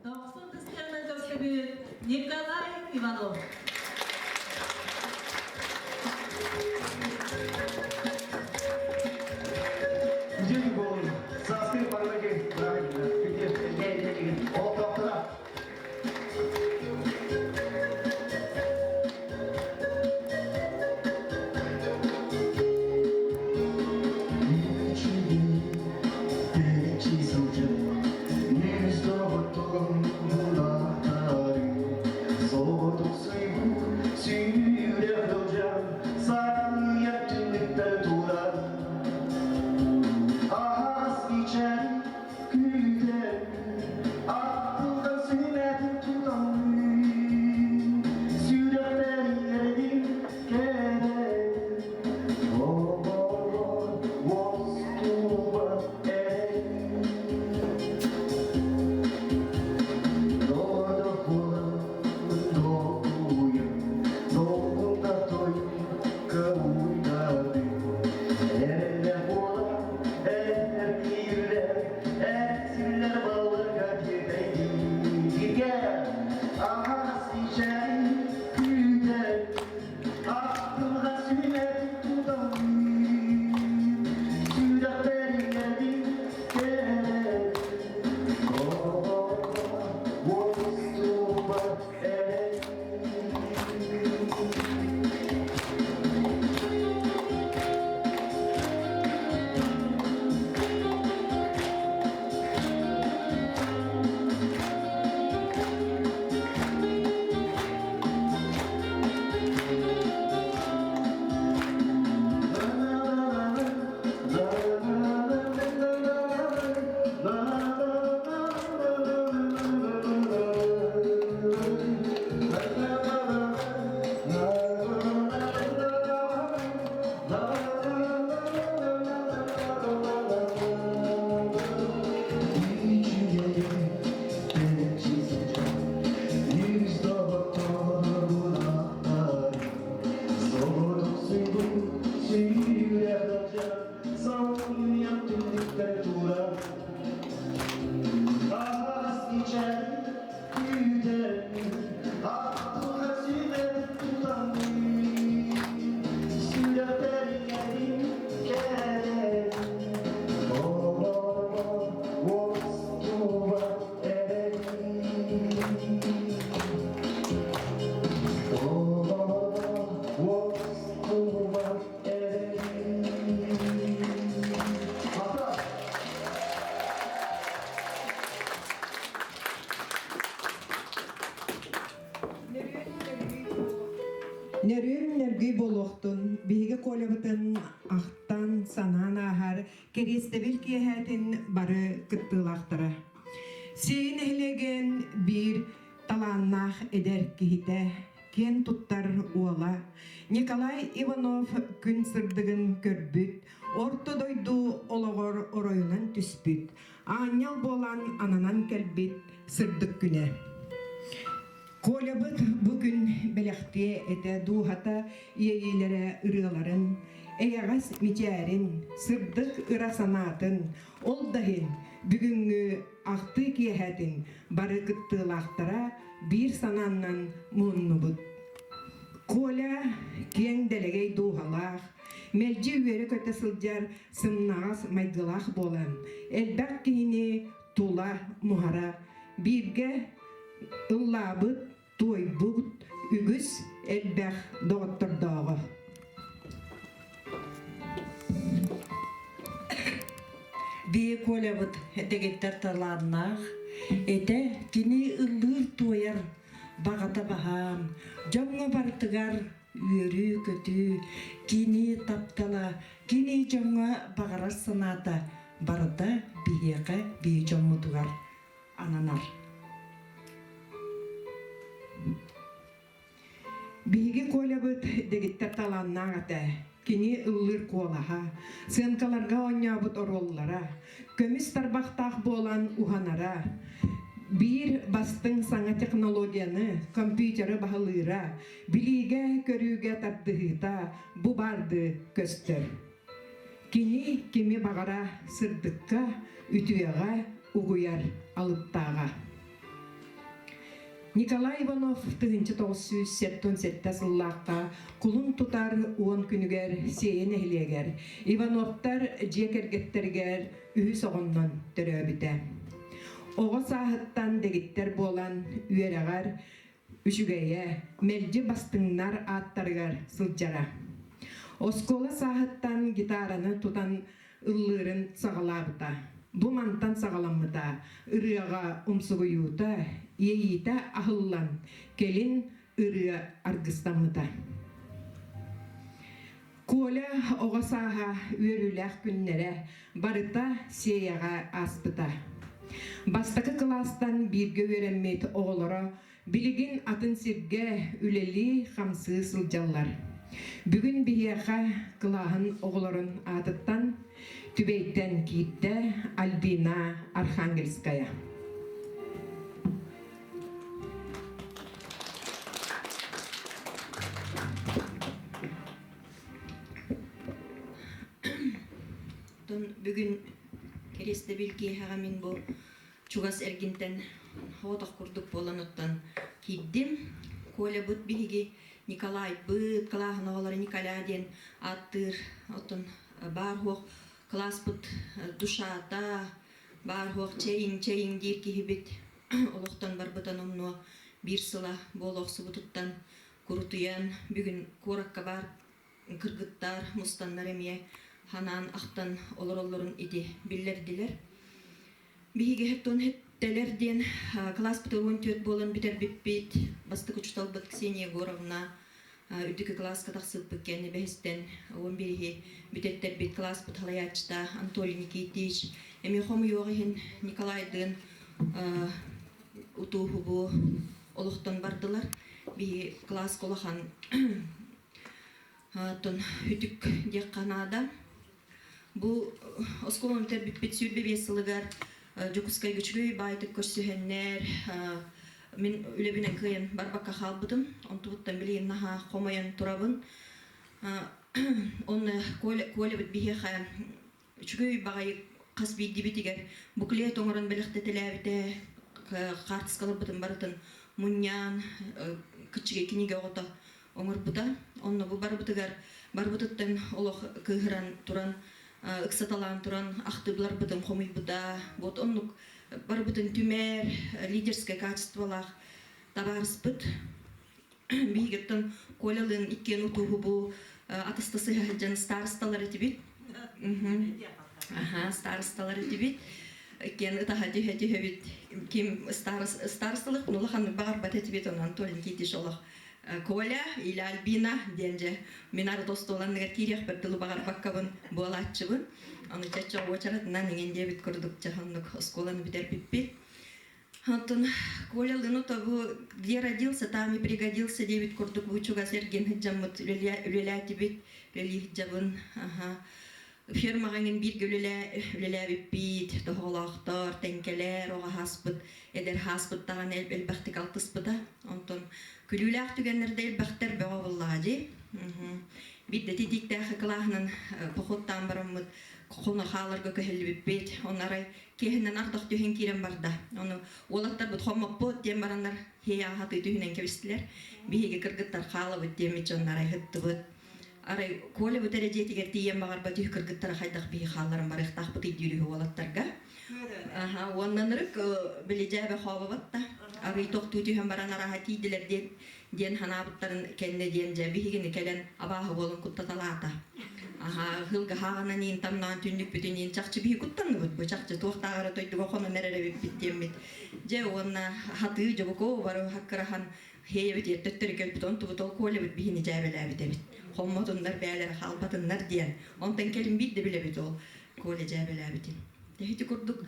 Дохсун Кыскыанан көрсөбүт Николай Иванов. Үтүө буолун. Сааскы барыгы олохтоохторо. Сонньуйан түннүктэр тура Аһаҕас мичээр күүтэр Аттыга сүмэт тутан Сүрэхтэр иҥэрин кэрэн Олорбор уостубат эрэли Олорбор уостубат Нөрүөн нөргүй буолуохтун, биһиги Колябытын ахтан, санаан ааһар кэриэстэбил киэһээтин бары кыттыылаахтара. Сиэйи нэһилиэгин биир талааннаах эдэр киһитэ киэн туттар уола Николай Иванов күн сырдыгын көрбүт, орто дойду олоҕор оройунан түспүт, аанньал буолан ананан кэлбит сырдык күнэ. Колябыт бу күн бэлэхтиэ этэ дууһата иэйиилэрэ ырыаларын, эйэҕэс мичээрин, сырдык ыра санаатын, ол да иһин бүгүҥҥү ахтыы киэһэтин бары кыттыылаахтара биир санааннан муһуннубут. Коля киэҥ дэлэгэй дууһалаах, мэлдьи үөрэ-көтө сылдьар сымнаҕас майгылаах буолан, элбэх киһини тула муһара, бииргэ ыллаабыт, туойбут үгүс элбэх доҕоттордооҕо. Бии Колябыт дэгиттэр талааннаах, этэ кини ыллыыр-туойар баҕата баһаам, дьоҥҥо барытыгар үөрүү-көтүү, кини таптала, кини дьоҥҥо баҕарар санаата барыта биһиэхэ бии дьоммутугар ананар. Биһиги Колябыт дэгиттэр талааннаах этэ. Кини ыллыыр куолаһа, сыанкаларга оонньообут оруоллара, көмүс тарбахтаах буолан уһанара, биир бастыҥ саҥа технологияны, компьютеры баһылыыра, билиигэ-көрүүгэ тардыһыыта бу баардыы көстөр. Кини кими баҕара сырдыкка, үтүөҕэ угуйар алыптааҕа. Николай Иванов 1977 сыллаахха кулун тутар уон күнүгэр Сиэйэ нэһилиэгэр Ивановтар дьиэ кэргэттэригэр үһүс оҕоннон төрөөбүтэ. Оҕо сааһыттан дэгиттэр буолан үөрэҕэр үчүгэйэ, мэлдьи бастыҥнар ааттарыгар сылдьара. Оскуола сааһыттан гитараны тутан ыллыырын саҕалаабыта. Бу мантан саҕаламмыта, ырыаҕа умсугуйуута, иэйиитэ аһыллан, кэлин ырыа аргыстаммыта. Коля оҕо сааһа үөрүүлээх күннэрэ барыта Сиэйэҕэ ааспыта. Бастакы кылаастан бииргэ үөрэммит оҕолоро билигин атын сиргэ үлэлии-хамсыы сылдьаллар. Бүгүн биһиэхэ кылааһын оҕолорун аатыттан Түбэйтэн киирдэ Альбина Архангельская. Оттон бүгүн кэриэстэбил киэһэҕэ мин бу чугас эргинтэн соҕотох курдук буолан оттон киирдим. Колябыт биһиги Николайбыт, кылааһын оҕолоро Николя диэн ааттыыр оттон баар-суох кылааспыт душата, баар-суох чэйиҥ-чэйиҥ диир киһибит олохтон барбыта номнуо биир сыла буола охсубутуттан курутуйан бүгүн куоракка баар кыргыттар мустаннар эмиэ ханаан ахтан олороллорун ити биллэрдилэр. Биһиги хэттон хэттэлэр диэн кылааспыт 14 буолан бүтэрбиппит. Бастакы учууталбыт Ксения Егоровна үрдүкү кылааска тахсыппыт кэннэ бэһистэн уон бириһи бүтэттэрбит кылааспыт халайааччыта Анатолий Никитич эмиэ хомуйуох иһин Николайдыын утууһубу олохтон бардылар. Биһи кылааска улахан Оттон үтүк диэххэ наада. Бу оскуоланы бүтэрбиппит 25 сылыгар Дьокуускайга үчүгэй баайтык көрсүһэннэр мин үлэбинэн кыайан барбакка хаалбытым. Онтубуттан билигин наһаа хомойон турабын. Онно Коля, Колябыт биһиэхэ Үчүгэй баҕайы хас биирдибитигэр буклет оҥорон бэлэхтэтэлээбитэ, хаартыскаларбытын барытын мунньаан, кыччыгый кинигэ оҕото оҥорбута. Онно бу барыбытыгар барыбытыттан олох кыыһыран туран, ыксаталаан туран ахтыыларбытын хомуйбута. Вот оннук барыбытын түмэр, лидерскэй качестволаах табаарыспыт. Биһигиттэн Колялыын иккиэн утууһу бу атастасыһа сылдьан старосталар этибит. Аха, старосталар этибит. Иккиэн ытаһа түһэ түһэбит. Ким старосталык улаханнык баҕарбат этибит, онон Анатолий Никитич олох Коля или Альбина диэн дьэ мин арыт остуоланныгар киириэхпэр дылы баҕарбаккабын буолааччыбын. Ону чачча уочаратынан иҥин диэбит курдук дьэ оннук оскуоланы бүтэрбиппит. Онтон Коля Лыну бу где родился, там и пригодился диэбит курдук бу чугас эргин сылдьаммыт үлэлээтибит, үлэлии сылдьабын. Аха. Фермаҕа иҥин бииргэ үлэлээбиппит, тоһоҕолоохтор, тэҥкэлэр, оҕо ааспыт, эдэр ааспыт даҕаны элбэхтик алтыспыта. Онтон күлүүлээх түгэннэрдэ элбэхтэр бөҕө буоллаҕа дии. Биирдэ титииктээх кылааһынан походтаан бараммыт хоно хааларга көһөллүбүппүт. Онно арай киэһэнэн ардах түһэн киирэн барда. Ону уолаттарбыт хоммоппут диэн бараннар хиэйэҕэ хатыы түһүнэн кэбистилэр. Биһиги кыргыттар хаалабыт диэммит дьоннор айһыттыбыт. Арай Коля бу эрэ дьиэтигэр тиийэн баҕарбат үһү кыргыттара хайдах биһи хаалларан барыахтаахпытый диир үһү уолаттарга. Аха, уонна ынырык били дьээбэ хообобот да. Арый тохтуу түһэн баран арааһа тиийдилэр диэн диэн ханаабыттарын кэннэ диэн дьэ биһигини кэлэн абааһы буолан куттаталаата. Аха, хылгаһааҕынан иин тамнаан түннүкпүтүн иин чахчы биһи куттанныбыт бу чахчы туохтааҕар дойдуга хонон эрэр эбиппит диэммит. Дьэ уонна хатыы дьобуко бары хаккырахан Хиэйэбит ертөттөрү кэлбит онтубут ол Колябыт биһини дьээбэлээбит эбит. Хоммотуннар бээлэрэ хаалбатыннар диэн. Онтон кэлин биир да билэбит ол Коля дьээбэлээбитин. Ити курдук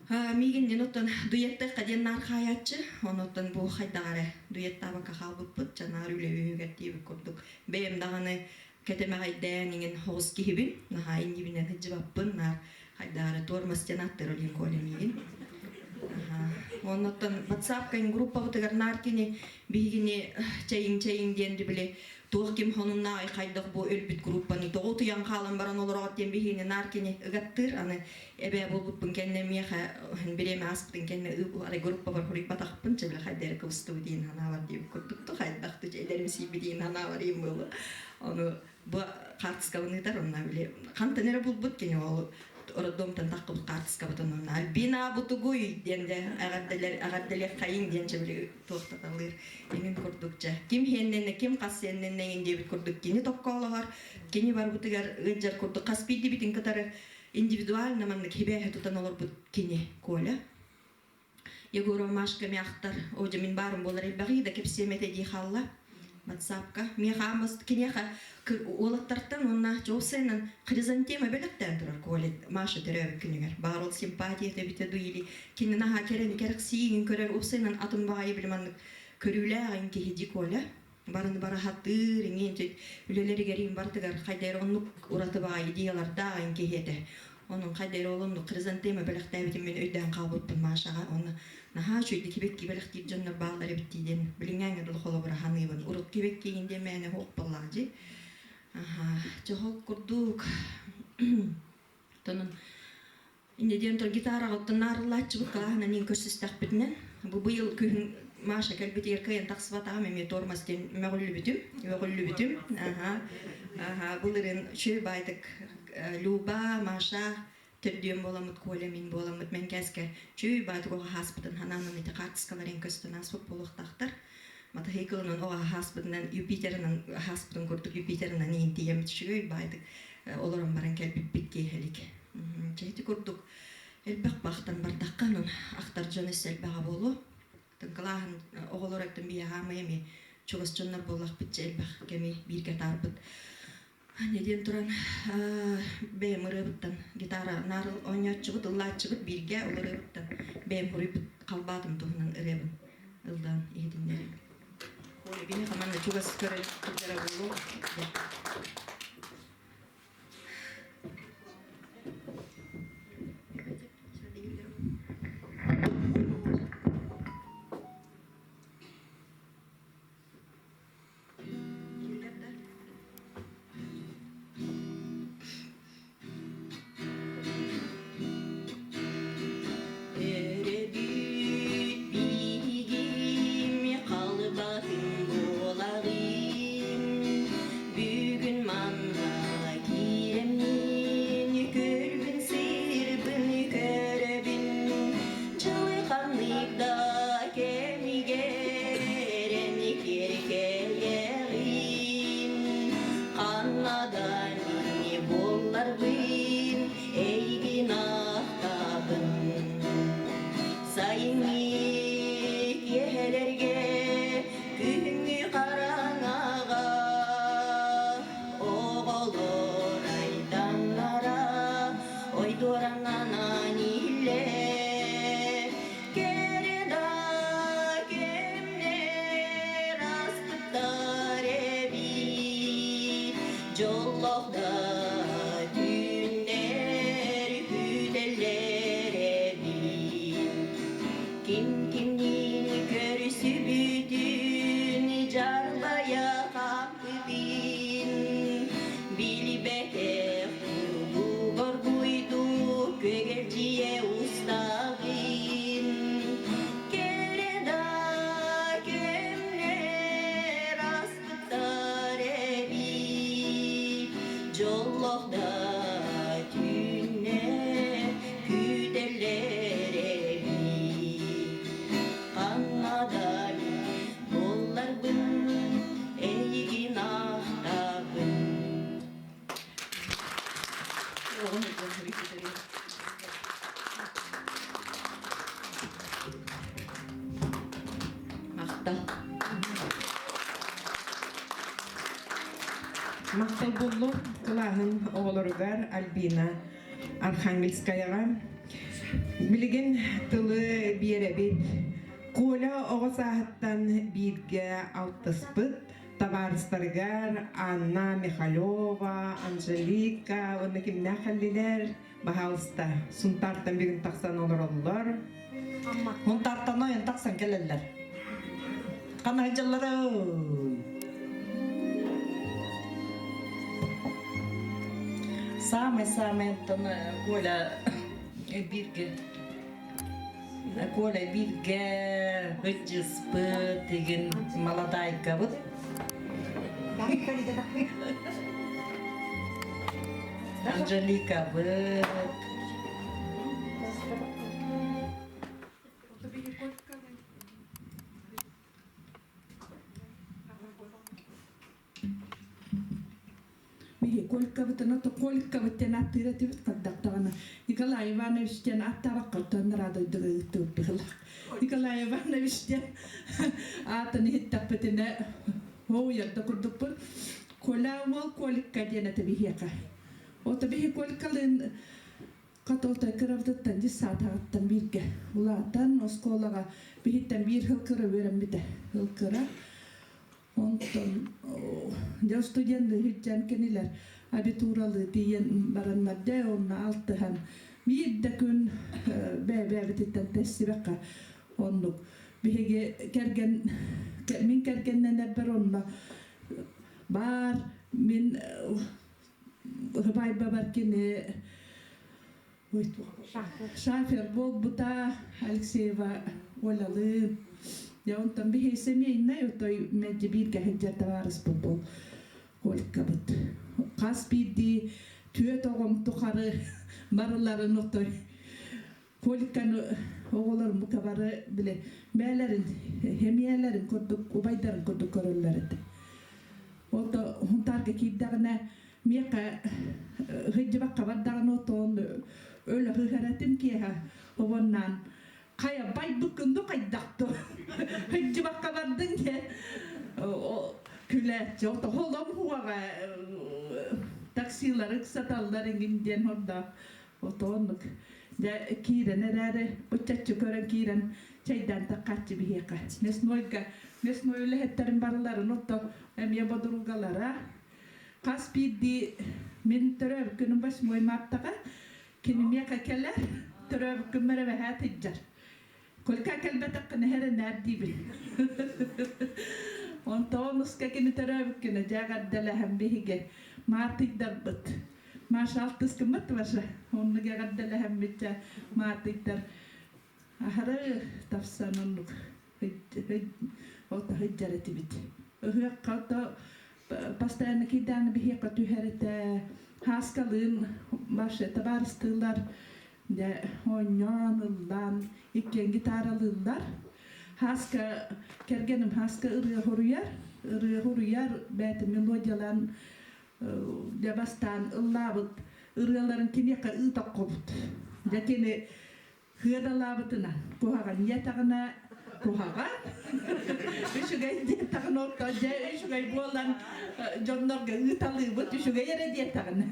миигин оттон дуэттахха диэн наар хаайааччы. Онуттан бу хайдах эрэ дуэттаабакка хаалбыппыт. Чанаар үлэ үһүгэр диэбит курдук. Бэйэм даҕаны кэтэмэҕэйдээн иҥин хоҕус киһибин. Наһаа иннибинэн сылдьыбаппын. Наар хайдах эрэ туормас диэн ааттыыр олин Коля миигин. Оннуттан WhatsApp группабытыгар наар кини биһигини чэйиҥ-чэйиҥ диэн били туох ким хонуннаай хайдах бу өлбүт группаны тоҕо утуйан хаалан баран олороҕут диэн биһигини наар кини ыгаттыыр. Аны эбээ буолбуппун кэннэ миэхэ бириэмэ ааспытын кэннэ арай группабар хоруйбатахпын чэ били хайда эрэ кыбыстыбыт диэн санаабар диэбит курдук ту хайдах ту эдэрим сиийбит диэн санаабар иим буолу. Ону бу хаартыскабын ыытар онно били хантан эрэ булбут кини ол роддомтан таххыбыт хаартыскабытын онно Альбина бутугуй диэн дэ эҕэрдэлэр эҕэрдэлиэх хайыҥ диэн дьэ били туохтаталыыр иҥин курдук дьэ ким хиэннэннэ ким хас сиэннэннэ иҥин диэбит курдук кини токкоолоһор кини барбытыгар ыалдьар курдук хас биирдибитин кытары индивидуально маннык хибээһи тутан олорбут кини Коля Егорова Машка мягтар, о дьэ мин баарым буолар элбэҕи да кэпсиэм этэ дии хаалла. Ватсапка. Миэхэ аамас киниэхэ уолаттартан уонна Чоусенан хризантема бэлэхтээн турар Коля Маша төрөөбүт күнүгэр. Баар ол симпатия эбитэ дуу или кинини наһаа кэрэни кэрэхсиигин көрөр уопсайынан атын баҕайы били маннык көрүүлээх киһи ди Коля. Барыны барахаттыыр, иҥин үлэлэригэр иҥ барытыгар хайда оннук ураты баҕайы идеялардаах ин киһи этэ. Онон хайда эрэ ол оннук хризантема бэлэхтээбитин мин өйдөөн хаалбыппын Машаҕа. Онно наһаа үчүгэйдик кибэкки бэлэхтиир дьоннор бааллар эбит дии диэн билиҥҥээҥҥэ дылы холобура саныыбын. Урут кибэккиигин диэн мээнэ суох буоллаҕа дии. Аха, чохол курдук. Тонун Инньэ диэн тур гитараҕа оттон наарыллааччыбыт кылааһынан иин көрсүстэхпитинэн бу быйыл күһүн Маша кэлбитигэр кыайан тахсыбатаҕым эмиэ тормоз диэн мөҕүллүбүтүм, мөҕүллүбүтүм. Аха, аха, былырыын үчүгэй баайдык Люба, Маша төрдүөн буоламмыт, Коля мин буоламмыт Мэҥкээскэ үчүгэй баайдык оҕо ааспытын ханаанан ити хаартыскаларын көстөн ааспыт буолуохтаахтар. Матаһыыкылынан оҕо ааспытынан Юпитерынан ааспытын курдук Юпитерынан иин тиийэммит үчүгэй баайдык олорон баран кэлбиппит киэһэлик. Дьэ ити курдук элбэх баахтан бардахха онон ахтар дьон өссө элбэҕэ буолуо. Кылааһын оҕолор өттүн биһиэхэ аамай эмиэ чугас дьоннор буоллахпыт дьэ элбэх кэми бииргэ атаарбыт. Не диэн туран бэйэм ырыабыттан гитара наар оонньооччубут, ыллааччыбыт бииргэ ол ырыабыттан бэйэм хоруйбут халбаатым туһунан ырыабын ыллаан иһитиннэрим. Коля биһиэхэ манна чугас көрө сылдьара буолуо. Сананан иһиллэр Кэрэ да кэмнэр аспыттар эбит Дьоллоох да түүннэр күүтэллэр эбит Ким кимниин көрүсүбүтүн дьарбайа хааппытын Билбэтэх курдук оргуйду күөгэлдьийэ устаҕын Кэрэ да кэмнэр аспыттар эбит Дьоллоох да түүннэр күүтэллэр эбит Ханна да буолларбын эйигин ахтабын Махтал. Махтал буоллун кылааһын оҕолоругар Альбина Архангельскаяҕа. Билигин тылы биэрэбит. Коля оҕо сааһыттан бииргэ алтыспыт табаарыстарыгар Анна Михалева, Анжелика уонна кимнээх кэллилэр? Баһаалыста, Сунтаартан бүгүн тахсан олороллор. Мунтаартан ойон тахсан кэлэллэр. Хана сылдьаллара Самый-самый оттон Коля бииргэ Коля бииргэ ыччыспыт игин маладайкабыт. Анжеликабыт. Биһи Колькабытын ото Колькабыт диэн аттыыр этибит хардахтаҕына Николай Иванович диэн аттаабаккаттан радойдуга ыыттыбыт быһылаах. Николай Иванович диэн аатын иһиттэхпитинэ оуйарда курдукпун. Коля уол Колькка диэн этэ биһиэхэ. Ото биһи Колькалыын Хатылтай кырабытыттан дьис саатаҕыттан бииргэ улаатан оскуолаҕа биһиттэн биир сыл кыра үөрэммитэ. Сыл кыра. Онтон дьэ студенныы сылдьан кинилэр абитуралыы тиийэн бараннар дьэ онно алтыһан биир да күн бэйэ-бэйэбититтэн тэссибэккэ оннук биһиги кэргэн мин кэргэннэнэрбэр онно баар мин Ыбайбабар кини шафер буолбута Алексеева Олялыын. Дьэ онтон биһи семейнай отой мэлдьи бииргэ сылдьар табаарыспыт бу Колькабыт. Хас биирдии түөрт оҕом тухары барыларын отой Кольканы оҕолорум бука бары били бээлэрин, хэмиэлэрин курдук, убайдарын курдук көрөллөр этэ. Ото Хунтаарга киирдэҕинэ миэхэ сылдьыбакка бардаҕына отон өлө ыһаратым киэһэ обоннаан хайа байбыккын ду хайдахту сылдьыбакка бардыҥ диэн күлээччи ото холом хуаҕа таксилары ыксаталлар иҥин диэн хордоох Отооннук дьэ киирэн эрээри быччаччы көрөн киирэн чэйдээн таххааччы биһиэхэ. Мяснойга мясной үлэһиттэрин барыларын отто эмиэ бодуругалара хас биирдии мин төрөөбүт күнүм восьмой мартаҕа кини миэхэ кэлэр төрөөбүт күммэр эбэһээт сылдьар. Колька кэлбэтэххинэ эрэнээр диибин. Онтон уска кини төрөөбүт күнэ дьэ эҕэрдэлэһэн биһиги маатыйдарбыт. Маша алтыс гыммыт Маша. Оннук эҕэрдэлэһэммит маатыйдар аһары тапсан оннук сылдьар этибит. Ыһыахха то постоянно кийдааны биһиэхэ түһэр этэ. Хааскалыын Маша табаарыстыылар Дьэ, оонньоон, ыллаан, иккиэн гитаралыыллар. Хааска, кэргэним Хааска ырыа хоруйар, ырыа хоруйар, бэйэтэ мелодиялаан дьэ бастаан ыллаабыт ырыаларын киниэхэ ыытаххобут. Дьэ кини хыадалаабытынан куһаҕан диэтэҕинэ куһаҕан, үчүгэй диэтэҕинэ оттон дьэ үчүгэй буолан дьоннорго ыыталыыбыт үчүгэй эрэ диэтэҕинэ.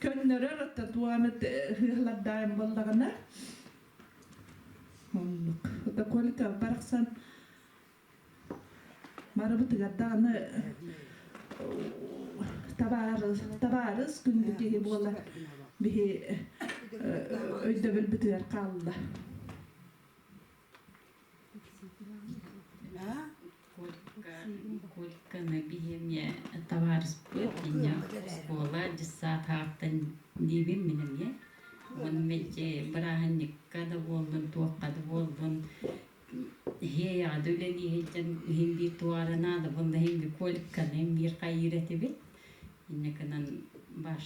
Көннөрөр оттон туамыт ыһыылардаайым буоллаҕына оннук. Ото Колька барахсан барыбытыгар даҕаны табаарыс, табаарыс күндү киһи буола биһи өйдөбүлбүтүгэр хаалла. Кольканы биһиэмиэ табаарыспыт инньэ оскуола дьыссаат ааттан диибин мин эмиэ. Уонна мэлдьи бырааһынньыкка да буоллун, туохха да буоллун иһиэйэҕэ да үлэлии сылдьан иһин биир туора наада буолла иһин биир Кольканы биир хайыыр этибит. Инньэ гынан баш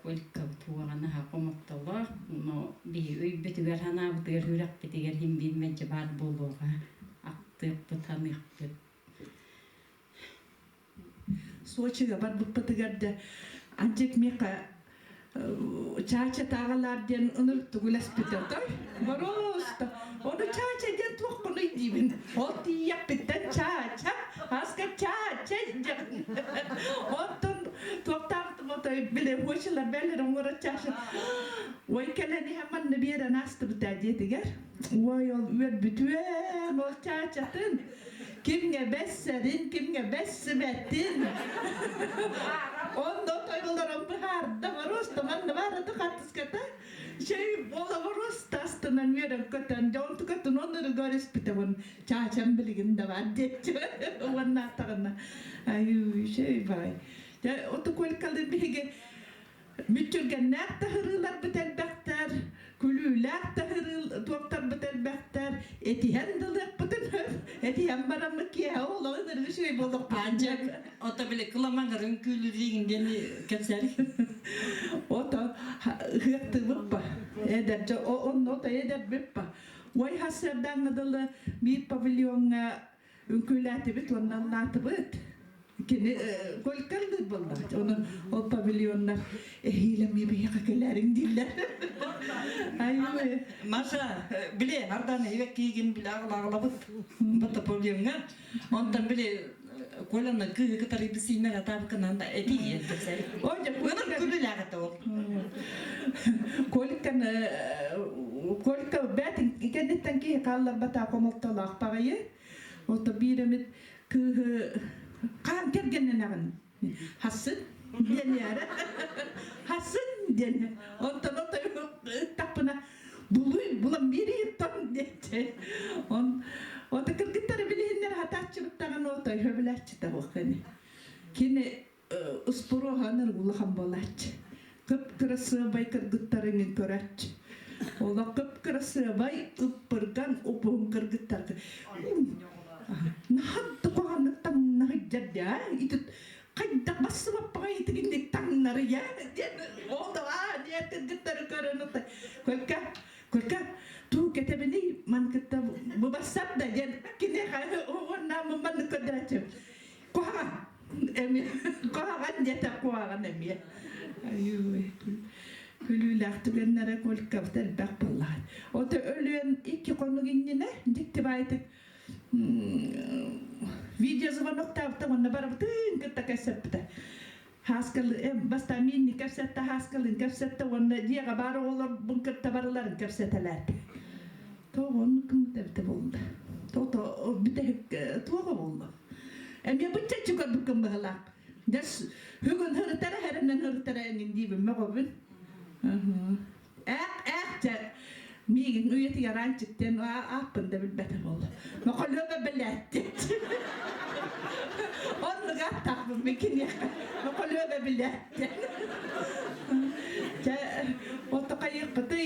Колька туоҕана хомолтолоох, но биһи өйбүтүгэр, санаабытыгар, сүрэхпитигэр иһин биир мэлдьи баар буолуоҕа, ахтыахпыт, саныахпыт. Сочига барбыппытыгар да Анчык миэхэ чаача тааҕалаар диэн ыныр тугуласпыта той боруоста ону чаача диэн туоххунуй диибин ол тиийэхпиттэн чаача аска чаача диэн онтон туохтаабытым отой били хочилар бэлэр оҥоро чаша ой кэлэн иһэн манна биэрэн аастыбыта диэтигэр ой ол үөрбүтүөн ол чаачатын кимҥэ бэссэрин кимҥэ бэссибэтин онно тойолорон быһаарда боруоста манна баарата хаттыската Чэй олоборус тастынан үөрэн көтөн дьон тукатын оннуругар испитэ чаачам билигин да бар диэччи уоннаатаҕына аюу чэй бай дьэ отуколькалын биһиги Мүччүргэннээх таһырыыларбыт элбэхтэр, күлүүлээх таһырыы туохтарбыт элбэхтэр, этиһэн да ылыахпытын сөп, этиһэн бараммыт киэһэ олоҕун ырыы үчүгэй буолуохпут. Аанчык, ото били кыламаҥырын күүлүрүгүн диэн кэпсээри. Ото ыһыахтыыбыппа. Эдэр дьэ онно ото эдэрбиппа. Ой хасыардааҥҥа дылы биир павильоҥҥа үҥкүүлээтибит уонна ыллаатыбыт. Кини колькаллыыр буолла. Онон ол павильоннар эһиилэ эмиэ биһиэхэ кэлээриҥ дииллэр. Айыы. Маша, били ардан эбек киигин биле аҕылаҕылабыт бата павильоҥҥа. Онтон били Коляны кыыһы кытары бисииннэр атаабыкынан этии Ыныр күлүлээҕэ ол. Колькан Колька бэт кэнниттэн киһи хаалларбата хомолтолоох баҕайы. Ото биир эмит кыыһы хаан кэргэннэнэҕин хасын диэн яра хасын диэн онтон ото ыттахпына булуй булан биэрииттон диэччи он ото кыргыттары билиһиннэр хатааччыбыттаҕын ото хөбүлээччитэ буоххани кини успуруоһан улахан буолааччы кып-кырасыабай кыргыттарыҥын көрөөччү олох кып-кырасыабай ыппырган упуһун кыргыттарга наһаа да куһаҕаннык таҥна сылдьар даа ити хайдах бассыбаппаҕа итигинник таҥнарыйа диэн ол да аа диэн кыргыттары көрөн көлкө көлкө туу кэтэбиний ман кытта бу бассар да диэн киниэхэ уонна маннык көрдөөччү Куһаҕан эмиэ куһаҕан диэтэх куһаҕан эмиэ. Айыы күлүүлээх түгэннэрэ Кольковт элбэх буоллаҕа. Ото өлүөн икки хонук иннинэ дьикти баайтык видеозвоноктаабыта уонна барыбытын кытта кэпсэппитэ. Хааскалы бастаан миинни кэпсэтте, хааскалын кэпсэтте уонна дьиэҕэ баар оҕолорбун кытта барыларын кэпсэтэлээтэ. Тоҕо оннук гыммыт эбитэ буолла. Тото бүтэһик туоҕа буолла. Эмиэ быччаччы көрбүккүн быһылаах. Дьэ бүгүн һырытара хэрэнэн һырытара эҥин диибин мөҕөбүн. Ээх ээх дьэ миигин үйэтигэр аанчыктен ааппын да билбэтэ буолла. Моколуоба билээттит. Оннук ааттаахпын мин киниэхэ. Моколуоба билээттин. Дьэ ото хайыахпытый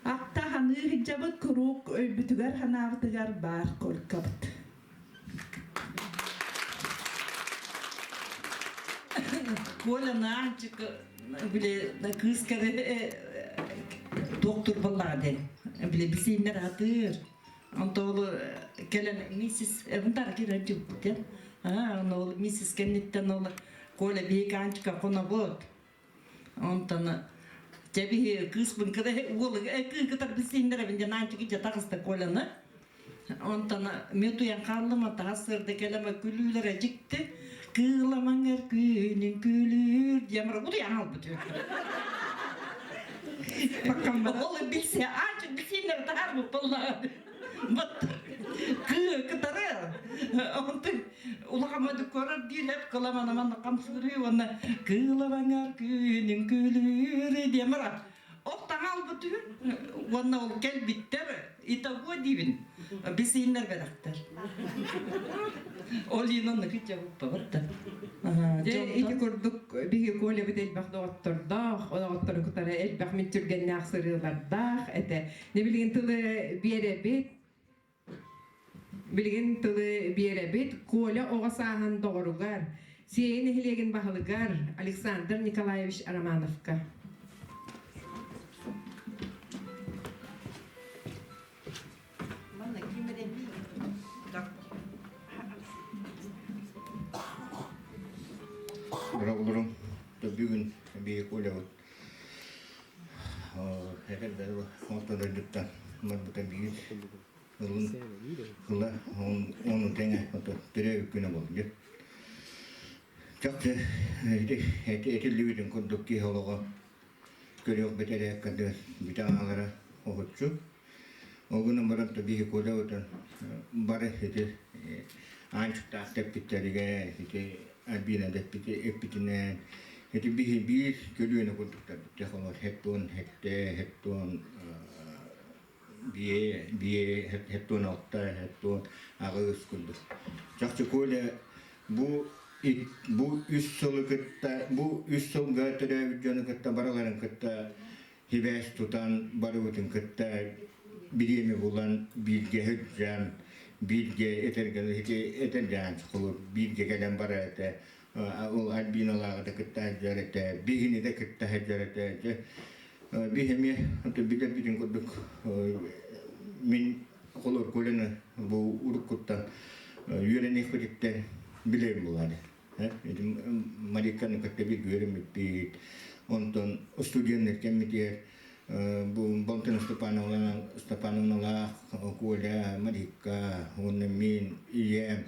Акта ханыы сылдьабыт куруук өйбүтүгэр-санаабытыгар баар куркабыт. Коля Наанчык били кыыс кэрэ доктор буоллаҕа диэн били бисииннэр атыыр онто ол кэлэн миссис бунтар кирэн дьубут аа ол миссис кэнниттэн ол Коля биһиги Аанчыка хонобут Онтон дьэ биһи кыыспын кыра уолу кытар билсиһиннэрэбин диэн Аанчык дьэ таҕыста Коляны. Онтон мен туйан хааллым, таһас сырда кэлэм күлүүлэрэ дьикти. Кыыламаҥар күнүн күлүүр диэн баран утуйан албыт. Ол билсе аачы билсииннэр таһаарбыт буоллаҕа. Кыы кытары онтон улахаммады көрөр диилэр кыламанаман хамсыырыы уонна кыылабаҥар күнүн күлүүр диэн баран ол таҥа албыт үһү уонна ол кэлбиттэр итого диибин бисииннэр бэрэхтэр ол иин оннук иччэ да. Дьэ, ити курдук биһиги Колябыт элбэх доҕоттордоох, доҕоттору кытары элбэх мүччүргэннээх сырыылардаах этэ. Дьэ, билигин тылы биэрэбит. Билигин тылы биэрэбит Коля оҕо сааһын доҕоругар, Сиэйэ нэһилиэгин баһылыгар Александр Николаевич Романовка. Манна ким эрэ Быраҕыларым бүгүн биһиги Колябыт эдэрдэр орто дойдуттан барбыта биир ылын ыла ону тэҥэ төрөөбүт күнэ буолла. Чахчы этиллибитин курдук киһи олоҕо көрүөх бэтэрээккэ бүтэ аалара оһуччу. Ол гынан баран биһи Коля отон бары ити аанчыктаах тэппиттэригэр ити Альбина дэппити эппитинэн ити биһи биир көлүөнэ курдуктарбыт холор хеттон хетте хеттон бие бие хеттон алта хеттон аҕыс курдук чахчы Коля бу бу үс сылы кытта бу үс сылга төрөөбүт дьону кытта барыларын кытта сибээс тутан барыбытын кытта бириэмэ булан бииргэ сылдьан бииргэ этэргэ этэргээн холур бииргэ кэлэн барар этэ ол Альбиналааҕы да кытта сылдьар этэ биһини да кытта сылдьар этэ дьэ биһ эмиэ билэрбитин курдук мин холур Коляны бу уруккуттан үөрэниэхпититтэн билэбин булаады Мариканы кытта бииргэ үөрэммиппит. Онтон студеннар кэммитигэр бу Балтина Степановна Степановналаах Коля, Марика уонна мин ийэм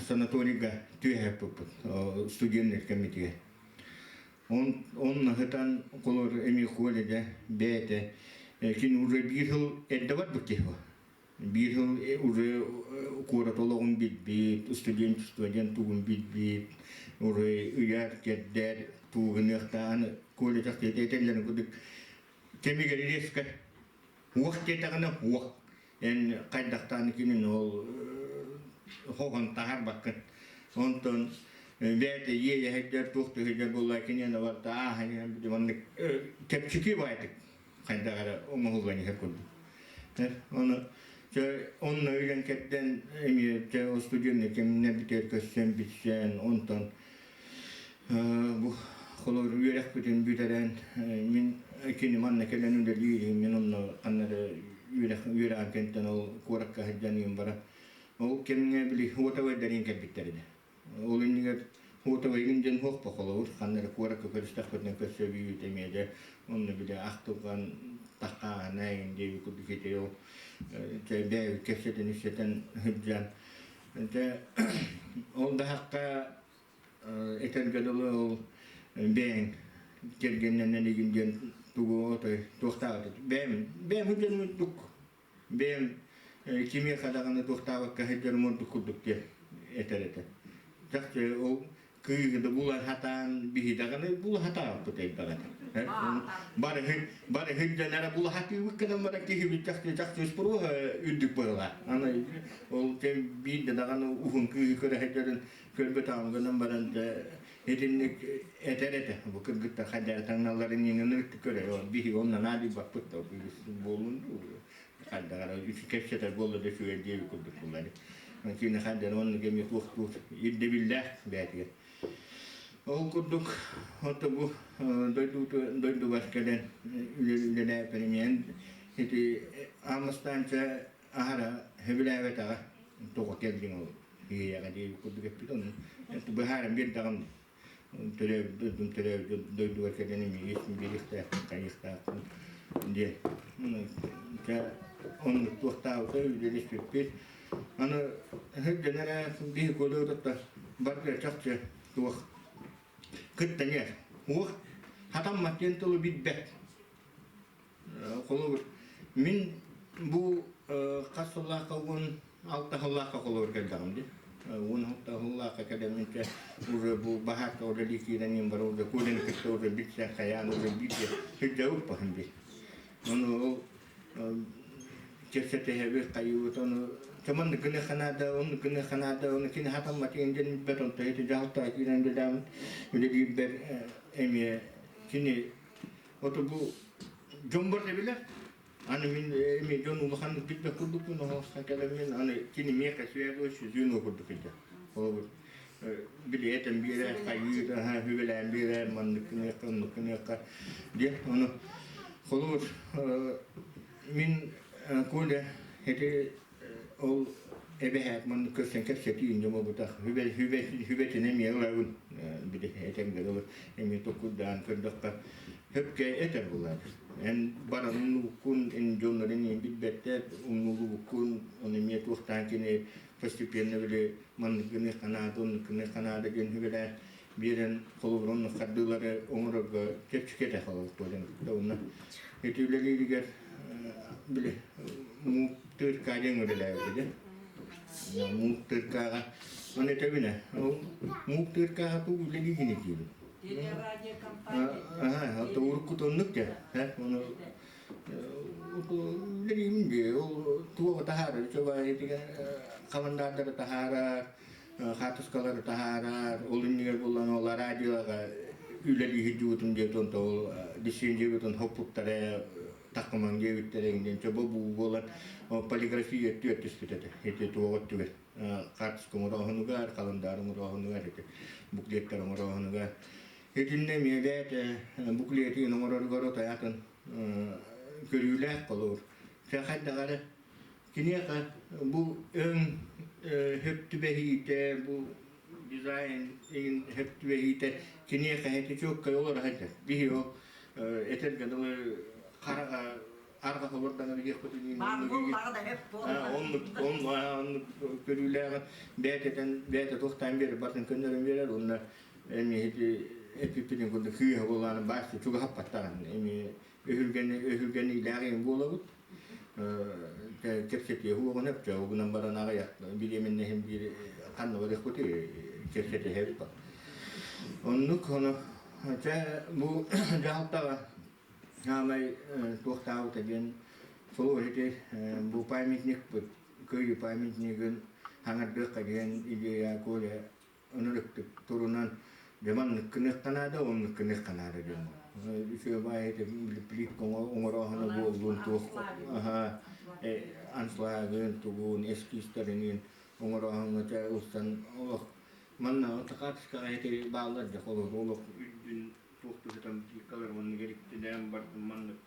санаторийга түөһэппиппит студеннар кэммитигэр. Он он наһытан колор эми Коля дьэ бэйэтэ кини уже биир сыл эрдэ барбыт киһи Биир сыл уже куорат олоҕун билбит, студенчество диэн тугун билбит, уже ыйар-кэрдэр, тугуныахтааҕын Коля чахчыта этэллэрин курдук кэмигэр резко уох диэтэҕинэ уох эн хайдахтаан кинини ол хоһон таһаарбаккын онтон бэйэтэ иэйэһэрдэр туох да сылдьар буолла киниэнэ барыта ааһан иһэн маннык чэпчэки баайтык хайдах эрэ оҥоһуллан иһэр курдук. Ону онно үлэн кэрдэн эмиэ студенный кэмнэр бүтэр көссөн бүтсэн онтон бу холобур үөрэхпитин бүтэрэн мин кини манна кэлэн үлэлиир мин онно ханна эрэ үөрэх үөрэҕин кэнниттэн ол куоракка сылдьан баран ол кэмҥэ били уотабайдарыын кэлбиттэр этэ Ол иннигэр Хуотовайгын диэн хуох холобур ханна эрэ куоракка көрүстэхпитинэ көрсөбүүт эмиэ дьэ онно били ахтылҕан таххаана эҥин диэби курдук ити ол бэйэбит кэпсэтэн үссэтэн сылдьан дьэ ол да хахха этэргэ дылы ол бэйэҥ кэргэннэнэн игин диэн тугу отой туохтааҕыт бэйэм бэйэм сылдьан курдук Бэйэм кимиэхэ даҕаны туохтаабакка сылдьарым ордук курдук диэн этэр этэ. Чахчы ол кыыһы да була сатаан биһи даҕаны була сатаабыппыт элбэх этэ. Барыһы барыһы дьон эрэ була сатыыбыт гынан баран киһибит чахчы чахчы спруха үрдүк быһыылаах. Аны ол биирдэ даҕаны уһун кыыһы көрө сылдьарын көрбөтөҕүм гынан баран итинник этэр этэ. Бу кыргыттар хайдах таҥналларын иҥин көрөр. Биһиги онно наадыйбаппыт да буолун дуу. Хайдах эрэ кэпсэтэр буолла да үчүгэй диэбит курдук буолла. Кини хайдах оннук эмиэ туохтуур ирдэбиллээх бэйэтигэр. Ол курдук ото бу дойдубар кэлэн үлэлээппин ити Аммастаанча аһара сөбүлээбэтэҕэ тоҕо кэллиҥ ол киһиэхэ диэбит курдук эппит ону быһааран биэрдэҕим төрөөбүт төрөөбүт дойдугар кэлэн эмиэ биэриэхтээхпин хайыахтаахпын диэн оннук туохтаабыта үлэлэспиппит. Аны сылдьан эрэ биһи куолуутутта барыта чахчы туох кыттан иһэр. Уох хатаммат диэн тылы билбэт. Холобур, мин бу хас сыллаахха 16 сыллаахха холобур кэллэҕим дии. 16 сыллаахха кэлэмминчэ уже бу баһаакка уже ликиирэн бар уже куолен кытта уже билсэн хайаан уже бииргэ сылдьабыппаһын дии. Ону ол кэпсэтэһэбит хайыыбыт ону маннык гыныахха наада, оннук гыныахха наада, ону кини хатаммат диэн билбэт, онто ити дьаһалта киирэн үлэлээбит үлэлиирбэр эмиэ кини Ото бу дьон бар билэр. Аны мин эми дьон улаханнык билбэт курдукпун оһоосхан кэлэммин аны кини миэхэ сүөгэ сүзүүн курдук илдьэ. Холобур билиэтэн биэрэр, хайыыр, хүбэлээн биэрэр, маннык гыныахха, оннук гыныахха диэн. Ону холобур мин Коля ити Ол эбэһээт маннык көрсөн кэпсэтии инньэ буолбатах. Хүбэ, хүбэ, хүбэтин эмиэ ылабын. Били этэҥҥэ дылы эмиэ токкуйдаан көрдөххө хөпкө этэр буолаат. Эн баран умнубуккун, эн дьоннорун иин билбэттэр, умнулубуккун, ону эмиэ туохтаан кини постепенно били маннык гыныахха наада, оннук гыныахха наада диэн хүбэлээн биэрэн холобур оннук хардыылары оҥорорго чэпчэки этэ холобур туолан уонна ити үлэлииригэр били муук тыыркаа диэн үлэлээбитэ муук тыыркааҕа оны этэбинэ ол муук тыыркааҕа тугу үлэлиигин этиибин аха уруккут оннук дьэ ону үлэлиибин дии ол туоҕу таһаарар үчүгэй халандаардары таһаарар хаартыскалары таһаарар, ол иннигэр булан ол радиоға үлэлии сылдьыбытым диэт онто ол диссензиябытын хоппуттара такымаҥ диэбиттэрэ диэн чобо буу буолан полиграфия өттүгэр түспүт этэ ити туох өттүгэр хаартыска оҥорооһунугар халандаар оҥорооһунугар ити буклеттар оҥорооһунугар итиннэ эмиэ бэйэтэ буклетин оҥороругар отойатын көрүүлээх холобур хайдах эрэ Киниэхэ бу өҥ хөп түбэһиитэ, бу дизайн игин хөп түбэһиитэ киниэхэ эти чуоккай олоро сылдьар. Биһи ол этэргэ дылы хараҕа арҕах олордоҥо билиэхпитин оннук оннук көрүүлээҕи бэйэтэтэн бэйэтэ туохтаан биэрэр бартын көннөрөн биэрэр уонна эмиэ ити эппиппитин курдук кыыһа буолааны баас чугаһаппаттаҕын эмиэ өһүргэни өһүргэниилээх буолабыт кэпсэтиэ уоҕун өптө угунан баран аҕыйах бириэмэннэһин биир ханна барыахпытый кэпсэтиһэбит оннук ону чэ бу дьаһалтаҕа саамай туохтаабыта диэн соло ити бу памятникпыт кыайыы памятнигын хаҥардыахха диэн идея Коля ынырыктык турунан дьэ маннык гыныахха наада, оннук гыныахха наада диэн. Үчүгэй баайы плитка оҥорооһуна буоллун туох аха аншлагын тугун эскизтэринин оҥорооһуҥҥа чэ ылсан олох манна хаартыскаҕа ити бааллар дьэ холобур олох үрдүн туох туһутан плиткалар оннук эриктилээн бардым маннык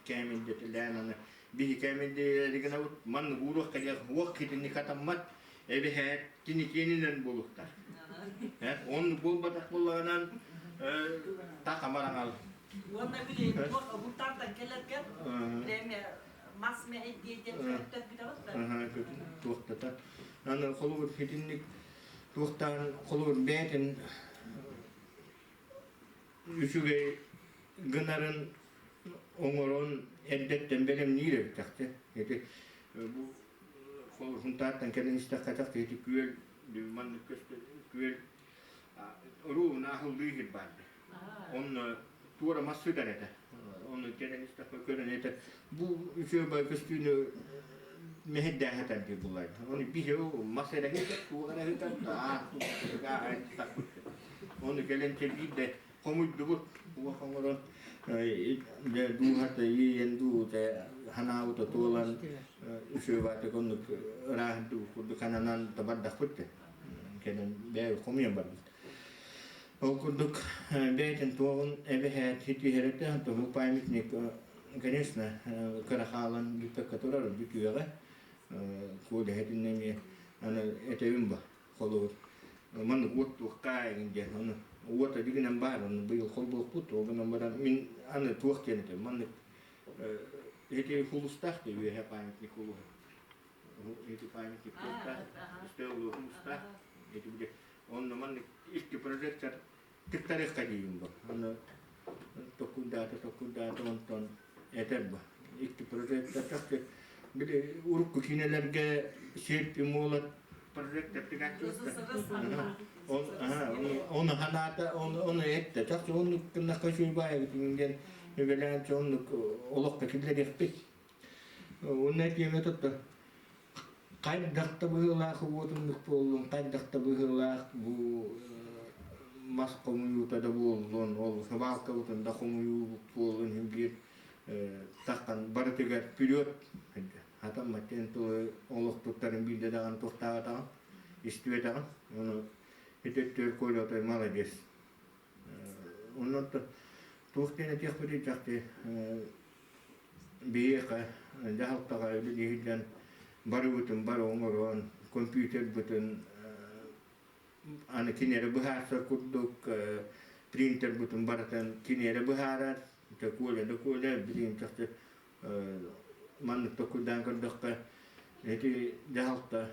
кээмэйдэтилээн аны биһи кээмэйдиэри гынабыт маннык ууруох кэлиэх уох китинник хатаммат эбэһээт кини киэнинэн буолуохтаах. Оннук буолбатах буоллаҕынан такамараҥал. Уонна били туох бутартан кэлэргэр билэми мас мэһэйдиэ диэн көттөрбүтэҕит да. Туохтата. Аны холобур итинник туохтаан холобур бэйэтин үчүгэй гынарын оҥорон эрдэттэн бэлэмниир эбитэхтэ. Ити бу Сунтаартан кэлэн истэххэ чахчы ити күөл маннык көстөр күөл уруубун аһыллыы сир баар Онно туора мас сытар этэ. Онно кэлэн истэххэ көрөн этэ. Бу үчүгэй көстүүнү мэһэйдээхэ диир буллар. Ону биһи мас эрэ сытар, туох эрэ сытар, Ону кэлэн биирдэ хомуйдубут уох оҥорон дьэ дууһата иэйэн дуута ханаабыта туолан үчүгэйбаатык оннук ырааһырдыы курдук хананан да бардахпыт да кэлэн бэйэ хомуйан барбыт ол курдук бэйэтин туоҕун эбэһээт ситиһэрэтэ бу памятник конечно кыра хаалан бүппэккэ турар бүтүөҕэ куолэһэтин эмиэ аны этэбин ба Холобур, маннык уот туохха эҥин диэн ону уота дигинэн баар ону быйыл холбуохпут ол гынан баран мин аны туох диэн этим маннык эти хулустаах дии үөһэ памятник хулуһа. Эти памятник туохта, стеллу уста, эти где он маннык икки прожектор тыктарыахха диибин бу. Аны токкуйдаата, токкуйдаата, онтон этэр бу. Икки прожектор чахчы били урукку киинэлэргэ серп и молот прожектор тыгааччыбыттар. Он ханаата, он этте. Чахчы оннук гыннахха үчүгэй диэн үбэлээн оннук олоххо киллэриэхпит. Уонна этиэмэ тутта хайдах да быһыылаах уотуннук буоллун, хайдах да быһыылаах бу мас хомуйуута да буоллун, ол сыбаалкабытын да хомуйуу буоллун иһин биир таххан барытыгар вперед хатаммат диэн тылы олох туттарын биирдэ даҕаны туохтаабатаҕым, истибэтэҕим. Ону ити өттүгэр Коля отой молодец. Онон туох диэн этиэхпитий чахчы биһиэхэ дьаһалтаҕа үлэлиирдэн барыбытын бары оҥорон, компьютербытын аны кини эрэ быһаарсар курдук принтербытын барытын кини эрэ быһаарар. Дьэ Коля да Коля билигин чахчы маннык толкуйдаан көрдөххө ити дьаһалта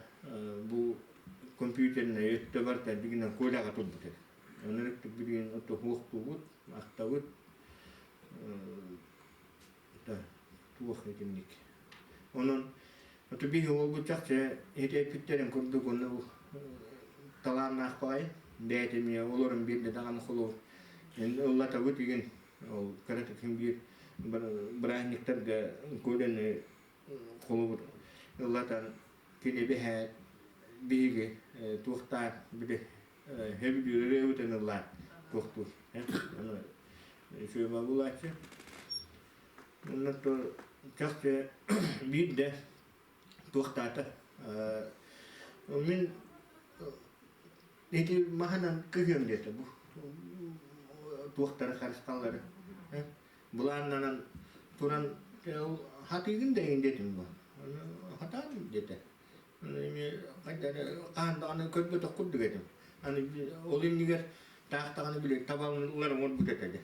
бу компьютернай өттө барыта дигинэн Коляҕа турбут эбит. Онон билигин туһуохтуубут, ахтабыт туох итинник. Онон ото биһи уолбут чахчы ити эппиттэрин курдук онно талааннаах баҕайы бэйэтэ эмиэ олорон биэрдэ даҕаны холобур ыллатабыт игин ол кыратык син биир бырааһынньыктарга Коляны холобур ыллатан кини бэһээт биһиги туохтаах били Сөбүлүүр ырыабытын ыллаан туохтуур. Аны үчүгэй булааччы. Онно чахчы биирдэ туохтаата. Мин ити маһынан кыһыам диэтэ бу туохтары харысхаллары. Былааннанан туран хатыыгын да диэтим бу. Хатаан диэтэ. Хаһан даҕаны көрбөтөх курдук этим. Аны ол иннигэр таах даҕаны били табалар оҥорбут этэ дьэ.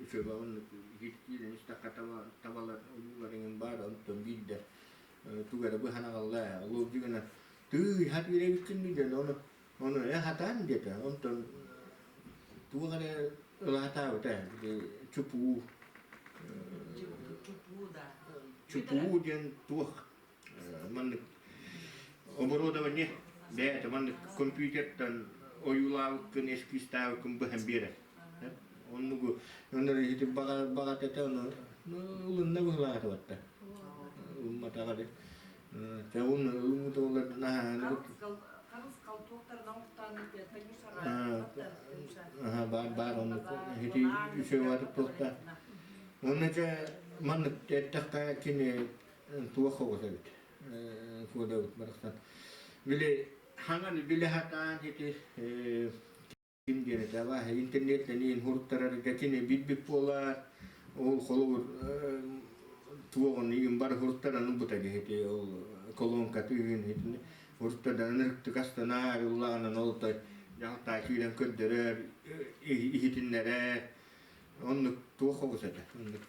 Үчүгэй киирэн истэххэ табалар ойуулар иҥин баар, онтон биирдэ тугу эрэ быһан аҕалла ол дьигэнэ тыый хат үрэбиккин диэн ону ону э хатаан диэтэ. Онтон туох эрэ ылаатаабыта чупуу Чупуу да. Чупуу диэн туох Маннык оборудование бэйэтэ маннык компьютертан ойуулаабыккын, эскизтаабыккын быһан биэрэр. Оннугу онно ити баҕата этэ ону ылынна быһылаата батта. Ылматаҕа де. Те оны ылмыта олар наһаа баар баар оннук ити үчүгэй туохта. Онно дьэ маннык эттэххэ кини туох оҕото эбит куодабыт барахсан били хаҥан билэ сатаан ити ким диэн этэ абааһы интернеттэн хуруттарарга кини билбит буолар ол холобур туоҕун игин бары хуруттаран ылбыта ити ол колонкаты игин итини хуруттардан ырыктык астанаар ыллаҕынан ол дьаһалтаа киирэн көрдөрөр иһитиннэрэр оннук туох оҕус этэ оннук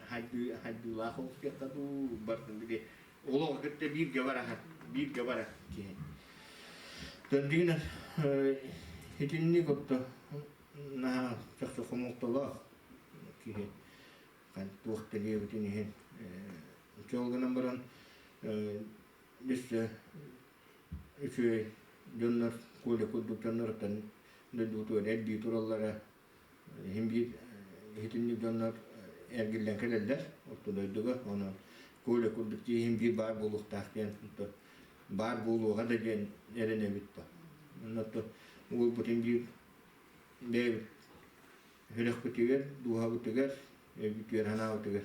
хайдыылаах олус дуу бардын били олоҕу кытта бииргэ бараһар бииргэ барар киһи Төрдүгүнэн итинник отто наһаа чахчы хомолтолоох киһи туох да диэбитин иһин чол гынан баран өссө үчүгэй дьоннор Коля курдук дьоннортон дойдубутугар элбии тураллара Иһин биир иһитинник дьоннор эргиллэн кэлэллэр орто дойдуга. Онон Коля курдук иһин биир баар буолуохтаах диэн баар буолуоҕа да диэн эрэнэбит ба. Онно уолбутун биир бэйэбит сүрэхпитигэр, дууһабытыгар, өйбүтүгэр, санаабытыгар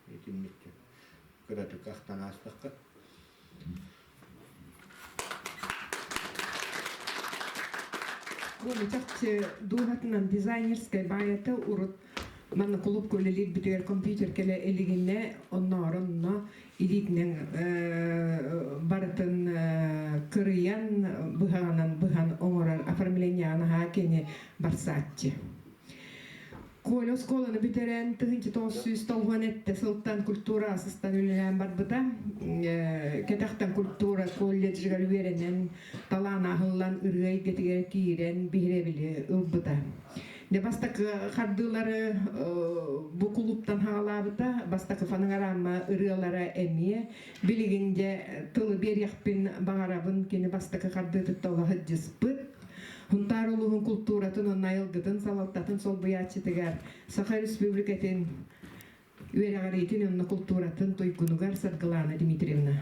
итинник кыратык ахтан аастахха. Коля чахчы дууһатынан дизайнерскай баайата урут манна кулуупка үлэлиирбитигэр компьютер кэлэ илигинэ оннооронно илиитинэн барытын кырыйан быһаҕынан быһан оҥорор оформлениеҕа наһаа кини барсааччы. Коля оскуоланы бүтэрэн 1997 сылтан культура асыстан үлэлээн барбыта. Кэтэхтэн культура колледжыгар үөрэнэн, талаан аһыллан ырыа эйгэтигэр киирэн биһирэбили ылбыта. Дьэ бастакы хардыылары бу кулууптан хаалаабыта, бастакы фонограмма ырыалара эмиэ. Билигин дьэ тылы биэриэхпин баҕарабын кини бастакы хардыытыттан олоһыдьыспыт. Хунтаар улууһун култууратын уонна айылгытын салалтатын солбуйааччытыгар Саха Республикатын үөрэҕириитин уонна култууратын туйгунугар Саргылаана Дмитриевна.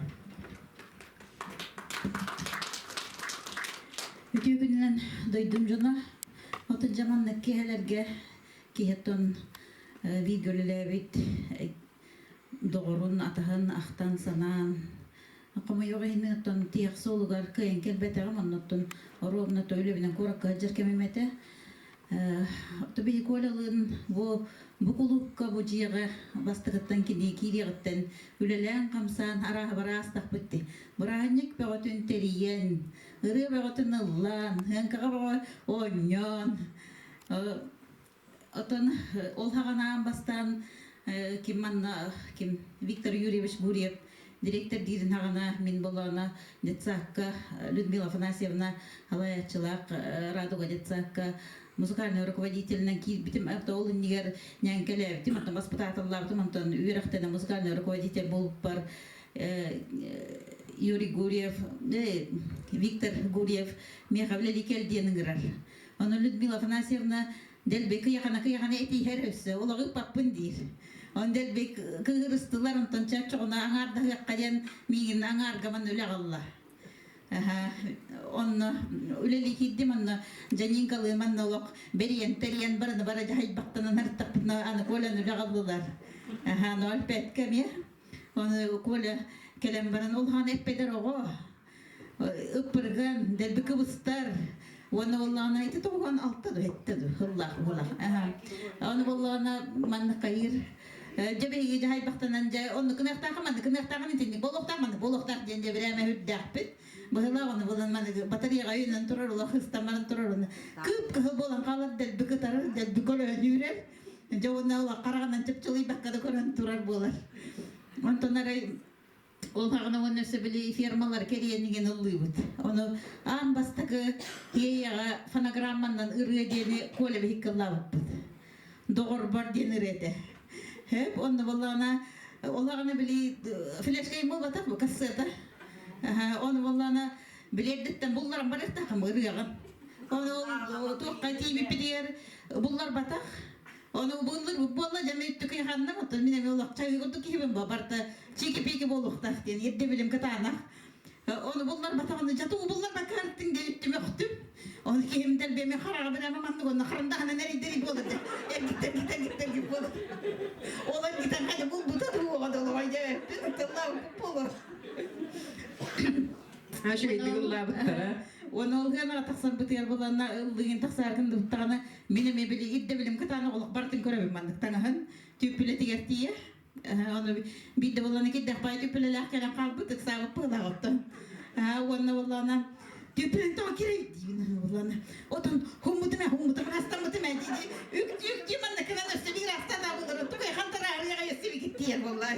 Үтүө күнүнэн дойдум дьоно, отут дьаманнык киһилэргэ киһи оттон бииргэ үлэлээбит доҕорун атаһын ахтан санаан хомойуох иһин оттон тиэх суолугар кыайан кэлбэтэҕим оннуттан оруобуна үлэбинэн куоракка сылдьар кэмим этэ Тобиһи Колялыын бу бу кулуупка бу дьиэҕэ бастакыттан кини киириэҕиттэн үлэлээн-хамсаан арааһы бараастахпыт дии. Бырааһынньык бөҕөтүн тэрийэн, ырыа бөҕөтүн ыллаан, ыаҥкаҕа бөҕө оонньоон, Отон ол хаҕанаан бастаан ким манна ким Виктор Юрьевич Гурьев директор диирин хаҕана мин болоона детсадка Людмила Афанасьевна халайааччылаах Радуга детсадка музыкальный руководителинэн киирбитим ол иннигэр ньээҥкэлээбитим онтон баспытааталлаабытым онтон үөрэхтэнэ музыкальный руководитель буолбуппар Юрий Гурьев Виктор Гурьев миэхэ үлэлии кэл диэн ыҥырар Ону Людмила Афанасьевна дэлби кыйахана-кыйахана этиһэр өссө улаҕыппаппын диир. Он дэлби кыыһырыстылар, онтон чаччоҕуна аҥаардаһыахха диэн миигин аҥааргаман үлэ аҕалла. Онно үлэлии киирдим, онно Жанинкалыын манна олох бэрийэн тэрийэн барыны бара дьаһайбахтанан артахпытына аны Коляны үлэ аҕаллылар. Аха, ноль пятка эмиэ. Оны Коля кэлэн баран ол хаан эппэтэр оҕо ыппырган, дэлби кыбыстар. Уонна буоллаҕына ити тоҕуган алта ду этте ду хыллаах буолар. Аны буоллаҕына маннык хайыыр дьэ биһиги дьаһайбахтанан дьэ оннук гыныахтаахын маннык гыныахтаахын итинник буолуохтаах маннык буолуохтаах диэн дьэ бирээмэ үрдээхпит. Быһылаах ону булан маннык батареяҕа өйөнөн турар улах ыстамманан турар уну кып кыһыл буолан хаалар дэлби кытарар дэлби көлөөнүүрэр дьэ уонна улах хараҕынан чыпчылыйбакка да көрөн турар буолар. Онтон арай Ол хаҕына уонна өссө били фермалар кэриэнигин ыллыыбыт. Ону аан бастакы тиэйэҕэ фонограмманан ырыа диэни Коля биһикки ыллаабыппыт. Доҕорбор диэн ырыа этэ. Хөп, онно буоллаҕына ол аҕына били флешка буолбатах бу кассета. Оны буоллаҕына били эрдэттэн булларан барыахтаахым ырыаҕын. Оны ол туохха тиийбиппитигэр булларбатах. Ону буллар буолла дьэ мен түкүйханным оттон мин эми олох чайы курдук киһибин бу барта чики-пики буолуохтаах диэн ирдэбилим кытаанах. Ону буллар батаҕаны дьату буллар бакаартын диэбиттим өхтүм. Ону киһим дэлбэми хараҕа бирама маннык онно харандаһынан эрийдери буолар дьэ. Эргиттер гитер гиттер гит буолар. Ол эргитен хайа булбута туоҕа долоҕой дьэбэппин тыллаабыт буолар. Үчүгэйдик ыллаабыттара. Уонна ол гыанаҕа тахсарбытыгар буланна ыллыгын тахсааргын дубуттаҕына мин эмиэ били ирдэбилим кытаанах олох барытын көрөбүн маннык таҥаһын түүппүлэтигэр тиийэ ону биирдэ буоллаҕына кирдээх баай түүппүлэлээх кэлэн хаалбыт ыксаабыт быһыылаах оттон уонна буоллаҕына түүппүлэн тоҕо кирэй диибин буоллаҕына отон хуммутум ээ хуммутум астаммытым ээ дии үктүү үктүү манна кынан өссө биир астаатаа булар тугай хантараарыаҕа өссө бикиттиэр буоллаа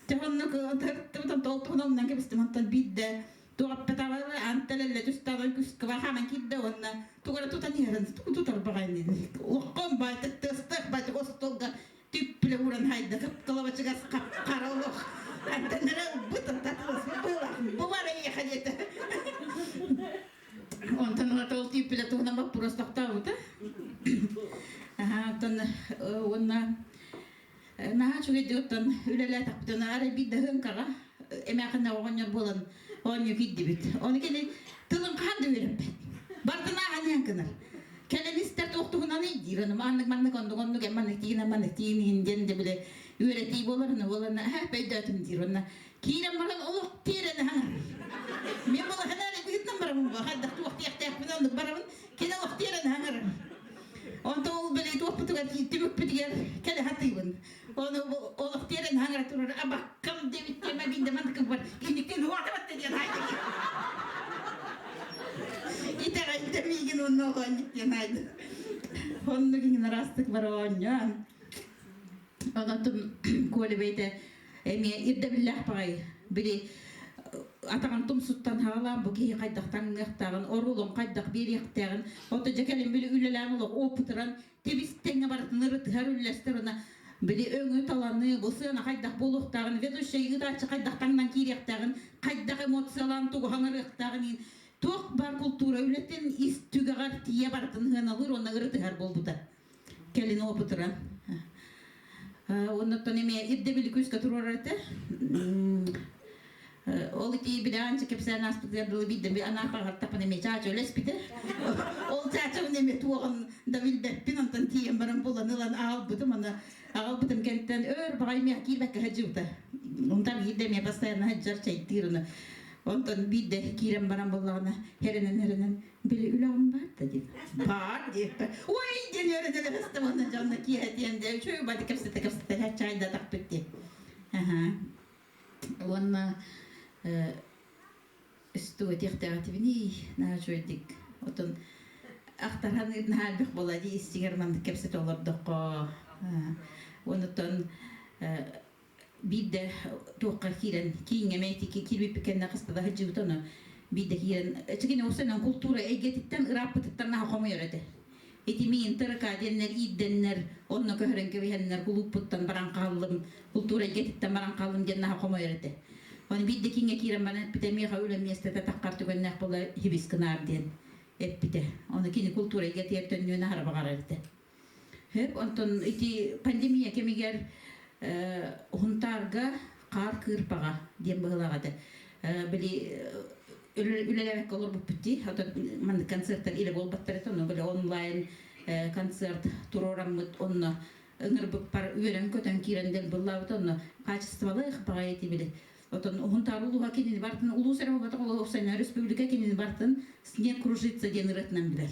Дьэ оннук толтугун оннан кэбистим онтон биирдэ туохпатаҕа анталелле түстаҕын күскэбэ хааман киирдэ уонна тугу эрэ тутан иһэрин тугу тутар баҕайын улахан байтык тыастаах байтык остуолга түппүлэ ууран хайда кылабачыгас хап-хара олох антаннара ылбыт татыласпыт быылаах бу бар эйиэхэ диэтэ онтон ылата ол түүппүлэ туһунан боппуруос тохтообута оттон уонна Наһаа үчүгэйдик оттон үлэлээтэхпитинэ арай биир да ыһыҥкаҕа эмээхинэ оҕонньор буолан оонньуу киирдибит. Ону кини тылын хаһан да үөрэппэт. Бардын ааһан иһэн гынар. Кэлэн истэр туох туһунан диир. Ону маннык маннык оннук оннук эн маннык тиийин маннык тиийин иһин диэн де бile үөрэтии буолар ону буолан аа өйдөөтүм диир. Онно киирэн баран олох тиэрэн аһар. Мен балахана эрэ быһытынан барабын бу хайдах туох диэхтээхпин оннук барабын кини олох тиэрэн аһар. Онтон ол били туохпутугар түмүкпүтүгэр кэлэ сатыыбын. Ону олох тиэрэн хаҥара турар абаккам диэбит диэмэ биирдэ маннык бар инниктэн уотабат диэн хайда. Итэҕэйдэ миигин онно олоонньук диэн хайда. Оннук иҥин араастык бара оонньоон. Онотум Коля бэйэтэ эмиэ ирдэбиллээх баҕайы. Били атаҕын тумсуттан хаалаан бу киһи хайдах таҥныахтааҕын, оруолун хайдах биэриэхтээҕин, ото дьэ кэлин били үлэлээн олох опытыран тибис тэҥҥэ барытын ырытыһар, үллэстэр уонна били өҥү таланы, бу сыана хайдах буолуохтааҕын, ведущай ыытааччы хайдах таҥнан киириэхтээҕин, хайдах эмоциялаан тугу хаҥарыахтааҕын иһин туох баар култуура үлэтин ис түгэҕэр тиийэ барытын сыаналыыр уонна ырытыһар буолбута. Кэлин опытыран. Оннуттан эмиэ ирдэбили күүскэ туруорар этэ. Ол ити билэҕинчэ кэпсээн ааспытыгар дылы биирдэ би анаахпар эмиэ чаача үлэспитэ. Ол чаачабын эмиэ туоҕун да билбэппин, онтон тиийэн баран булан ылан аҕалбытым, аны аҕалбытым кэнниттэн өр баҕайы миэхэ киирбэккэ сылдьыбыта. Онтон биирдэ эмиэ постоянно сылдьар чэйдиир аны. Онтон биирдэ киирэн баран буоллаҕына эрэнэн-эрэнэн били үлэҕим баар да диэн. Баар диэппэ. Ой диэн үөрэнэн эрэстим уонна дьонно киэһэтиэн дьэ үчүгэй бады кэпсэтэ-кэпсэтэ чайда тахпыт дии. Аха. Уонна үстү этиэхтээҕитибиний наһаа үчүгэйдик отон ахтархан наһаа элбэх буолла дии истигэр маннык кэпсэтэ олордоххо онутон биирдэ туохха киирэн кииҥҥэ мэйти киирбиппит кэннэ хаста да сылдьыбыт ону биирдэ киирэн чикини усанан култуура эйгэтиттэн ырааппытыттан наһаа хомуйар этэ Ити миин ТРК диэннэр иирдэннэр, онно көһөрөн кэбиһэннэр кулууппуттан баран хааллым, култуура эйгэтиттэн баран хааллым диэн наһаа хомойор этэ. Ону биирдэ кииҥҥэ киирэн баран эппитэ, миэхэ үлэ миэстэтэ таххар түгэннээх буола хибис гынаар диэн эппитэ. Ону кини култуура эйгэтигэр төннүөн аһара баҕарар этэ. Хөп, онтон ити пандемия кэмигэр Хунтаарга хаар кыырпаҕа диэн быһыылаах этэ. Били үлэлээбэккэ олорбуппут дии. Отон маннык концерттар илэ буолбаттар этэ. Ону били онлайн концерт туруораммыт онно ыҥырбыппар үөрэн-көтөн киирэн дэлбыллаабыт онно качестволаах баҕайы ити били. Отон Хунтаар улууһа кинини бартын улуус эрэ буолбатах улуус республика кинини бартын снег кружится диэн ырыатынан билэр.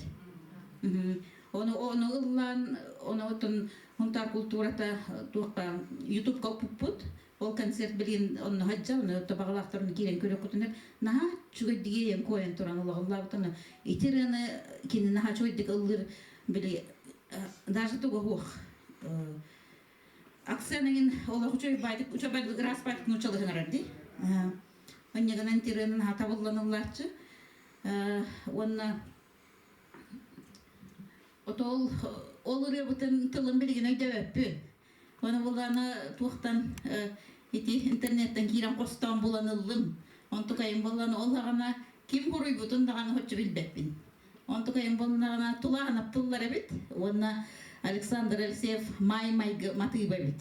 Ону ону ыллаан, ону оттон Хунтаар култуурата туохха Ютубка укпуппут. Ол концерт билигин онно сылдьар, ону табаҕалаахтарын киирэн көрүөххүтүнэр наһаа үчүгэйдик иэйэн куойан туран олоҕуллаабыт. Ону ити ырыаны кини наһаа үчүгэйдик ыллыыр били даже туга суох акцент олох үчүгэй баайдык үчүгэй баайдык ыраас баайдык нууччалыһынарар дии. Онньагынан ити ырыаны наһаа табыллан ыллааччы. Уонна Отол ол ырыабытын тылын билигин өйдөөбөппүн. Оны булана туохтан ити интернеттен киирэн хостоон булан ыллым. Онтукайым буоллана ол хаҕана ким буруйбутун даҕаны хоччу билбэппин. Онтукайым буоллаҕына тулаанап тыллар эбит уонна Александр Алексеев Маай майгы матыыба эбит.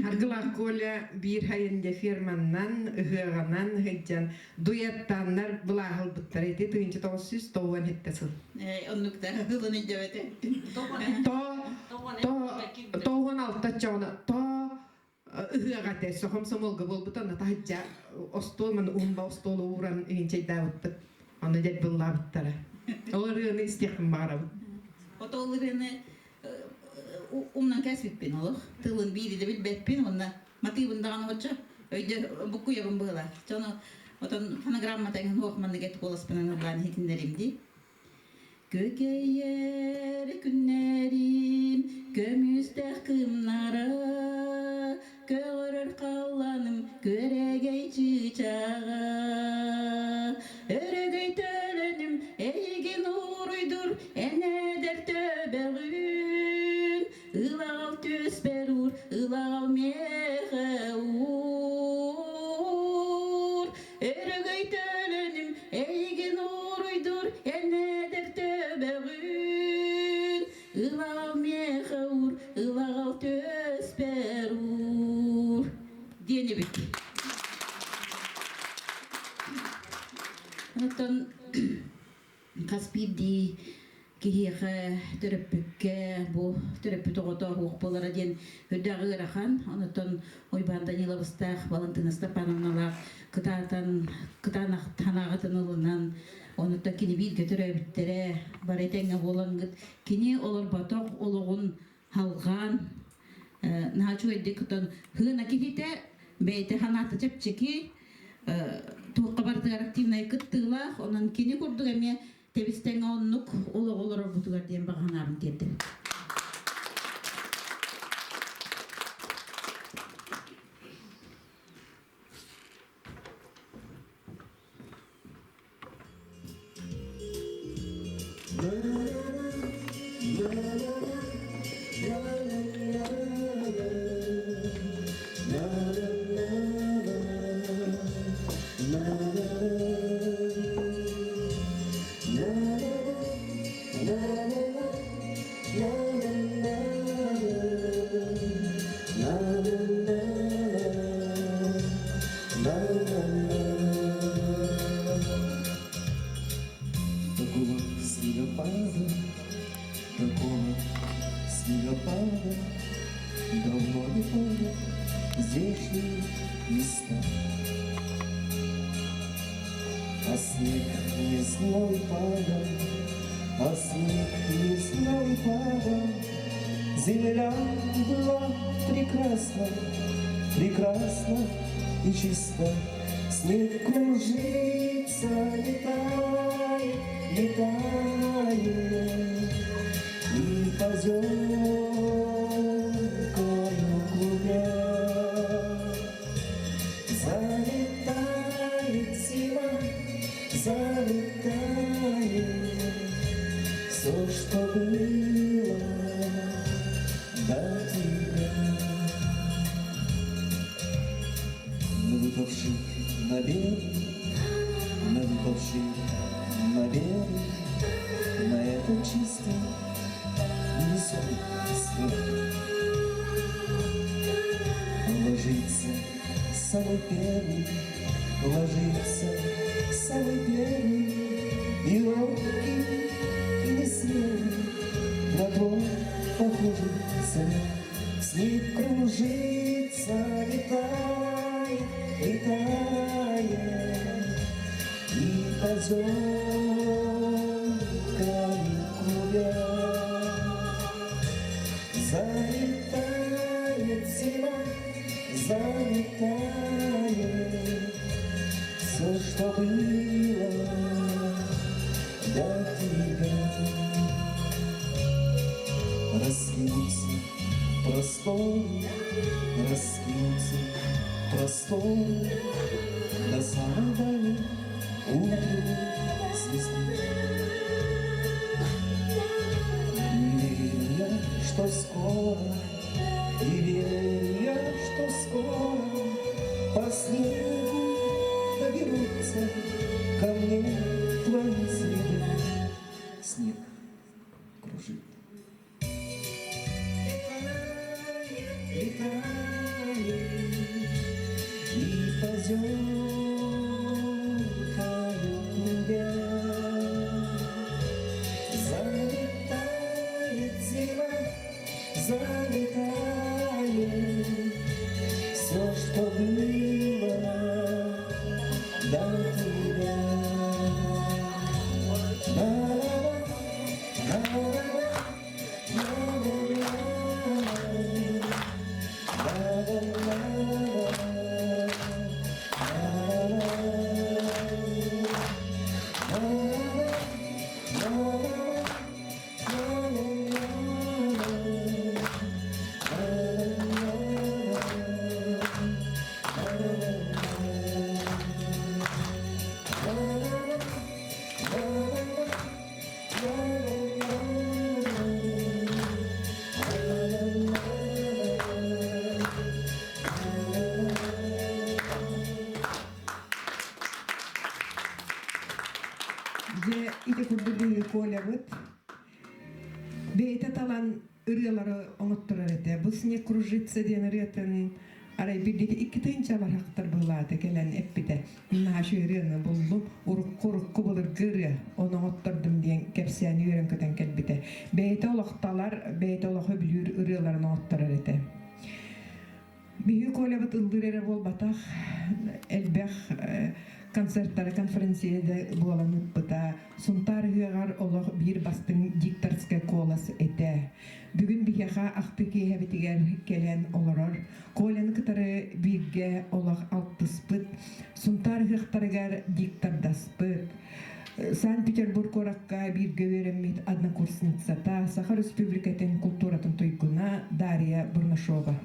Аргылаах Коля биир хайын дьэ ферманнан, ыһыаҕынан сылдьан дуэттааннар былааһылбыттар ити 1997 сыл. Оннук да ылын өйдөбөтө. То то 96 чоҕуна то ыһыаҕа этэ сохом-сомолго буолбут онно таһырдьа остуол маны уһунба остуолу ууран иҥинчэйдаабыппыт онно дьэ быллаабыттара. Ол ырыаны истиэхпин баҕарабын. Ото ол ырыаны умнан кээспиппин олох тылын биири да билбэппин уонна матыыбын даҕаны оччо өйдө буккуйабын быһыылаах дьону отон фонограммата эҥин суох маннык эт куоласпынан ыллаан иһитиннэрим дии Көкөйөр күннэрим көмүстээх кымнара көҕөрөр халланым күөрэгэй чыычааҕа Өрөгөй төлөнүм эйигин уруйдур эн эдэр төбөҕүн Ылаҕал түспэр уур, ылаҕал миэхэ уур Өрөгөй төлөнүм эйигин уруйдур эн эдэр төбөҕүн Ылаҕал миэхэ уур, ылаҕал түспэр уур диэн эбит. Оттон хас биирдии киһиэхэ төрөппүккэ бу төрөппүт оҕото уох буолара диэн үрдээх ыарахан. Онтон Уйбаан Даниловыстаах Валентина Степановналаах кытаатан кытаанах санааҕытын ылынан онуттан кини бииргэ төрөөбүттэрэ бары этэҥҥэ буолаҥҥыт кини олорботох олоҕун халҕаан наһаа үчүгэйдик отон хыына киһитэ бэйэтэ санаата чэпчэки туохха барытыгар активнай кыттыылаах онон кини курдук эмиэ. Тэбис-тэҥ оннук олоҕу олорорбутугар диэн баҕа санаабын тиэрдэбин. Такого снегопада, такого снегопада давно не помню здешние места. А снег не знал и падал, а снег не знал и падал. Земля была прекрасна, прекрасна и чиста. Снег кружится, летает, летает, И поземкою клубя Залетает зима, залетает Все, что было до тебя. На выпавший на белый, на выпавший на белый, На этом чистом невесомый снег. Ложится самый первый, ложится самый первый, И робкий, и несмелый, На твой похожий смех. Снег кружится, летает, летает, И поземками клубя Залетает зима, залетает Все, что было до тебя. Раскинутся просторы, раскинутся просторы До самой дали утренней звезды. И верю я, что скоро, и верю я, что скоро По снегу доберутся ко мне твои следы. Снег кружит. Летает, летает, и поземкою клубя Залетает зима, залетает Все, что было до тебя. На-на-на, на-на-на, на-на-на, Дьэ, ити курдук биһиги Колябыт бэйэтэ талан ырыалары оҥотторор этэ. Бу «Снег кружится» диэн ырыатын арай билдики икки тыһыынча барахтар быһылаата кэлэн эппитэ. Наша ырыаны буллум, урукку урукку былыргы ырыа, ону оҥоттордум диэн кэпсээн үөрэн көтөн кэлбитэ. Бэйэтэ олохталар, бэйэтэ олоху бүлүүр ырыаларын оҥотторор этэ. Биһиги Колябыт ыллыыр эрэ буолбатах, элбэх концерттары, конференцияда буолан ыыппыта. Сунтаар ыһыаҕар олох биир бастыҥ дикторскай куолас этэ. Бүгүн биһиэхэ ахтыы киэһэбитигэр кэлэн олорор. Коляны кытары бииргэ олох алтыспыт, Сунтаар ыһыахтарыгар диктордаспыт. Санкт-Петербург куоракка бииргэ үөрэммит однокурсницата, Саха Республикатын култууратын туйгуна Дарья Бурнашова.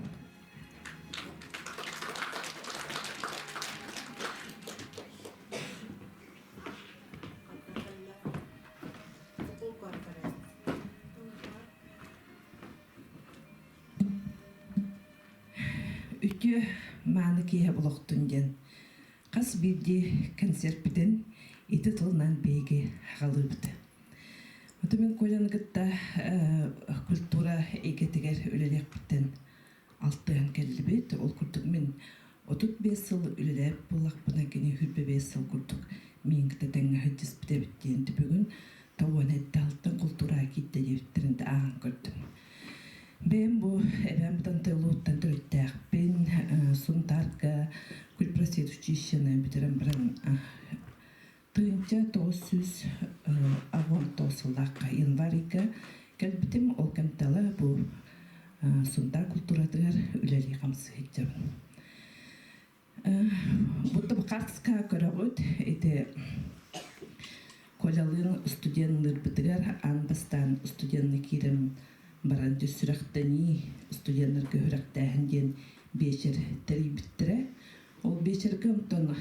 Үтүө мааны киэһэ олохтун диэн хас биирдии концерппитин ити тылынан биһиги аҕалыыбыт. Оту мин Коляны кытта культура эйгэтигэр үлэлиэхпиттэн алтыһан кэллибит. Ол курдук мин 35 сыл үлэлээбит буоллахпына, кини 25 сыл курдук миин кытта тэҥҥэ сылдьыспыт эбит диэн бүгүн тоҕуон этте алтан култуураҕа киирдэ диэбиттэрин да ааҕан көрдүм. Бэйэм бу эбээм Тантайлууттан төрүттээхпин, Сунтаарга культпросветучилищены бүтэрэн баран 1989 сыллаахха январь ыйга кэлбитим. Ол кэмтэлэ бу Сунтаар култууратыгар үлэлии-хамсыы сылдьабын. Будто хаартыска көрөҕүт, ити Колялыын студенныырбытыгар аан бастаан студенны киирэн баран сүрэхтэнии, студеннарга сүрэхтээһин диэн биэчэр тэрийбиттэрэ. Ол биэчэргэ онтон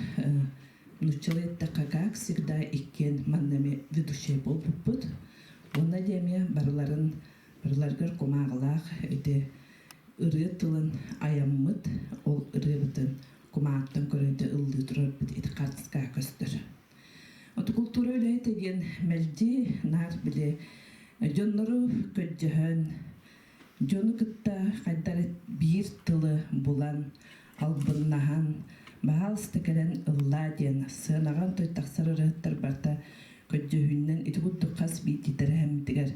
нууччалыы эттэххэ, как всегда, иккиэн манна эмиэ ведущай буолбуппут. Уонна дьэ эмиэ барыларын барыларыгар кумааҕылаах ити ырыа тылын айаммыт, ол ырыабытын кумаартан көрөн ыллыы турарбыт ити хаартыскаҕа көстөр. Оту култуура үлэһитэ диэн мэлдьи наар били дьоннору көрдөһөн, дьону кытта хайдах биир тылы булан, албыннаһан, баһаалыста кэлэн ыллаа диэн сыанаҕа той тахсар ырыаһыттар барыта көрдөһүүннэн ити курдук хас биирдии тэрээһиммитигэр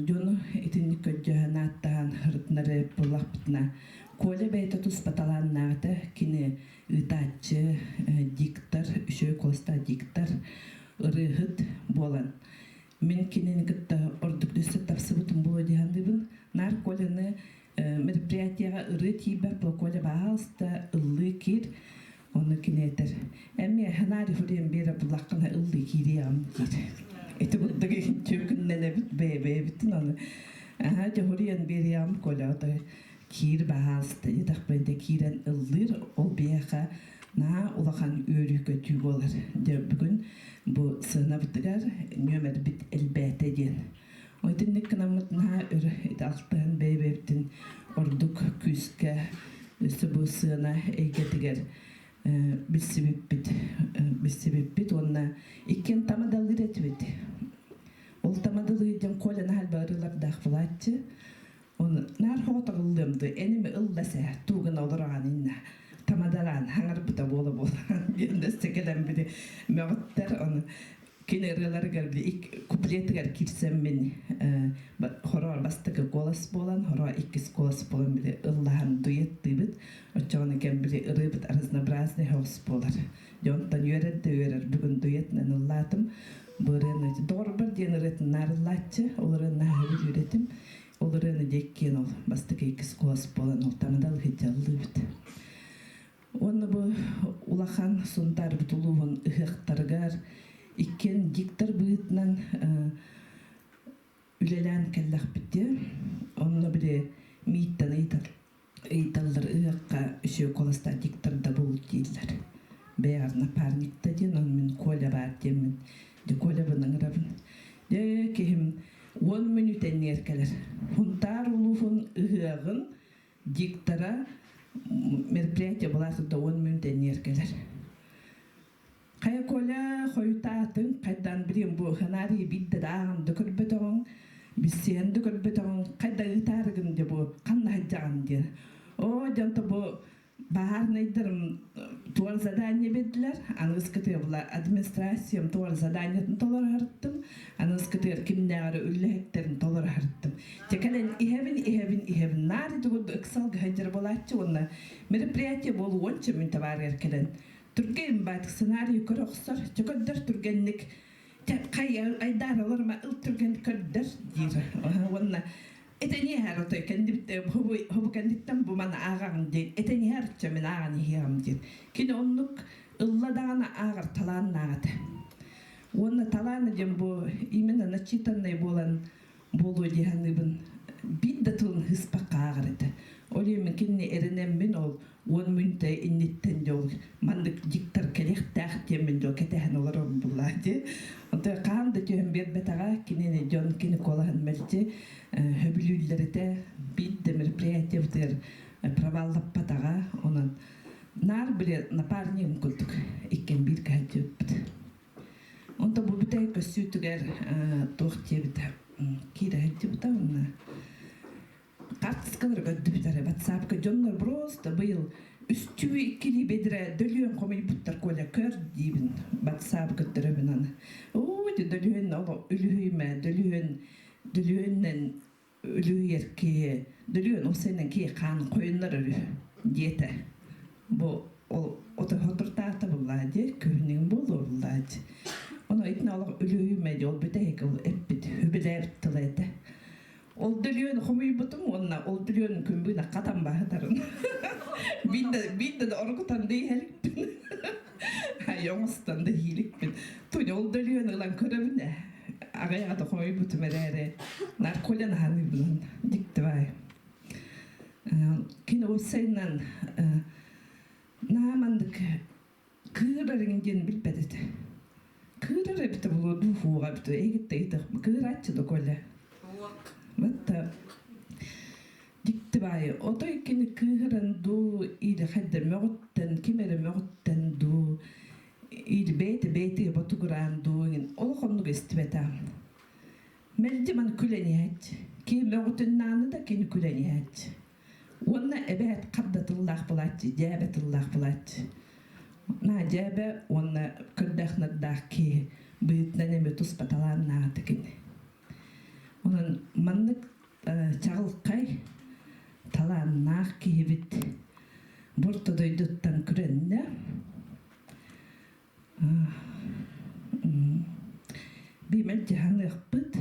дьону итинник көрдөһөн ааттаһан ырытынары буллахпытына Коля бэйэтэ туспа талааннааҕыта кини ыытааччы диктор үчүгэй куоластаах диктор ырыаһыт буолан мин кинини кытта ордук өссө тапсыбытым буолуо дии саныыбын наар Коляны мероприятиеҕа ырыа тиийбэт буо Коля баһаалыста ыллыы киир Ону кини этэр, эмиэ ханаар хуриэн биэрэ буллаххына ыллыы киириэҕим диир. Ити курдук түөкүннэнэбит бэйэ-бэйэбитин ону аһаа дьэ хуриэн биэриэҕим Коля отой киир баһаалыста диэтэхпинэ дэ киирэн ыллыыр ол биһиэхэ наһаа улахан үөрүү-көтүү буолар. Дьэ бүгүн бу сыанабытыгар нүөмэрбит элбээтэ диэн. Итинник гынаммыт наһаа өр ити алтыһан бэйэ-бэйэбитин ордук күүскэ өссө бу сыана эйгэтигэр билсибиппит билсибиппит уонна иккиэн тамадалыыр этибит. Ол тамадалыыр диэн Коля наһаа элбэх ырыалардаах буолааччы. Оны наар хоҕотоҕуллуом дуу, эними ылла сэ, туугун олороҕан инна тамадалаан хаҥарбыта буола-буола диэн өссө кэлэн били мөҕүттэр ону Кини ырыаларыгар куплетыгар киирсэммин хороо бастакы голос буолан, хороо иккис голос буолан били ыллаһан дуэттыыбыт. Оччоҕуна кэм били ырыабыт разнообразный соҕус буолар. Дьэ онтон үөрэр да үөрэр. Бүгүн дуэтынан ыллаатым. Бу ырыаны доҕорбор диэн ырыатын наар ыллааччы. Ол ырыаны наһаа сөбүлүүр этим. Ол ырыаны диэккиэн ол бастакы иккис голос буолан ол тамадал сылдьаллыыбыт. Уонна бу улахан Сунтаарбыт улууһун ыһыахтарыгар иккиэн диктор быһыытынан үлэлээн кэллэхпит дии. Онно били мииттэн ыйыталлар ыһыахха үчүгэй куоластаах диктор да бул дииллэр. Бэйэҕэр напарникта диэн, ону мин Коля баар диэммин, дьэ Колябын ыҥырабын. Дьэ киһим 10 мүнүүтэ иннигэр кэлэр. Сунтаар улууһун ыһыаҕын диктора мероприятие была 10 мүнүүтэ иннигэр кэлэр. Хайа Коля хойутаатын хайдан билим бу ханаарыйы биирдэ да ааҕан да көрбөтөҕүҥ, билсиһэн да көрбөтөҕүҥ, хайда ыытаарыгын дьэ бу ханна сылдьаҕын диэн. Оо дьонто бу Баһаарынайдарым туор задание биэрдилэр. Аныгыскытыгар була администрациям туор заданиетын толоро сырыттым. Аныгыскытыгар кимнээҕэр үллэһиттэрин толоро сырыттым. Дьэ кэлэн иһэбин, иһэбин, иһэбин. Наар ити курдук ыксалга сылдьар буолааччы уонна мероприятие буолуонча мин табаарыгар кэлэн түргэн баатык сценарий көрө охсор. Дьэ көрдөр түргэнник хай айдааралар ма ыл түргэн көрдөр диир. Уонна Этэниэһэр отой кэннибит хобу кэнниттэн бу маны ааҕаҕын диэн этэниэһэр чэ мин ааҕан иһиэҕим диэн. Кини оннук ылла даҕаны ааҕар талааннаах этэ. Уонна талаана диэн бу именно начитанный буолан буолуо дии саныыбын. Биир да тылын ыспакка ааҕар этэ. Ол иһин кинини эрэнэммин ол уон мүнтэ инниттэн дьэ ол маннык диктор кэлиэхтээх диэммин дьэ кэтэһэн олорорум буллаа дии. Онтон хаһан да түһэн биэрбэтэҕэ кинини дьон кини куолаһын мэлдьи сөбүлүүллэр этэ. Биир да мероприятиебытыгар проваллаппатаҕа. Онон наар били напарнигым курдук иккиэн биир кэһэлдьибиппит. Онто бу бүтэй көссүүтүгэр туох диэбитэ киирэ сылдьыбыта уонна хаартыскалары көрдүбүт эрэ ватсапка дьоннор просто быйыл үстүү иккилии бедре дөлүөн хомуйбуттар Коля көр диибин ватсап көрдөрөбүн аны оо дөлүөн ол үлүһүймэ дөлүөн дөлүөннэн үлүһүйэр киһи дөлүөн ол сэнэн киһи хаан хойуннар өрү диэтэ бу ол отуртаата буллаа дии күһүнүн буолуо буллаа дии ону итинэ олох үлүһүймэ дии ол бүтэһик ол эппит үбүлээбит тыла этэ Ол дөлүөн хомуйбутум уонна ол дөлүөн күн бүгүн хатан баһытарын. Биирдэ да оргутан да иһэликпин. Оҥостон да иһииликпин. Туня ол дөлүөн ылан көрөбүн ээ. Аҕыйаҕа да хомуйбутум эрээри нарколян аһаныыбынан дикти баай. Кини ол сайынан наамандык кыырарыҥ диэн билбэт этэ. Кыырар эбитэ буолуо дуу суоҕа эбитэ эһигиттэ ыйытах кыырааччы да Коля. Батта дьикти баайы отой кини кыыһыран дуу или хайда мөҕүттэн ким эрэ мөҕүттэн дуу или бэйэтэ бэйэтигэр ботугураан дуу иҥин олох оннук истибэтэ. Мэлдьи маны күлэн иһээччи. Киһи мөҕүтүннааны да кини күлэн иһээччи. Уонна эбээт хат да тыллаах булааччы, дьээбэ тыллаах булааччы. Наа дьээбэ уонна көрдөөх-нардаах киһи быһыытынан эмиэ туспа талааннаах кини. Онон маннык чаҕылхай талааннаах киһибит бу орто дойдуттан күрэннэ. Биимэл дьаһаныахпыт.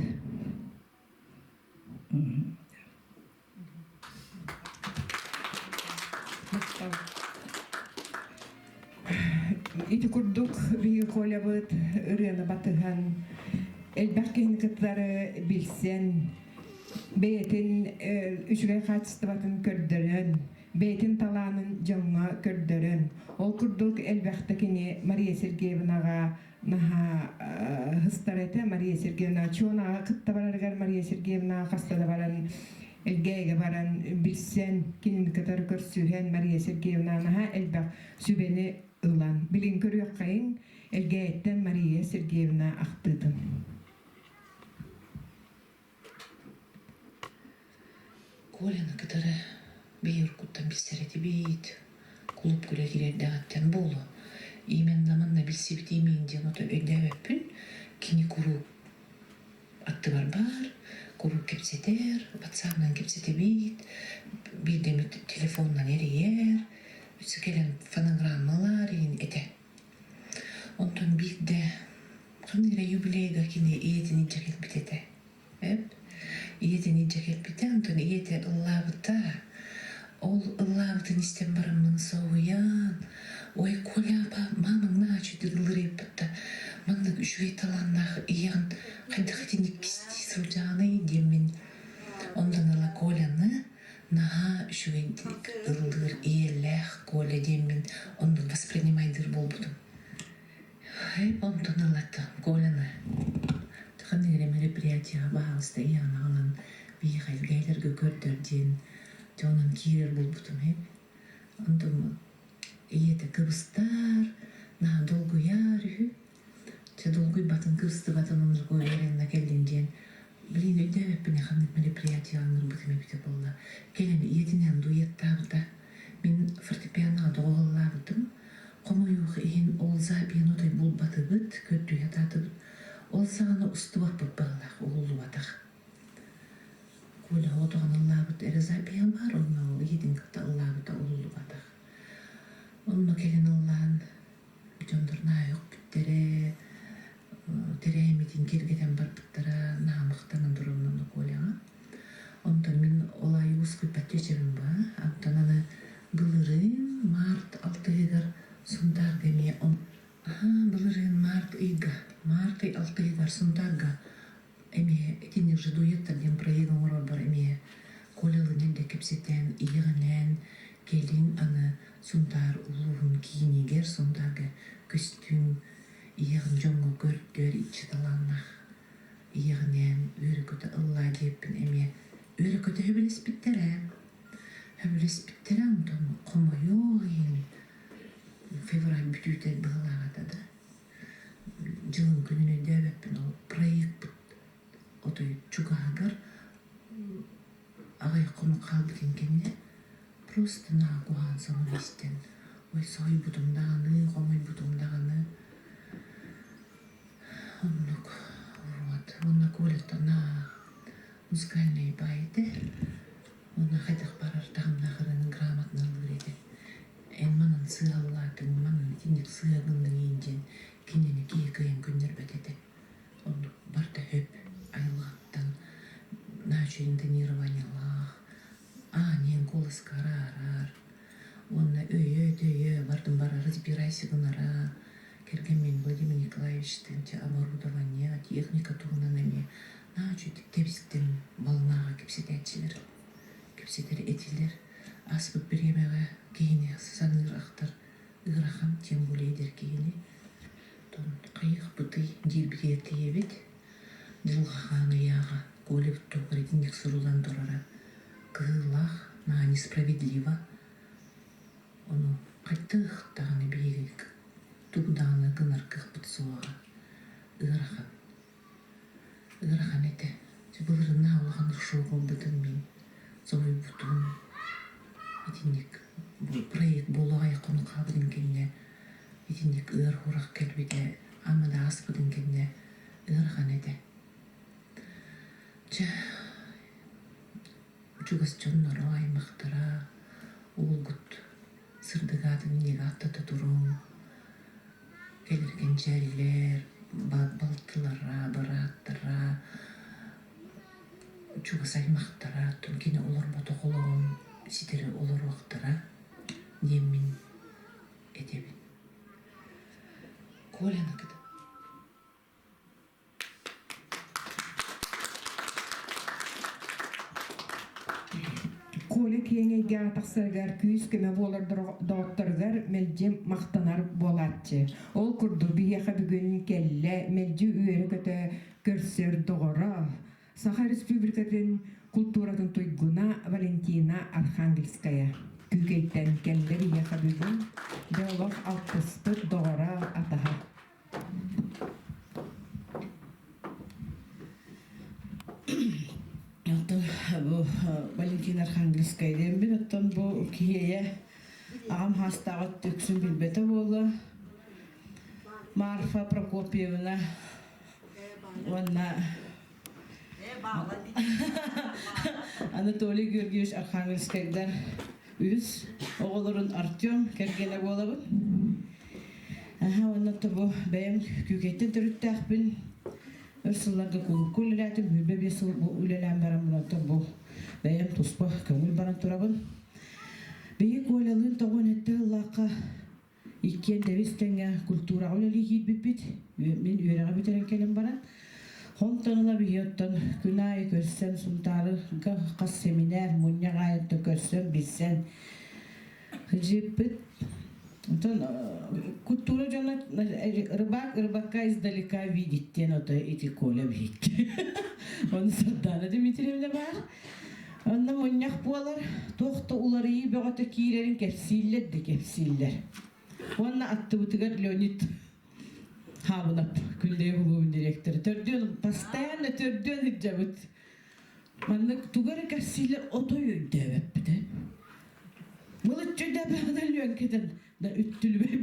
Ити курдук биһиги Колябыт ырыаны батыһан, элбэх киһини кытары билсэн, бэйэтин үчүгэй хаачыстыбатын көрдөрөн, бэйэтин талаанын дьоҥҥо көрдөрөн, ол курдук элбэхтэ кини Мария Сергеевнаҕа наһаа һыстар этэ Мария Сергеевна Чуонаҕа кытта барарыгар Мария Сергеевна хаста да баран Элгээйигэ баран билсэн кинини кытары көрсүһэн Мария Сергеевна наһаа элбэх сүбэни ылан билин көрүөххэйиҥ Элгээйиттэн Мария Сергеевна ахтыытын. Коляны кытары биир уруккуттан билсэр этибит, кулууп күлэ киирэрдээҕиттэн буолуо. Именно манна билсибит имиин диэн ото өйдөөбөппүн. Кини куруук аттыбар баар, куруук кэпсэтэр, ватсабынан кэпсэтэбит, биирдэ эмит телефонунан эрийэр, өссө кэлэн фонограммалар иһин этэ. Онтон биирдэ ханнык эрэ юбилейга кини ийэтин илдьэ кэлбит этэ. Эп ийэтин илдьэ кэлбитэ, онтон ийэтэ ыллаабыта. Ол ыллаабытын истэн бараммын соһуйан, ой, Коля, мамаҥ наһаа үчүгэй ыллырыйбыт маннык үчүгэй талааннаах ийэҕин хайдах итинник кистии сылдьаҕыный диэммин онтон ыла Коляны наһаа үчүгэйдик ыллыыр ийэлээх Коля диэммин оннук воспринимайдыыр буолбутум. Онтон ылата Коляны ханнык эрэ мероприятиеҕа баһаалыста ийэҕин аҕалан биһиэхэ илгээйлэргэ көрдөр диэн дьэ онон киирэр буолбутум иһин. Онтон ийэтэ кыбыстар, наһаа долгуйар үһү. Дьэ долгуйбатын, кыбыстыбатын оннук уверенно кэллин диэн блин өйдөөбөппүн ханнык мероприятиеҕа ыҥырбытым эбитэ буолла. Кэлэн ийэтинээн дуэттаабыта. Мин фортепианоҕа доҕуһуоллаабытым. Хомойуох иһин ол запиһын отой булбатыбыт, көрдүү сатаатыбыт. Ол саҕана устубаппыт быһыылаах, уһуллубатах. Коля отоҕун ыллаабыт эрэ запиһа баар, онно ол ийэтин кытта ыллаабыта уһуллубатах. Онно кэлин ыллаан дьоннор наһаа үөхпүттэрэ, тэрээһиммитин киэргэтэн барбыттара, наһаа махтанан турабын онно Коляҕа. Онтон мин ол аайы уоскуйбат чэчэбин баа. Онтон аны былырыын март алтыһыгар Сунтаарга эмиэ былырыын март ыйга март ый. Итинник же дуэттар диэн проект оҥорорбор эмиэ Колялыын эрдэ кэпсэтэн, ийэҕинээн кэлин аны Сунтаар улууһун киинигэр Сунтаарга көстүүн ийэҕин дьоҥҥо көрдөр, иччи талааннаах ийэҕинээн үөрэ-көтө ыллаа диэппин эмиэ үөрэ-көтө сөбүлэспиттэрэ. Сөбүлэспиттэрэ онтон хомойуох иһин февраль бүтүүтэ быһыылаах этэ да дьылын күнүн өйдөөбөппүн ол проекпыт отой чугаһыгар аҕыйах хонук хаалбытын кэннэ просто наһаа куһаҕан сонун истэн ой соһуйбутум даҕаны хомойбутум даҕаны оннук вот уонна Колята наһаа музыкальнай баай этэ уонна хайдах барар таһымнаах ырыаны грамотно ыллыыр этэ эн манан сыаллаатыҥ манан итинник сыа гынныҥ диэн кинини киһи кыайан көннөрбөт этэ оннук барыта сөп айылҕаттан научное интонированиелаах аанньан куоласка араарар уонна өйө-төйө бардым бара разбирайся гынара кэргэммин Владимир Николаевичтыын чэ оборудование техника туһунан эмиэ наһаа үчүгэй тэбистим балынаҕа кэпсэтээччилэр кэпсэтэр этилэр ааспыт бириэмэҕэ киһини саныыр ахтар ыарахан тем более эдэр киһини Оттон хайыахпытый диирбитигэр тиийэбит. Дьылҕа хаан ыйааҕа Коля туохха итинник суруллан турара кыһыылаах, наһаа несправедливо. Ону хайдах даҕаны биһиги тугу даҕаны гынар кыахпыт суоҕа. Ыарахан. Ыарахан этэ. Былырынаа улахан шок ылбытым мин. Соһуйбутум. Итинник проект буолаҕай хонук хаалбытын кэннэ итинник ыар сурах кэлбитэ ама да ааспытын кэннэ ыарахан этэ. Чэ, чугас дьонноро, аймахтара, уолгут сырдык аатын иннигэ ааттата туруҥ, кэлэр кэнчээрилэр, балтылара, бырааттара, чугас аймахтара, оттон кини олорботох олоҕун ситэри олоруохтара диэммин этэбин. Коляны кытта Коля киэҥ эйгэҕэ тахсарыгар күүс-көмө буолар доҕотторугар мэлдьи махтанар буолааччы. Ол курдук биһиэхэ бүгүн кэллэ мэлдьи үөрэ-көтө көрсөр доҕоро, Саха Республикатын култууратын туйгуна Валентина Архангельская. Күүкэйтэн кэллэ биһиэхэ бүгүн дьэ олох алтыспыт доҕоро атаһа. Оттон бу Валентина Архангельская диэммин, оттон бу киһиэйэ аҕам хаастааҕы үксүн билбэтэ буолла. Марфа Прокопьевна уонна Анатолий Георгиевич Архангельскайдар үс оҕолорун Артем кэргэнэ буолабын. Аха, уонна бу бэйэм Күүкэйтэн төрүттээхпин. Өр сылларга кулуупка үлэлээтим, 25 сыл бу үлэлээн баран оттон бу бэйэм туспа көҥүл баран турабын. Биһи Колялыын тоҕуон этте ыллаахха Иккиэн тэбис тэҥҥэ культураҕа үлэлии киирбиппит. Мин үөрэҕи бүтэрэн кэлэн баран, онтон ыла биһи оттон күн аайы көрсөн Сунтаарга хас семинар, мунньах аайыттан көрсөн, билсэн сылдьыппыт. Онтон культура дьоно рыбак рыбака издалека видит диэн ото ити Коля биһикки. Оны Сардаана Дмитриевна баар. Онно мунньах буолар, туох да уларыйыы бөҕөтө киирэрин кэпсииллэр да кэпсииллэр. Уонна аттыбытыгар Леонид Хаабынап, Күндэйэ кулуубун директора. Төрдүөн, постоянно төрдүөн сылдьабыт. Маннык тугу эрэ кэпсииллэр отой өйдөөбөппүт. Мылыччы өйдөөбөтөн Лүөҥкэтэн да үттүлүбэй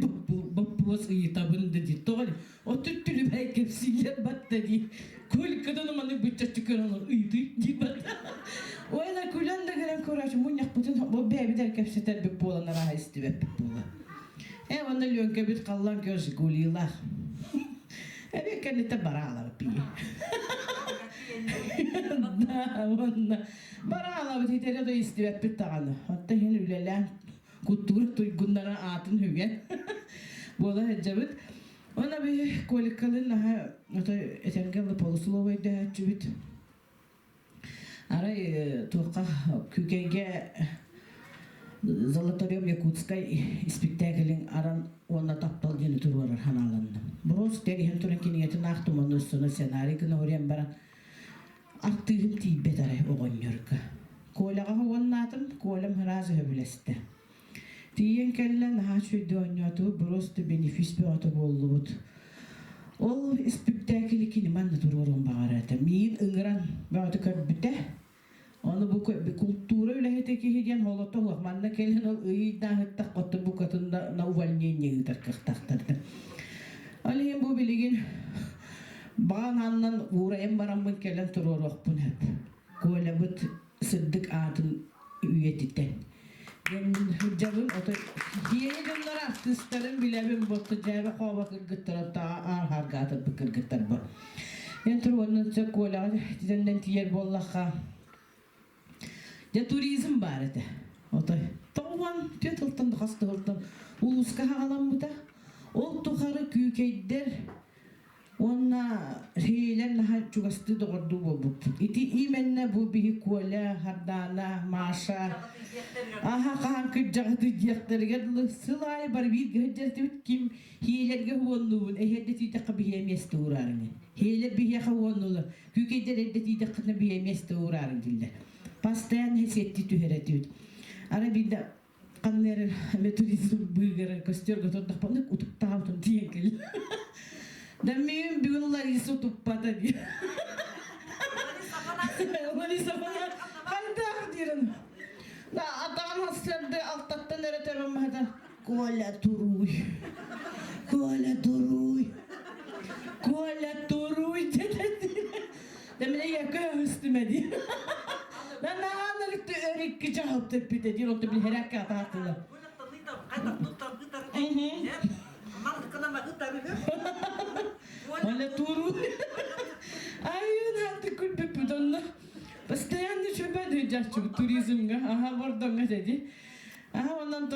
боппуруос ыйытабын да дии. Тоҕо от үттүлүбэй кэпсииллэр батта дии. Кулькадан маны быччаччы көрөн ыйытый дии батта. Ойна күлэн да кэлэн көрөөчү мунньахпытын бу бэйэбит кэпсэтэрбит буолан арааһа истибэппит буола. Э онно Лүөҥкэбит халлан көр Жигулилаах. Эбиэ кэнниттэн бараалабыт бии. Да, уонна бараалабыт итэри да истибэппит даҕаны. Оттон иһин үлэлээн куттуур туйгуннара аатын үгэн буола сылдьабыт. Уонна биһи Коликалыын наһаа этэргэ дылы полуслово өйдөһөөччүбүт. Арай туохха Күүкэйгэ Золотарев Якутскай испиктээкилин аран уонна таптал диэни туруорар санааланным. Боруос тэриһэн туран кинигэтин аахтым уонна өссө сценарий гына уруйан баран артыыһым тиийбэт арай оҕонньорго. Коляҕа уоннаатым, Колям сразу сөбүлэстэ. Тиийэн кэллэ, наһаа үчүгэйдик оонньоотубут, просто бенефис бөҕөтө буоллубут. Ол испиктээкили кини манна туруоруон баҕарар этэ. Миигин ыҥыран бөҕөтө көрбүтэ. Ону бу култуура үлэһитэ киһи диэн холото суох. Манна кэлэн ол ыйдааһыттах хоту букатын да на увольнение ыытар кыахтаахтар. Ол иһин бу билигин баҕан аннан уурайан бараммын кэлэн туруоруохпун сөп. Колябыт сырдык аатын үйэтитэн. Дьабын ото киэни дьоннор артыыстарын билэбин ботто дьээбэ хооба кыргыттара аархааргаатырбыт кыргыттар бу. Эн туруоннан сө Коляҕа титэннэн тиийэр буоллахха дьэ туризм баар этэ. Отой тоҕуон түөрт сылтан да хас да сылтан улууска хаҕаламмыта. Ол тухары күүкэйдэр Уонна Хейлер наһаа чугастыы доҕордуу буолбуппут. Ити именно бу биһи Коля, Хардаана, Маша аха хаһан кырдьаҕыты диэхтэригэр дылы сыл аайы бары бииргэ сылдьар ким Хейлергэ уоннуубун эһиэрдэ тиийдэххэ биһиэ миэстэ уураарыҥ. Хейлер биһиэхэ уоннулар күүкэйдэр эрдэ тиийдэххитинэ биһиэ миэстэ уураарыҥ дииллэр. Постоянно сиэттии түһэр этибит. Ара биирдэ ханна эрэ эмэ туризм быыгара көстөргө турдахпына утуктаабытым тиийэн кэллим. Да мин бүгүн Лариса утуппата дии. Лариса хайдах диирин. Да атаҕын хасырды алтаттан эрэ төбөм баһата. Коля туруй. Коля туруй. Коля туруй Да мен якка үстүмэ дии. Нанаан өрүккү дьаһал төппүтэ диир онто били хэрээккэ атаатылар. Оля туру. Айын ханты күлбүппүт онно. Постоянно чөбөдү жаччы туризмга. Аха бордоҥҥа деди. Аха онон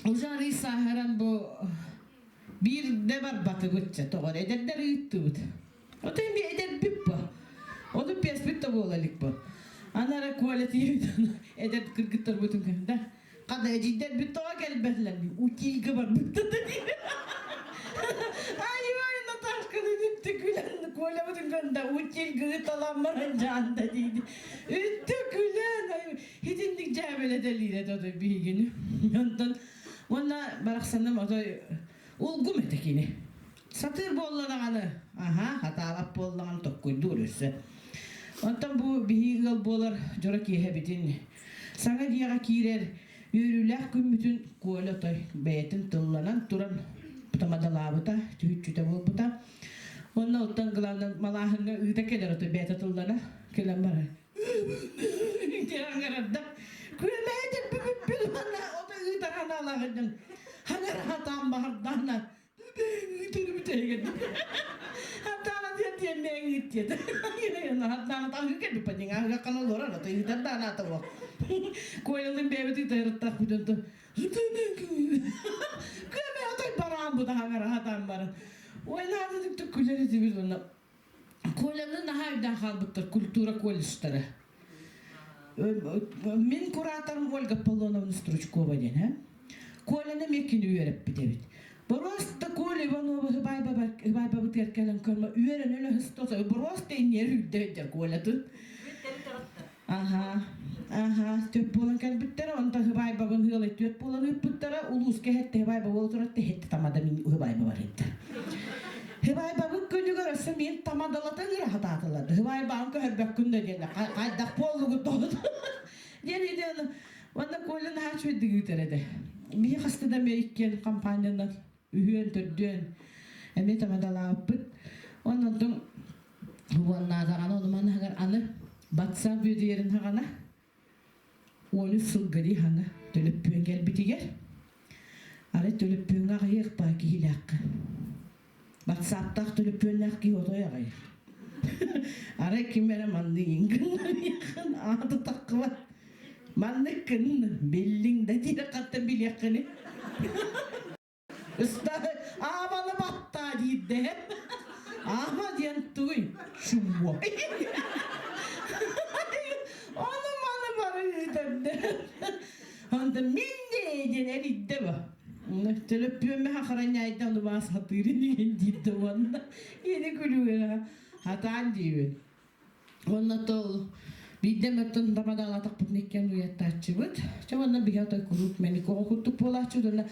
уже арый сааһыран бу биирдэ барбатыбыт чэ тоҕо эдэрдэр ыыттыбыт. Ото эми эдэрбит бу. Ону песпит да буола илик бу. Анара Коля тиийбит эдэр кыргыттарбытын көрдө. Хада эдьиийдэрбит тоҕо кэлбэтилэр утильга барбыт Ай ой Наташканы үттү күлэн Колябытын көрдө утильга ыталаммаран жаанда диidi. Үттү күлэн хитинник дьээбэлэтэлиирэ тотой биһигини. Онтон уонна барахсаным отой улгум этэ кини. Сатыыр буолла даҕаны, аһаа, хатаабат буоллаҕына токкуйдуур өссө. Онтон бу биһиги ыал буолар дьоро киэһэбитин саҥа дьиэҕэ киирэр үөрүүлээх күммүтүн Коля отой бэйэтин тылланан туран тамадалаабыта, түһүччүтэ буолбута. Уонна оттон главное малааһыҥҥа ыыта кэлэр отой бэйэтэ тыллана кэлэн барар. Диэн Күөмэйдэр бүгүппүт уонна ото ыытар ханаалаах ханар хатаан баһардаана Койлын бэйэбит ыытарыттах бүтэн Көмө отой бараан бу таһагара хатаан баран. Ойнаады түк күлэр этибит онно. Коляны наһаа өйдөөн хаалбыттар культура колледжтара. Мин кураторым Ольга Аполлоновна Стручкова диэн, э? Коляны эмиэ кини үөрэппит эбит. Боруоста Коля Иванова Ыбайбабытыгар кэлэн көрмө үөрэн өлө хыстос боруоста инниэр үрдэ өйдө Колятын. Аха, аха, төп буолан кэлбиттэрэ, онто Ыбайбабын ыалай түөт буолан ыыппыттара, улууска эһэтте Ыбайба буола турар тэһэтте тамада мин Ыбайба бар эттэр. Хыбайбабыт күнүгэр өссө мин тамадалатан ыраһатаатылар. Хыбайбаҕын көһөрбөккүн да диэн хайдах буоллугут тоҕо диэн идеяны уонна Коля наһаа үчүгэйдик ыытар этэ. Биһи хаста да эмиэ иккиэн компаниянан үһүөн төрдүөн эмиэ тамадалаабыппыт. Онон онтон уоннаатаҕына ону маныгар аны батсаап үөдүйэрин хаҕана 13 сылга дии хаҥа төлөппүөн кэлбитигэр арай төлөппүөҥҥэ аҕыйах баа киһилээххэ батсааптаах төлөппүөннээх киһи отой аҕыйах арай ким эрэ маннык гыннарыаххын ааты таххыбат маннык гын биллиҥ да диир хаттан билиэххини Ааманы баттаа диирдэ. Аама диэн тугуй? Чумуо. Төлөппүөммэ хахаранньаайда ону баас хатыырын иһин диирдэ уонна ини күлүгэ хатаан диибин. Уонна тол биирдэ мөттөн тамадаалатахпытын иккиэн уйаттааччыбыт. Чэ уонна биһи отой куруук мэник оҕо курдук буолааччыбыт уонна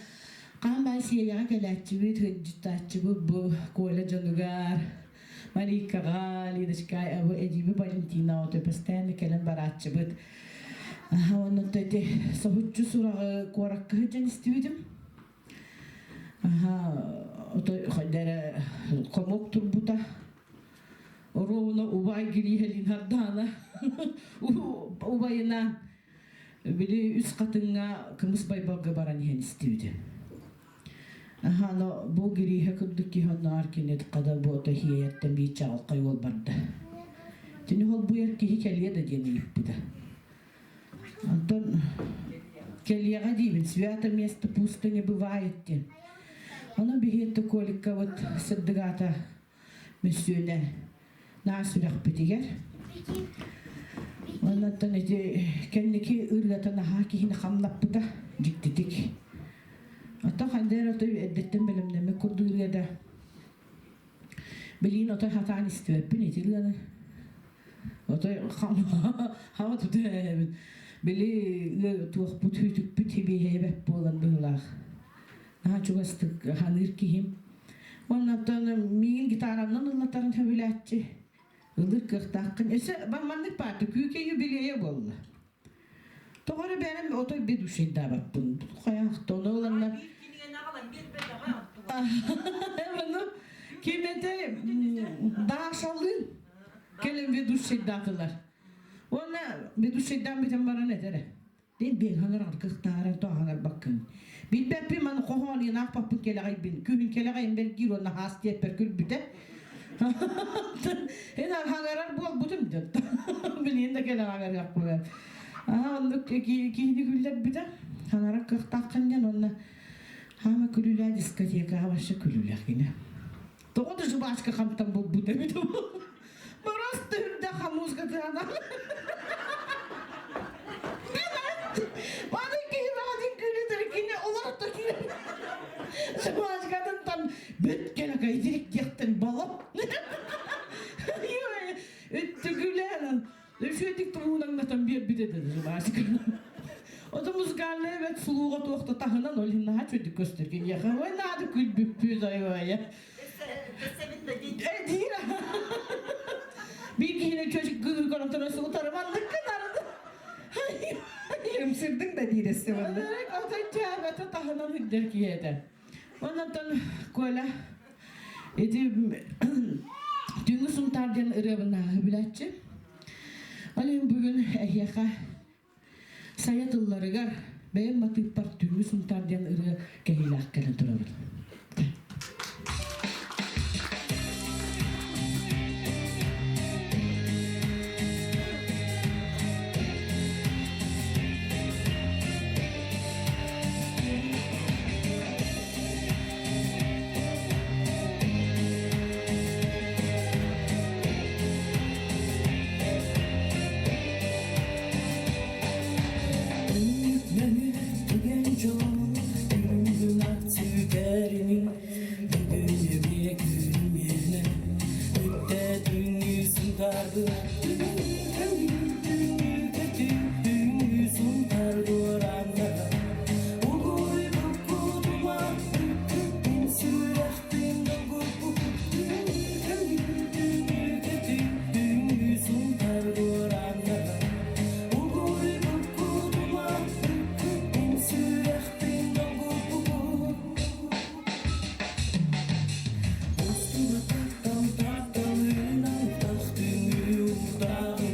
хаан баай сиэйэҕэ кэлээччибит, ыдьыттааччыбыт бу Коля дьонугар, Марикаҕа, Лидочка, эдьиийби Валентина отой постоянно кэлэн барааччыбыт. Уонна ити соһуччу сураҕы куоракка сылдьан истибитим. Отой хайда эрэ хомуок турбута. Оруобуна убай Гирииһэлиин Хардаана убайына били үс хатыҥҥа кымыс байбалга баран иһэн истибитим. Аха, но бу Гирииһэ курдук киһи оннооҕор кини хада бу ото иһиэйэттэн биир чаҕылхай уол барда. Тини холбуйар киһи кэлиэ да диэн ыйыппыта. Онтон кэлиэҕэ диибин, свято место пусто не бывает диэн. Онон биһиэттэ Коликкабыт сырдык аата мөссүөнэ наар сүрэхпитигэр. Оннуттан ити кэнники ырыата наһаа киһини хамнаппыта дьиктитик. Оттон ханна эрэ отой эрдэттэн бэлэмнэммит курдук ырыа да билигин отой хатаан истибэппин ити ырыаны. Отой хаба тута эбит. Били туохпут хүүтүкпүт хибиэһэйбэт буолан быһыылаах. Наһаа чугастык ханыыр киһим. Оннуттан миигин гитаранан ыллатарын сөбүлээччи. Ылыр кыахтааххын. Өссө маннык бааты күүкэ юбилейа буолла. Тоҕо эрэ бэйэм отой бедушейдаабаппын. Хайаахта ону ыланнар. Ону ким этэ Дашалыын кэлин ведущайдаатылар. Уонна ведущайдаан бүтэн баран этэрэ. Дин биэһанар аргыхтааран тоһанарбаккын. Билбэппин маны хоһоон инаахпаппын кэлэҕэйбин. Күһүн кэлэҕэйин бэргиир уонна хаас диэппэр күлбүтэ. Эн хаҥарар буолбутум дьон. Билигин да кэлэҕэҥэрыахпын. Аа оннук киһини күллэрбитэ. Хаҥарар кыахтааххын диэн уонна хаама күлүүлээ дискотекаҕа вообще күлүүлээх гинэ. Тоҕо да жвачка хантан булбут эбит Просто үрдэх хамууска тыана. Маны киһи баҕатын күлүтэр кини олорто Жвачкатын там бүт кэлэкэй директиэхтэн балап. Үттүгүлээн Үчүгэйдик туһунан биэрбит этэ жвачка. Ото музыкальная эбэт сулууга туохта таһынан ол иһин наһаа үчүгэйдик көстөр киниэхэ. Ой наада күлбүппүт ой ой. Диир. Биир киһини чөчүк гыгыр көрөн туран сулутарыманнык гынарды. Ымсырдыҥ да диир өссө буолла. Отой чаабата таһынан үрдэр киһи этэ. Оннотон Коля ити Түүҥҥү Сунтаар диэн ырыабын билээччи. Ол иһин бүгүн эһиэхэ Сайа тылларыгар бэйэм матыыппар Түүҥҥү Сунтаар диэн ырыа кэһиилээх кэлэн турабын. Түгэн дьолун күн сүтэринин бүгүн эмиэ күн үттэ түҥҥү сунтарбы түҥҥү сунтар дуораннара угуйбуккутума мин сүрэхпин долгуппут түҥҥү сунтар дуораннара угуйбуккутума мин сүрэхпин долгуппут Устубатахтан тарталыынан тах түҥҥү утаҕын.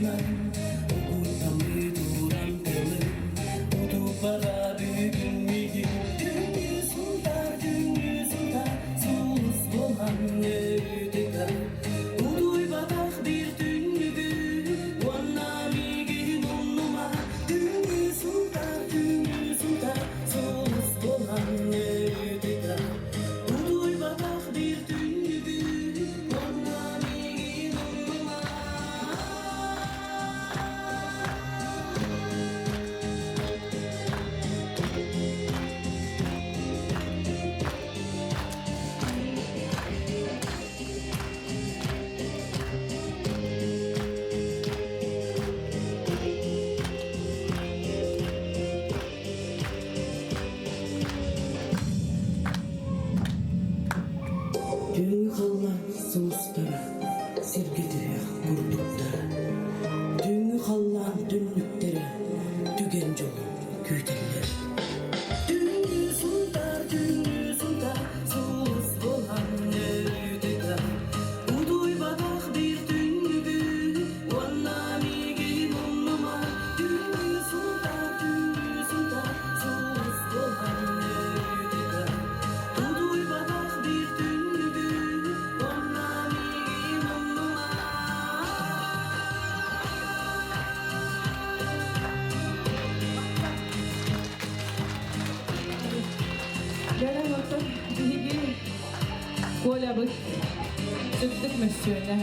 Сырдык мөссүөнэ,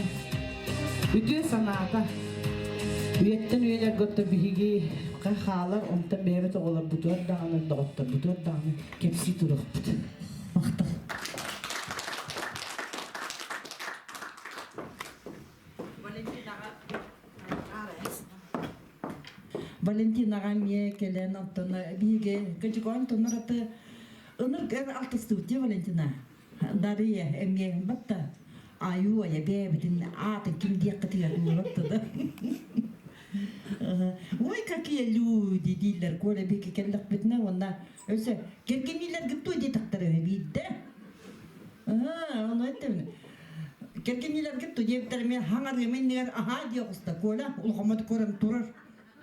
үтүө санаата үйэттэн үйэлэргэ отто биһиги хаалар, онтон бэйэбит оҕолорбутугар даҕаны, доҕотторбутугар даҕаны кэпсии туруохпут. Махтал. Валентинаҕа эмиэ кэлэн оттон биһиги Кадьикон тоннор аты ынырк эр алтыстыбыт дии Валентина. Дария эмиэ батта аю ая бэйэбитин аатын ким диэххитигэр буолатта да. Ой, какие люди дииллэр Коля биһиги кэллэхпитинэ уонна өссө кэргэниилэргит туо диэтэхтэрэ биирдэ. Ону эттим. Кэргэнилэргит ту диэбиттэр эмиэ хаҥарыам иннигэр аһаа диэх уста Коля улахаммат көрөн турар.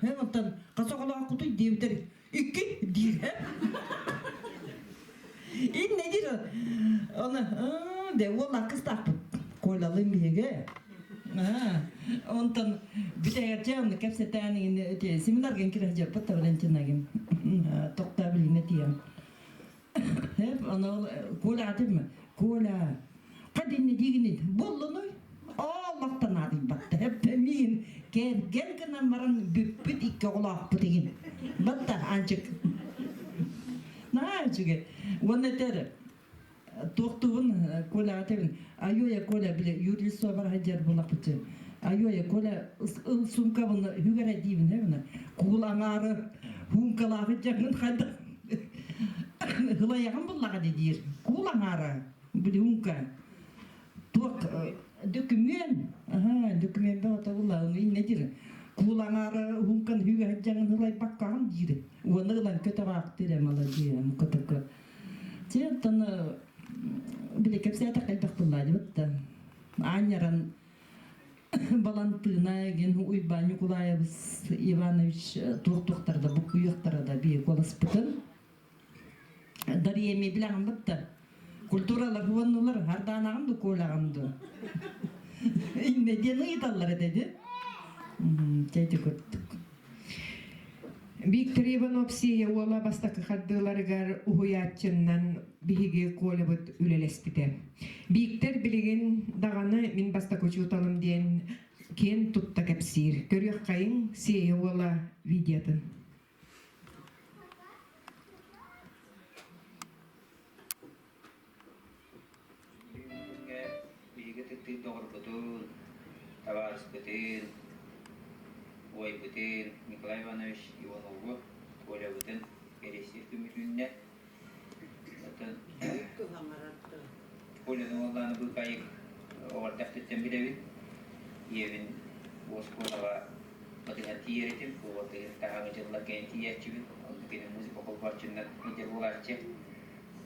Һэ онтон хас оҕолооххутуй диэбитэр икки диир. Инне диир. Оны де уол аккыстаахпыт Колялыын биһиги. Онтон бүтэйэрчээн кэпсэтээн семинаргын кире дьаппыт Валентинагин тоқтаа билиҥҥэ тиийэн Аны Коля атым Коля хадинне диигинит боллунуй Аллахтан аадыйбатта миин кэргэн гынан баран бүппүт икки оҕолоохпут игин батта анчык наһаа үчүгэй уонна этэр туохтуубун Коля атэбин айуя Коля били юрлицо бар сылдьар буоллахпытчы айуя Коля ыл суумкабын үгэрэ диибин эбина куул аҥаары хуумкалаахы дьаҥын хайдах Ылайаҕын буллаҕа диир. Куул аҥаара, блюнка. Туох дөкүмүөн, дөкүмүөн бөҕөтө буллаҕын иннэ диир. Куул аҥаара уһункан үһүгэ сылдьаҥын ылайбаккаҕын диир. Уонна ылан көтөҕөөхтүүр маладьыа мукатыкка. Те оттон били кэпсээтэх элбэх буллаа дибит да. Аанньаран Балантыына ген Уйбаан Ньукулаайабыс Иванович туох-туохтара да буккуйуохтара да бии куоласпытын Дария эмиэ билэҕин бытта культуралар хуоннулар хардаанаҕын ду куолаҕын ду иннэ диэн ыйыталлар этэ ди чэйти курдук Виктор Иванов Сиэйэ уола бастакы хардыыларыгар уһуйааччыннан биһиги Колябыт үлэлэспитэ. Бииктэр билигин даҕаны мин бастакы учууталым диэн киэн тутта кэпсиир. Көрүөххэйиҥ Сиэйэ уола видеотын. Күҥҥэ биһиги ытыктыыр доҕорбутун, табаарыспытын, убайбытын Николай Иванович Иванову, Колябытын кэриэстиир күммүт үүннэ. Оттон Коляны уоллааны быыкайык оҕо эрдэхпиттэн билэбин. Ийэбин оскуолаҕа батыһан тиийэр этим. Уолатыгар таһаҕы дьыллар кэлэн тиийээччибин. Онно кини музыка холбооччунан сылдьар буолааччы.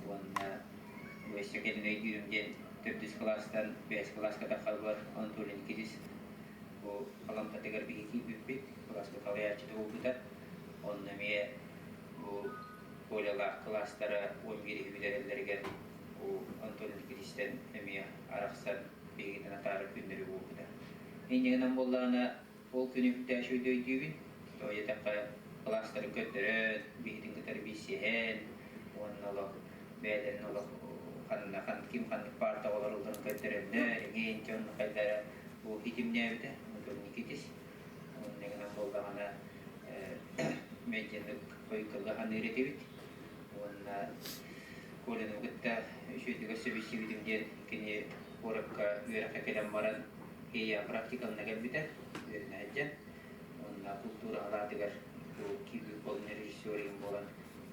Уонна өссө кэлин өйдүүрүм диэн төрдүс кылаастан бэһис кылааска таххарбар Анатолий Никитич бу аламтатыгар биһиги киирбиппит, кылааска салайааччыта буолбута. Онно эмиэ бу Колялаах кылаастара 11 бүтэрэллэригэр бу Анатолий Никитичтэн эмиэ арахсан биһигитин атаарар күннэри буолбута. Инньэ гынан буоллаҕына ол күнү бүтээччи өйдүүбүн. Тоҕо диэтэххэ, кылаастарын көрдөрөн, биһитин кытары билсиһэн уонна олох бэйэлэрин олох ханна ким ханнык паарта олороллорун көрдөрөннөр, эҥин дьон хайдара бу итимнээбитэ Анатолий Никитич. Онно гынан буоллаҕына медианы хойуккалла ханыыр этибит. Уонна Коляны кытта үчүгэйдик сөбүсүбүтүм диэн кини куоракка үөрэххэ кэлэн баран Ия практикалана кэлбитэ, үөрэнэ сылдьан. Уонна култуура салаатыгар бу киирбит буолан режиссер буолан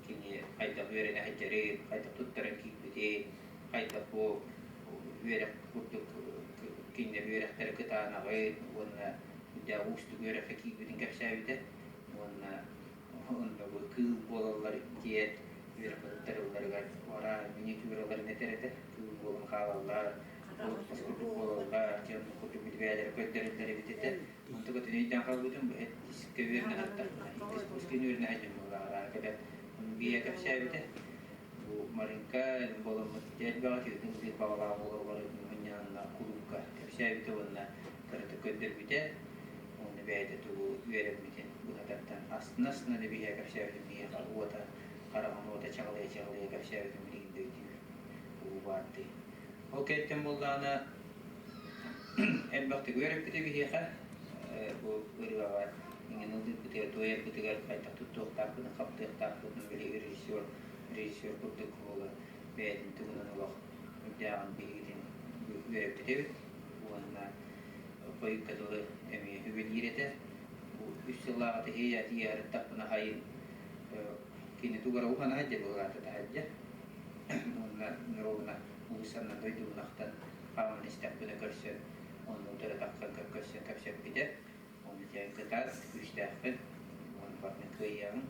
кини хайдах үөрэнэ сылдьарын, хайдах туттаран киирбитин, хайдах бу үөрэх курдук кинилэр үөрэхтэрэ кытаанаҕын уонна сүрдээх уустук үөрэххэ киирбитин кэпсээбитэ. Уонна онно бу кыыл буолаллар диэн үөрэх туттарылларыгар араа миниатюраларын этэр этэ, кыыл буолан хаалаллар, олохпос курдук буолаллар, дьон курдук бэйэлэрэ көрдөрөллөр эбит этэ. Онтука өйдөөн хаалбытым, бу иккискэ үөрэнэ сыттахпына, иккис курска үөрэнэ сылдьан буоллаҕа кэлэ бийэ кэпсээбитэ. Бу Маринка буоламмыт элбэҕи түөтүн ылыыр баҕалаах буолаллар мунньаанна кулуупка кэпсээбитэ уонна кыратык көрдөрбүтэ. Уонна бэйэтэ тугу үөрэммитин быһа тардан астына-астына да биһиэхэ кэпсээбитин биһиэхэ уота хараҕын уота чаҕылыйа-чаҕылыйа кэпсээбитин билигин да өйдүүр. Уу баардыы. Ол кэнниттэн буоллаҕына. Элбэхтик үөрэппитэ биһиэхэ бу ырыаҕа иҥэн ыллыырбытыгар, туойарбытыгар хайдах туттуохтаахпытын, хаптыахтаахпытын били режиссер, режиссер курдук уола бэйэтин туһунан олох үрдээҕин биһигитин үөрэппит эбит уонна хойукка дылы эмиэ үбүлүүр этэ. Бу үс сыллааҕыта иһийэ тиийэ хайын кини тугара ухана дьэ былаата таһырдьа уонна ровно уулуссаннан дойдубунахтан хааман истэхпинэ көрсөн онно утары тахсан көрсөн кэпсэппитэ. Оны дьэ кытаат күүстээхпин уонна барытын кыайыаҕыҥ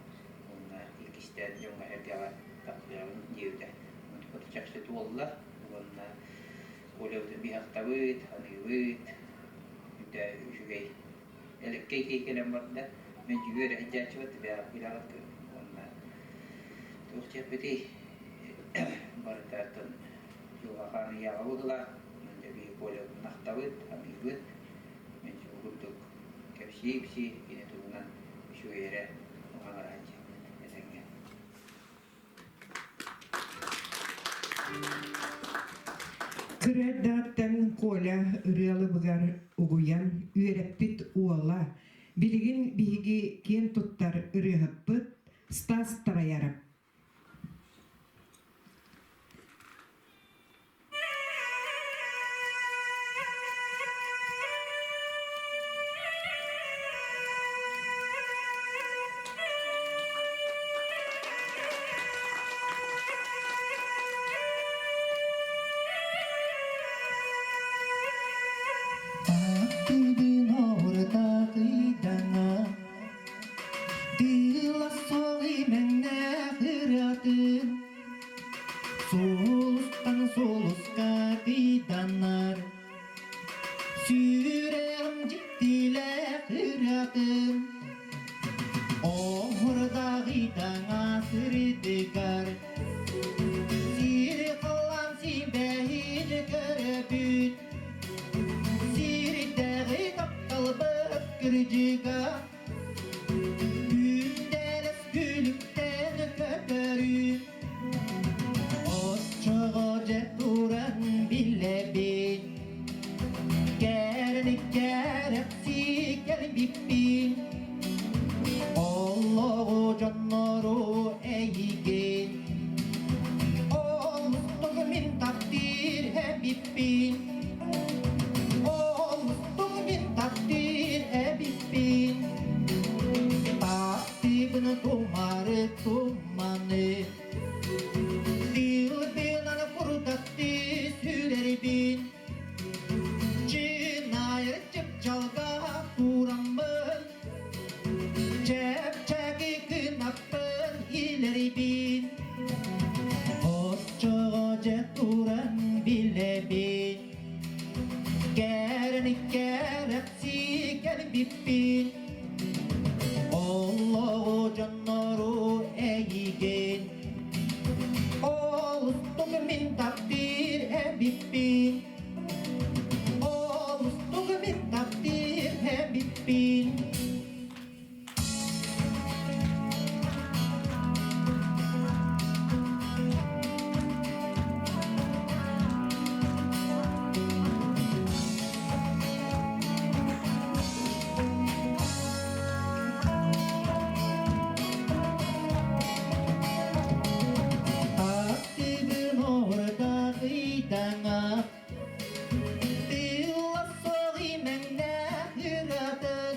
уонна иккистээн дьоҥҥо эргэҕэ тахсыаҕыҥ диэбитэ. Онтуката чахчы туолла уонна Колябытын биһахтабыт, аныыбыт, бүтэ үчүгэй элэккэй киһи кэлэн барда. Мен дьүгүөр эһэддьээччибит билэҕит уонна туох диэхпитий барытааттан дьылҕа ыйааҕа быһыылаах. Онон дьэ биһи Колябытын ахтабыт, аныыбыт. Мен бу курдук кэпсии-ипсии кини туһунан үчүгэй эрэ аҥараһан этэҥҥэ. Кыра эрдэҕиттэн Коля ырыалыбыгар угуйан үөрэппит уола, билигин биһиги киэн туттар ырыаһыппыт Стас Тараяров. Таптыыбын оҕурдаҕыйдаҥа, Тыла суох имэҥнээх ырыатын, Сулустан сулуска кыйданар, Сүрэҕим дьиктилээх ырыатын, Оһурдаҕыйдаҥа сырдыгар, Сир халлаан сибэһин көрөбүн, Сирдээҕи тапталбыт кырдьыга, Күндэлэс күлүктэн көтөрүн, Оччоҕо дьэ туран билэбин, Кэрэни кэрэхсии кэлбиппин, Олоҕу дьоннору эйигин, Олустук мин таптыыр эбиппин, Олустук мин таптыыр эбиппин. Таптыыбын тумары туманы, Тыыл-тыынан курдаттыы сүрэрбин, Чыынайыр чыпчалга тураммын, Чэпчэки гынаппын илэрибин. Оччоҕо дьэ туран билэбин, Кэрэни кэрэхсии кэлбиппин, Олоҕу дьоннору эйигин, Олустук мин таптыыр эбиппин, Олустук мин таптыыр эбиппин. Аттыбын оһурдаҕыйдаҥа, Тыла суох имэҥнээх ырыатын.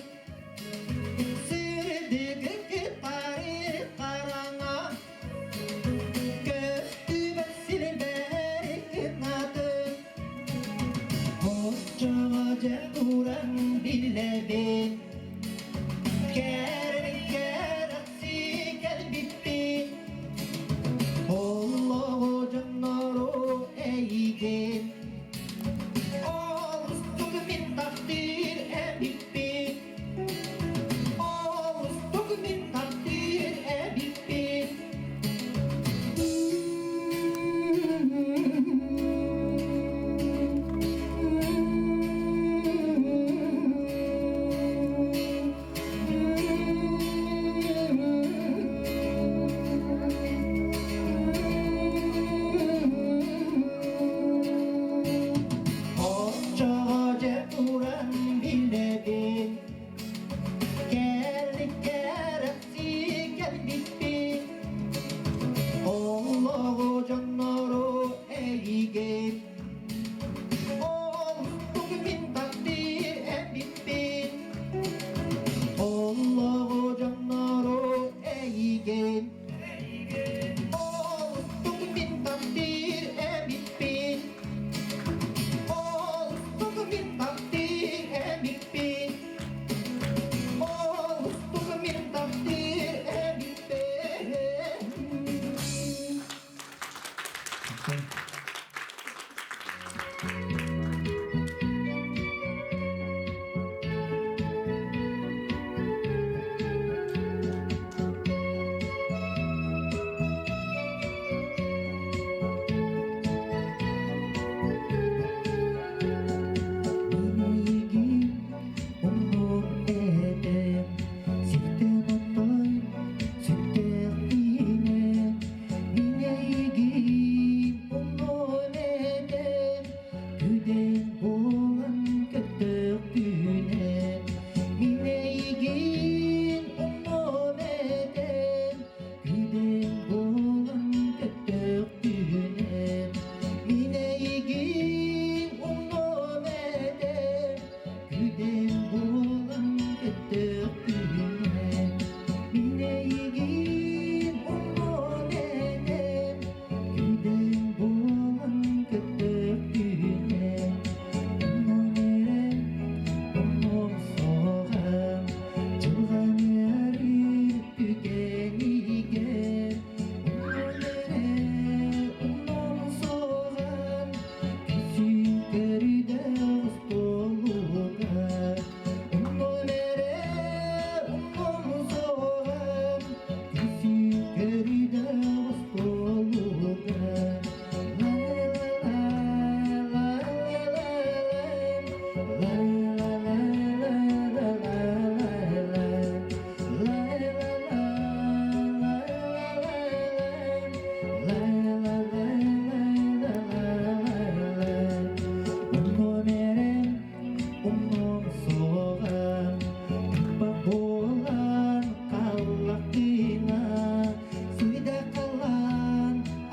көттөх күнэ Мин эйигин умнуом этэ Күүдэн буолан көттөх күнэ Умнуом эрэ, умнуом суоҕа Дьылҕам ыарыыр түгэнигэр Умнуом эрэ, умнуом суоҕа Күсүн көрүдэ остуолугар Умнуом эрэ, умнуом суоҕа Күсүн көрүдэ остуолугар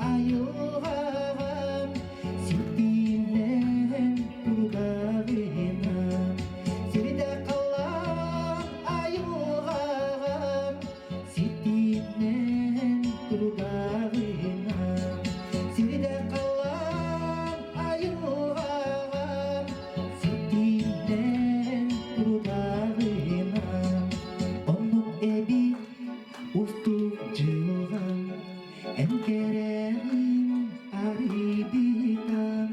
Айылҕаҕам ситиинэн турудаҕына Сирдэ халлаан айылҕаҕам ситиинэн турудаҕына Сирдэ халлаан айылҕаҕам ситиинэн турудаҕына Оннук эбит устук дьылҕам Эн кэрэҕин арыйбытам,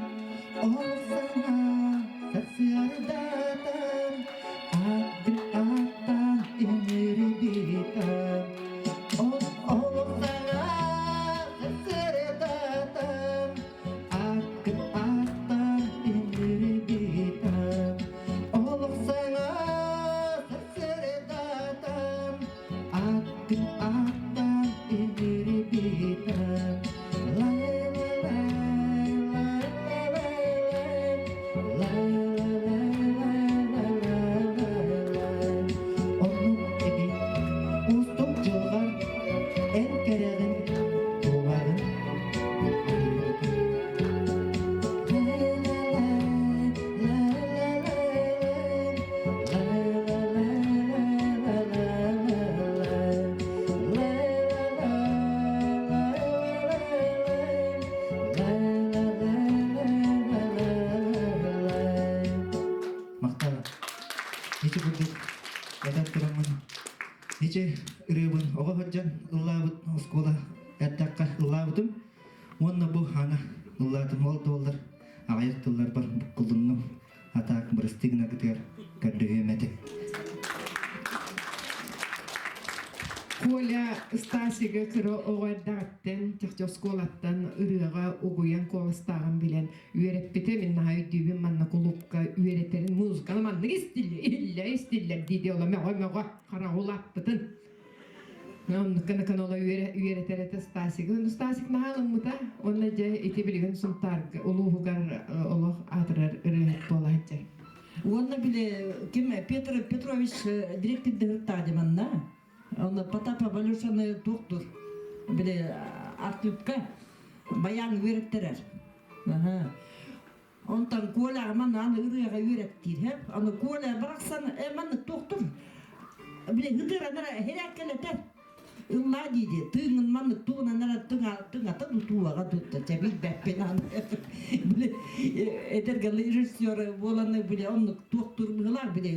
ол саҥа сарсыардатан, атын аттан ыҥырбытам. Ол ол саҥа сарсыардатан, атын аттан ыҥырбытам. Олох саҥа сарсыардатан, Аттын аттан иҥирбитэ Оннук эбит уустук дьылҕар эн кэрэҕин туоҕаҕын Махтал. Ити курдук этэн тураммын ити ырыабын оҕо сылдьан ыллаабыт оскуола эрдэххэ ыллаабытым уонна бу аны ыллаатым ол дуоллар аҕыйах тылларбар буккулуннум атаак бырастыы гынаргытыгар көрдөһүөм этэ. Коля Стасига кыра оҕо эрдэҕиттэн чахчы оскуолаттан ырыаҕа угуйан куоластааҕын билэн үөрэппитэ. Мин наһаа өйдүүбүн манна кулуупка үөрэтэрин музыканы маннык истиллэр, иһиллэ истиллэр дии ола мөҕө-мөҕө хараҕы улааппытын. Оннукка ола үөрэтэр этэ Стасигы. Ону Стасик наһаа ылыммыта. Уонна дьэ ити билигин Сунтаарга улууһугар олох аатырар ырыаһыт буола сылдьар. Уонна били ким Петр Петрович директор дыһыттаа манна. Онно Потапа Валюшаны туохтур. Били Артыыпка баян үөрэттэрэр. Онтон Коля манна аны ырыаҕа үөрэттиир һэп. Аны Коля барахсан э маннык туохтур. Били ытыранара хирээккэлэтэр. Ыллаа дииди тыыҥын маннык туунанара тыҥа тыҥата тутууаҕа тутта чэ билбэппин аны. Били этэргэ режиссер буоланы били оннук туохтуур быһылаах били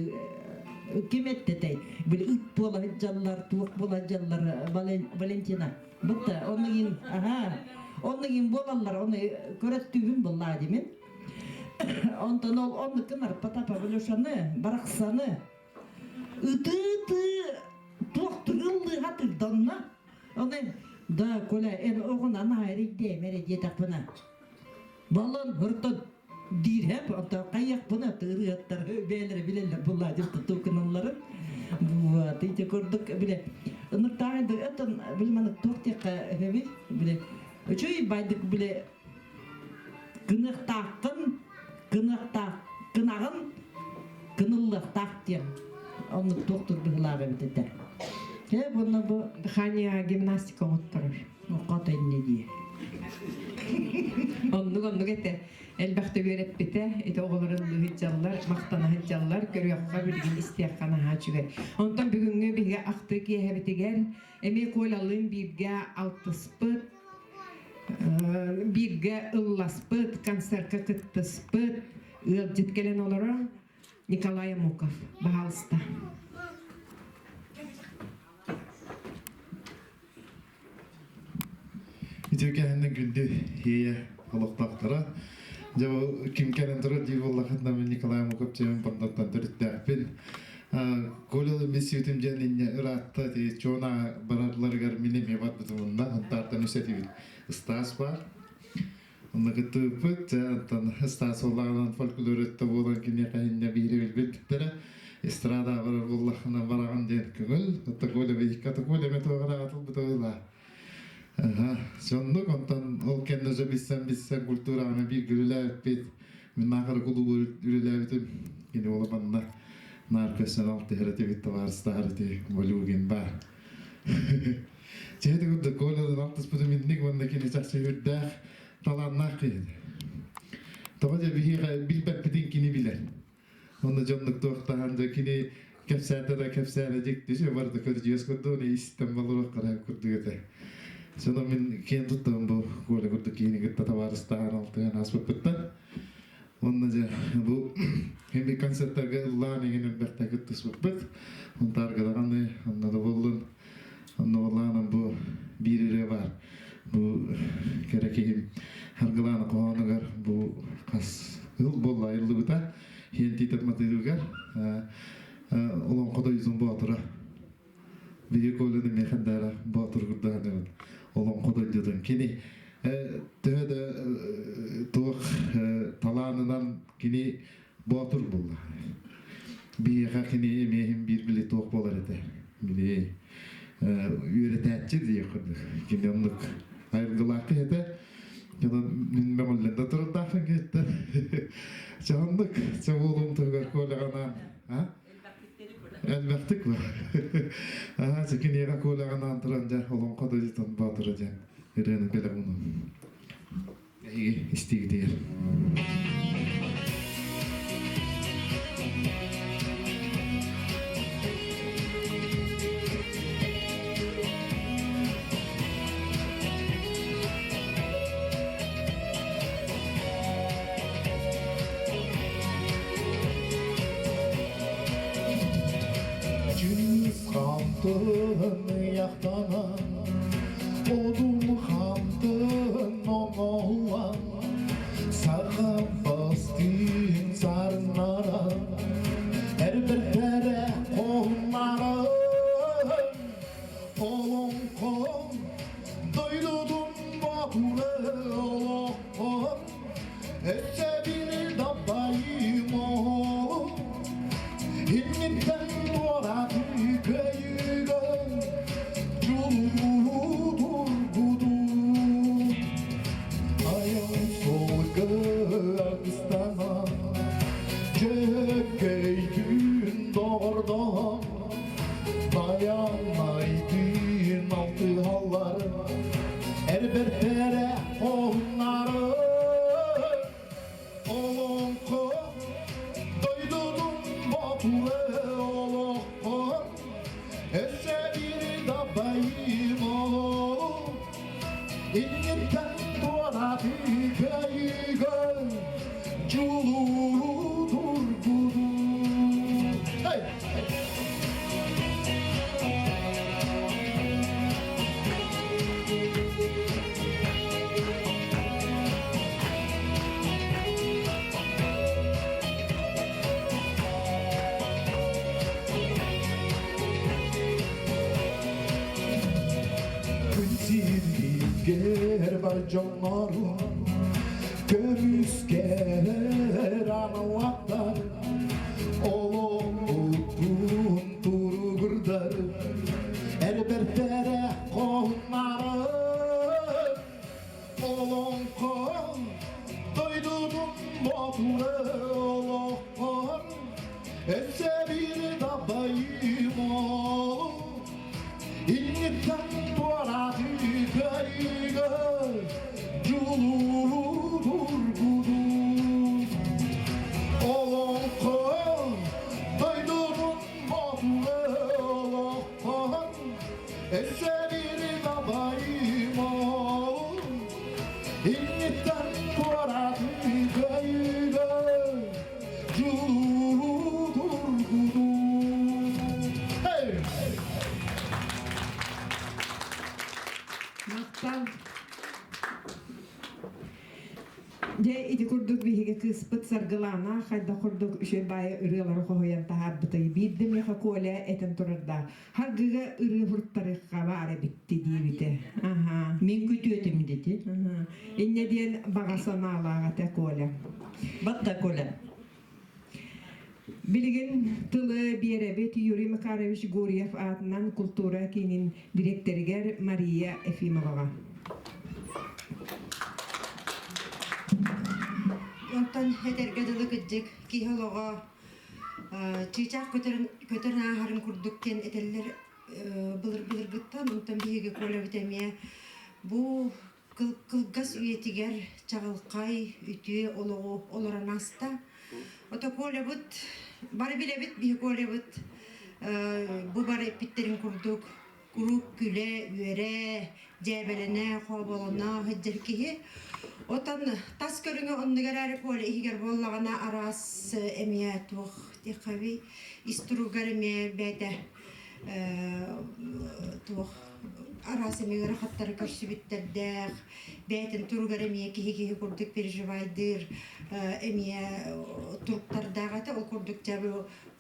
ким эттэтэй били ыт буола сылдьаллар туох буола сылдьаллар Валентина Бытта, оннугин, аха, оннугин буолаллар, оны көрөттүүбүн буллаа димин. Онтон ол оннук гынар Потапа Валюшаны, барахсаны ытыы-ытыы туох тыгыллыыха тырданна. Оны да, Коля, эн оҕун анаа эрийдиэм эрэ диэтэхпинэ. Баллан һыртан диир хэп, онтон хайыахпына ырыаттар бэйэлэрэ билэллэр буллаа диэн тутуу гыналларын. Вот, ити курдук биле ыныртааҕы да өтөн били маны туох диэххэ үһүбүй биле үчүгэй байдык биле кыныахтааххын кыныахтаах кынаҕын кыныллыахтаах диэн оннук туох турбуһулаах эбит этэ. Э буонна бу Дыхание гимнастика оҥотторор. Хото иннэ дии. Оннук оннук этэ. Элбэхтэ үөрэппитэ, ити оҕолор ыллыы сылдьаллар, махтана сылдьаллар, көрүөххэ билигин истиэххэ наһаа үчүгэй. Онтон бүгүҥҥү биһиги ахтыы киэһэбитигэр эмиэ Колялыын бииргэ алтыспыт, бииргэ ылласпыт, концертка кыттыспыт, ыалдьыт кэлэн олорор Николай Амуков. Баһаалыста. Үтүөкэһиннэн күндү иэйэ олохтоохторо. Дьэ ол ким кэлэн турар дии буоллахытына мин Николай Амуков дьиэбин Бордоттон төрүттээхпин. Коля миссиютым диэн инньэ ыраатта ти чуона барарларыгар мин эмиэ барбытым онно Антаартан үс этибит Стас бар. Онно кыттыбыппыт. Дьэ онтон Стас буоллаҕынан фольклор өттө буолан киниэхэ инньэ биири билбиттэрэ. Эстрада барар буоллаххына бараҕын диэн көҥүл. Отто Коля биһикки Коля эмэ туох эрэ атылбыта ыла. Соннук онтон ол кэннэ уже билсэн-билсэн культураҕына бииргэ үлэлээбиппит. Мин наахара кулуубу үлэлээбитим. Кини уола манна наар көссөн алтыһар этибит, табаарыстаһар ити Волюгин баар. Чэйди курдук Колялыын алтыспытым инник уонна кини чахчы үрдээх талааннаах киһи. Тоҕо дьэ биһиэхэ билбэппитин кини билэр. Онно дьоннук туохтаһан дьэ кини кэпсээтэ да кэпсээнэ дьикти же барыта көрдьүөс курдук истэн болоруох караһа курдук этэ. Соно мин киэн туттабын бу Коля курдук киһини кытта табаарыстаһан алтыһан ааспыппыттан. Онно дьэ бу эми концерттарга ыллаан эҥин элбэхтэ кыттыспыппыт. Онтаарга даҕаны онно да буоллун онно буоллаҕына бу биир ырыа баар. Бу кэрэ киһим Харгылаана хоһоонугар бу хас ыл буолла айыллыбыта. Хиэн Тиитов матыыбыгар Олоҥхо дойдутун боотура Биһиги Коляны миэхэ даара боотур курдаһаныбын Олоҥхо дойдутун кини төһө да туох талаанынан кини боотур буолла. Биһиэхэ кини эмиэһин биир били туох буолар этэ. Били үөрэтээччи диэх курдук. Кини оннук айылгылаах киһи этэ. Онон мин мөҕүллэн да турардаахпын киһиттэн. Чэ оннук, чэ буолуум туһугар Коляҕа а? Элбэхтик ба. Аа, чэ киниэхэ Коляҕа туран дьэ олоҥхо дойдутун боотура диэн ырыаны бэлэх уунун. Эһиги истиигитигэр. Жүз қамтын яқтанан, Одум хамтын оңолан, Саға бастың сарынаран, Әрбір тәрі қолнарын, Олоңқом, дойдудум батуры олоққом, Өссө бир даппайым оҕолум, Инниттэн туорааты кыайыыга дьулууру турбутум. Айан суолга аргыстанан, Дьөккөйдүүн доҕордоһон, Байанайдыын алтыһаллар, Эрбэртэрэ хоһуннары Олоҥхо дойдутун ботура олоххо Өссө биир дабайым ол Инниттэн туорааты кыайыыга дьулууру турбуту. Hey! Күн сиргэр бар дьоннорум көмүскэлэр аналаттар олохпутун туругурдар эрбэртэрэ хоһуннары олоҥхом дойдутун ботура олоххор өссө биир дабайым ол инниттэн туорааты кыайыыга дьулуур. Эсэбири бабайым ол Инниттэн туораты кыайыыга дьулуу тургутуу Hey! Махтал. Дьэ, ити курдук биһиги кыыспыт Саргылаана хайдах курдук үчүгэй баайы ырыалары хоһуйан таһаарбытай. Биирдэ миэхэ Коля этэн турардаах. Харгыга ырыа һуртарыхха баар эбитти диэбитэ. Аха. Мин күтүөтүм дити. Инньэ диэн баҕа санаалаах этэ Коля. Батта Коля. Билигин тылы биэрэбит Юрий Макарович Гурьев аатынан култуура киинин дириэктэригэр Мария Ефимоваҕа. Онтон этэргэ дылы кырдьык киһи олоҕо чыычаах көтөрүн көтөр ааһарын курдук диэн этэллэр былыр-былыргыттан. Онтон биһиги Колябыт эмиэ бу кылгас үйэтигэр чаҕылхай, үтүө олоҕу олорон ааста. Ото Колябыт, бары билэбит биһи Колябыт бу бары эппиттэрин курдук куруук күлэ-үөрэ, дьээбэлэнэ, хооболоно сылдьар киһи. Отон тас көрүҥэ оннугар эрэ Коля иһигэр буоллаҕына араас эмиэ туох диэххэбий ис туругар эмиэ бэйэтэ туох араас эмиэ ыарахаттары көрсүбүттэрдээх, бэйэтин туругар эмиэ киһи-киһи курдук переживайдыыр эмиэ туруктардаах этэ. Ол курдук дьэ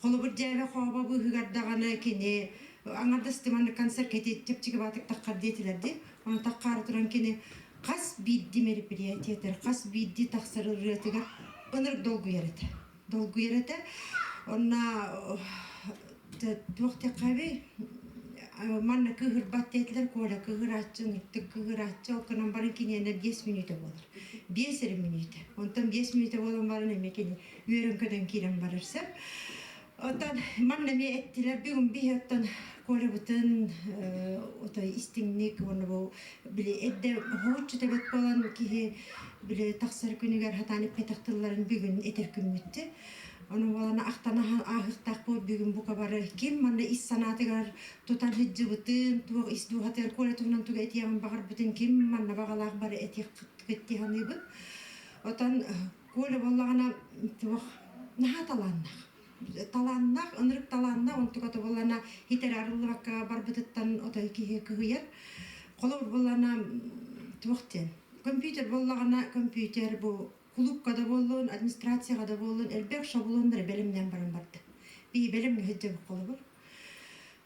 холобур дьээбэ хообо быыһыгар даҕаны кини аҥардас маннык концерт кэти чэпчэки баатык таххар диэтилэр дии. Ону таххаары туран кини хас биирдии мероприятиетар, хас биирдии тахсар ырыатыгар ынырык долгуйар этэ. Долгуйар этэ. Онно туох диэххэбий манна кыыһырбат диэтилэр Коля кыыһырааччы ынырыктык кыыһырааччы ол гынан баран киниэнэ 5 мүнүүтэ буолар 5 эрэ мүнүүтэ онтон 5 мүнүүтэ буолан баран эмиэ кини үөрэн-көтөн киирэн барар сөп оттон манна эмиэ эттилэр бүгүн биһи оттон Колябытын отой истиҥник уонна бу били эрдэ хоһуччу тэбэт буолан киһи били тахсар күнүгэр хатаан эппэтэх тылларын бүгүн этэр күммүттэ Ону буолан ахтан ааһыахтаах буол бүгүн бука бары ким манна ис санаатыгар тутан сылдьыбытын, туох ис дууһатыгар Коля туһунан тугу этиэҕин баҕарбытын ким манна баҕалаах бары этиэххит дии саныыбын. Отон Коля буоллаҕына туох наһаа талааннаах. Талааннаах, ынырык талааннаах, онтуката буоллаҕына хитэр арыллыбакка барбытыттан отой киһи кыһыйар. Холобур буоллаҕына туох диэн компьютер буоллаҕына компьютер бу Кулуупка да буоллун, администрацияҕа да буоллун элбэх шаблоннары бэлэмнээн баран барда. Биһи бэлэмҥэ сылдьабыт холобур.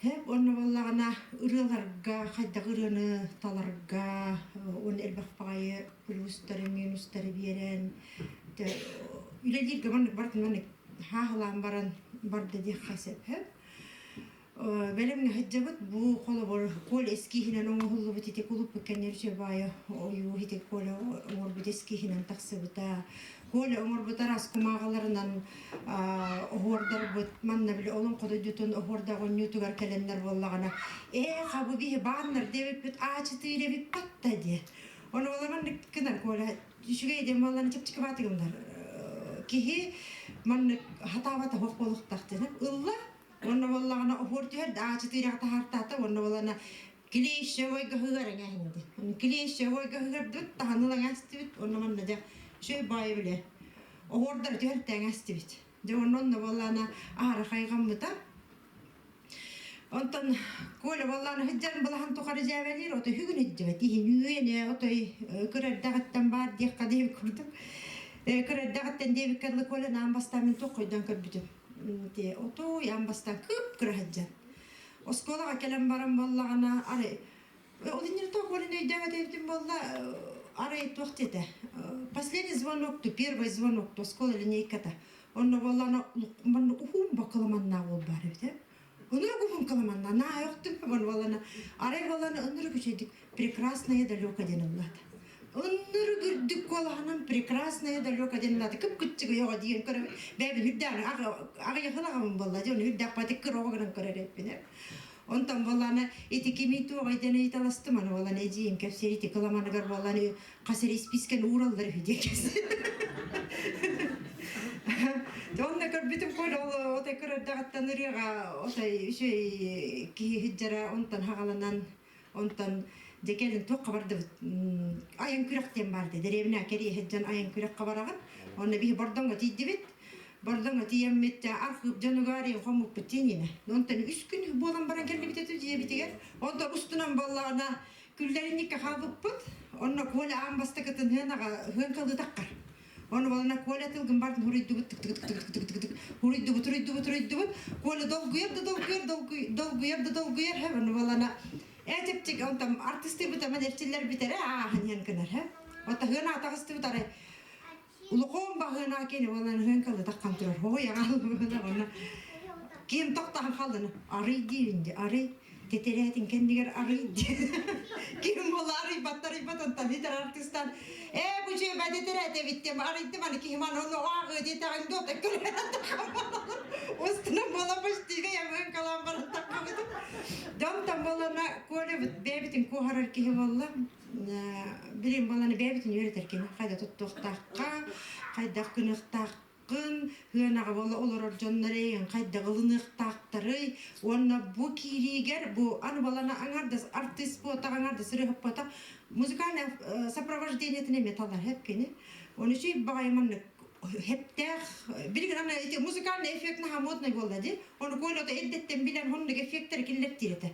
Хэп уонна буоллаҕына ырыаларга хайдах ырыаны таларга уонна элбэх баҕайы плюстары, минустары биэрэн үлэлииргэ маннык барытын маннык хааһылаан баран барда диэххэ сөп. Бэлэмҥэ сылдьабыт. Бу холобур Коля эскииһинэн оҥоһуллубут ити кулуппут кэнники баайа ойуу ити Коля оҥорбут эскииһинэн тахсыбыта. Коля оҥорбут араас кумааҕыларынан оһуордарбыт манна били олоҥхо дойдутун оһуордаах онньуутугар кэлэннэр буоллаҕына ээ хабы биһи бааннар диэбиппит аачытыыр эбит батта диэ. Ону буола маннык гынар Коля үчүгэй диэн буоллар чэпчэки баатыгымнар киһи маннык хатаабата суох буолуохтаах диэн ылла Уонна буоллаҕына оһуор түһэр да аачытыыраҕа таһаартаата уонна буоллаҕына клещевойга ыһыгар эҥээһинди. Клещевойга ыһыгардыбыт, таһаныла эҥээстибит, уонна манна дьэ үчүгэй баайы билэ. Оһуордары түһэр тэҥэстибит. Дьэ уонна онно буоллаҕына аһара хайҕаммыта. Онтон Коля буоллаҕына сылдьан былаһан тухары дьээбэлиир, отой үгүн илдьибэт, иһин үөнэ, отой кыра эрдэҕиттэн баар диэххэ диэбит курдук. Кыра эрдэҕиттэн диэбиккэ дылы Коля наан бастаан мин туох хойдон көрбүтүм. Ити отуй аан бастаан кып-кыра сылдьан. Оскуолаҕа кэлэн баран буоллаҕына, арай ол иннинэ туох буолан өйдөөбөт эбитим буолла, арай туох диэтэ, последний звонок то первый звонок то оскуола линейката. Онно буоллаҕына манна уһун бакыламаннаах уол баар эбит ээ. Ынырык уһун кыламанна, наа өктүм буоллаҕына, арай буоллаҕына ынырык үчүгэйдик прекрасная далеко диэн ыллаата. Ыннырык үрдүк куолаһынан прекрасная далеко диэн ыллаата. Кып-кыччыгый оҕо диэн көрөбүн. Бэйэбин үрдээн аҕыйахын аҕабын буолла дии, ону үрдээх бати кыр оҕо гынан көрөр эбиппин. Онтон буоллаана ити кими туоҕай диэн ыйыталастым, аны буоллаана эдьиийим кэпсиир ити кыламаныгар буоллаана хас эрэ испиискэни уураллар үһү диэн кэпсиир. Онно көрбүт. Көрбүтүм Коля ол отой көрөрдөҕүттэн ырыаҕа отой үчүгэй киһи сылдьара онтон хаҕаланан онтон дьэ кэлин туохха бардыбыт айан күрэх диэн баар этэ дэриэбинэ кэрийэ сылдьан айан күрэххэ бараҕын онно биһи Бордоҥҥо тиийдибит Бордоҥҥо тиийэммит архыып дьонугар хоммуппут диэн онтон үс күн буолан баран кэллибит этэ дьиэбитигэр онтон устунан буоллаҕына күллэринньиккэ хаалбыппыт онно Коля аан бастакытын ыанаҕа ыан калыытаххар Оны балана Коля тылгын бардын хуруйдубут тык тык тык тык тык тык хуруйдубут хуруйдубут хуруйдубут Коля долгуйар да долгуйар долгуйар да долгуйар хэ оны балана ээ чэпчик онтон артыстыыбыт аман эрчиллэр бүтэрэ ааһын иһэн гынар хэ ота хыан аатаҕыстыбыт арай улукуон баһыана кини болан хыан калытаххан турар хой аҕалбына онно ким тохтахан халлана арый диирин ди арый Тэтэрээтин кэннигэр арый ким буола арыйбат арыйбат онтон итэр артыыстан ээ бу дьиэбэ тэтэрээт эбиттим арыйдым аны киһим аны ону ааҕыы диэтэҕиҥ дуо устунан буола почтига ямыан калаан баран таххабытым дьонтон буолана Колябыт бэйэбитин куоһарар киһи буолла билим буоланы бэйэбитин үөрэтэр кини хайда туттуохтаахха хайдах гыныахтаах Кын ыанаҕа буола олорор дьоннор эйигин хайдах ылыныахтаахтарый уонна бу киириигэр бу аны балана аҥардас артыыс буотах аҥардас ырыаһыт музыкальное сопровождениетын эмиэ талар хэпкини оны үчүй баҕайы маннык хептээх билигин аны ити музыкальный эффект наһаа модный буолла дии ону Коля эрдэттэн билэн хоннук эффектэри киллэртиир этэ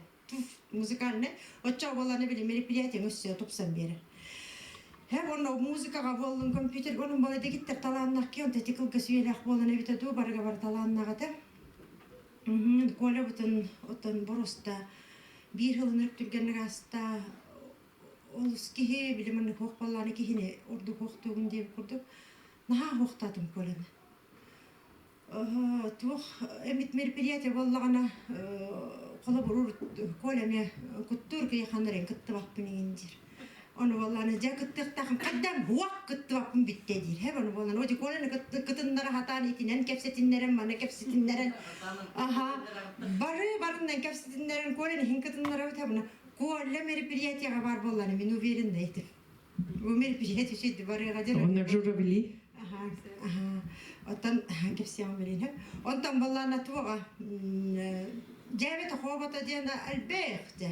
музыкальный оччо буолланы били мероприятие өссө тупсан биэрэр Һэ уонна музыкаҕа буоллун компьютерга онон балай дэгиттэр талааннаах киһи онто ити кылгас үйэлээх буолан эбитэ дуу барыга бар талааннаах этэ. Коля бутун оттон боруоста биир сылын өрүктүргэнник ааста олус киһи били маннык хуох буоллааны киһини ордук хуохтуугун диэбит курдук наһаа хуохтаатым Коляны. Туох эмит мероприятие буоллаҕына холобур Коля эмиэ куттуур кыйаханнарын кыттыбаппын иҥин диир. Ону буоллаҕына дьэ кыттыахтаахым хайдам буох кыттыбаппын бүттэ диир. Һэ ону буоллаҕына оди Коляны кытыннара сатаан итинэн кэпсэтиннэрэн маны кэпсэтиннэрэн аха бары барыннан кэпсэтиннэрэн Коляны иһин кытыннарабыт һэ Коля мероприятиеҕа баар буоллаҕына мин уверенна этим. Бу мероприятие үчүгэй барыаҕа диэн. Онно журавли. Аха, аха. Оттон кэпсиэҕим билин. Онтон баллаана туоҕа дьээбэ тохообото диэн элбэх дьэ.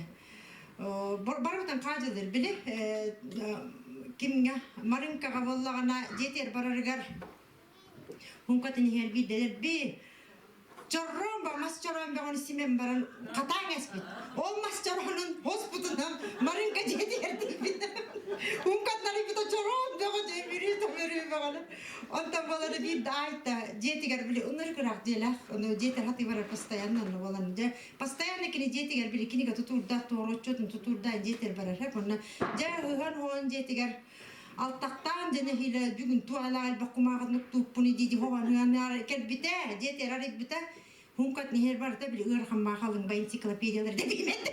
Барыбытын хаадьылыр били кимҥэ Марыҥкаҕа буоллаҕына дьиэтигэр барарыгар Хункатын иһэр биирдэлэр би Чорроон ба мас чороон бөҕөнү симэн баран хатаан эспит. Ол мас чороонун хоспутунан Марыҥка дьиэтигэр тиийбит. Хункаттарыйбыта чороон бөҕө дьэ мүрүү да мүрүү бөҕөнү. Онтон буолары биир да айта дьиэтигэр били ынырык ыраах дьиэлээх. Ону дьиэтигэр хатыы барар постоянно онно буолан дьэ постоянно кини дьиэтигэр били кинигэ тутуурдаах туоруоччутун тутуурдаан дьиэтигэр барар. Онно дьэ ыһан хоон дьиэтигэр Алтахтаан дьэ нэһиилэ бүгүн туалаа элбэх кумааҕытын уктууппун дии хоҕонуганаар кэлбитэ дьиэтигэр арыйбыта хункат нэһиэр барыта били ыарахан маахалыҥ энциклопедиялар да билимэт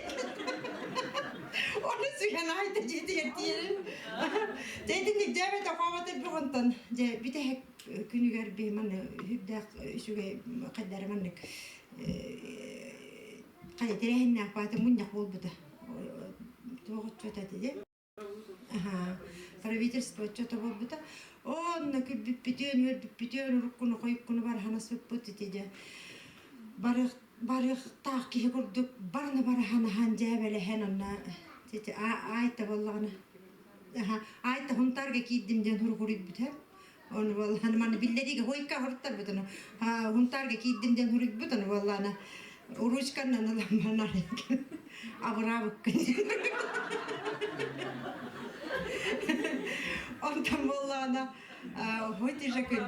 Оны сүгэн айда дьиэтигэр тиэрин. Дьэ итинник дьээбэтэ хообатар бөҕөнтөн дьэ бүтэһик күнүгэр би манны үрдээх үчүгэй хайдары маннык хайа тэрээһиннээх баата мунньах буолбута. Туох отчуота этэ Правительство отчуота буолбута. Онно күлбүппүтүөн, үөрбүппүтүөн, уруккуну хойуккуну барыһан аспыппыт ити дьэ. Барыахтаах киһи курдук барыны барыһан аһан дьээбэлэһэн онно ити аайта буоллаҕына аайта Хунтаарга киирдим диэн хуругуруйбута. Ону буоллаҕына маны биллэриигэ хойукка хоруттарбыт ону Хунтаарга киирдим диэн хуруйбут ону буоллаҕына ручканан ылан абыраабыккын Онтон буоллаҕына ити же күн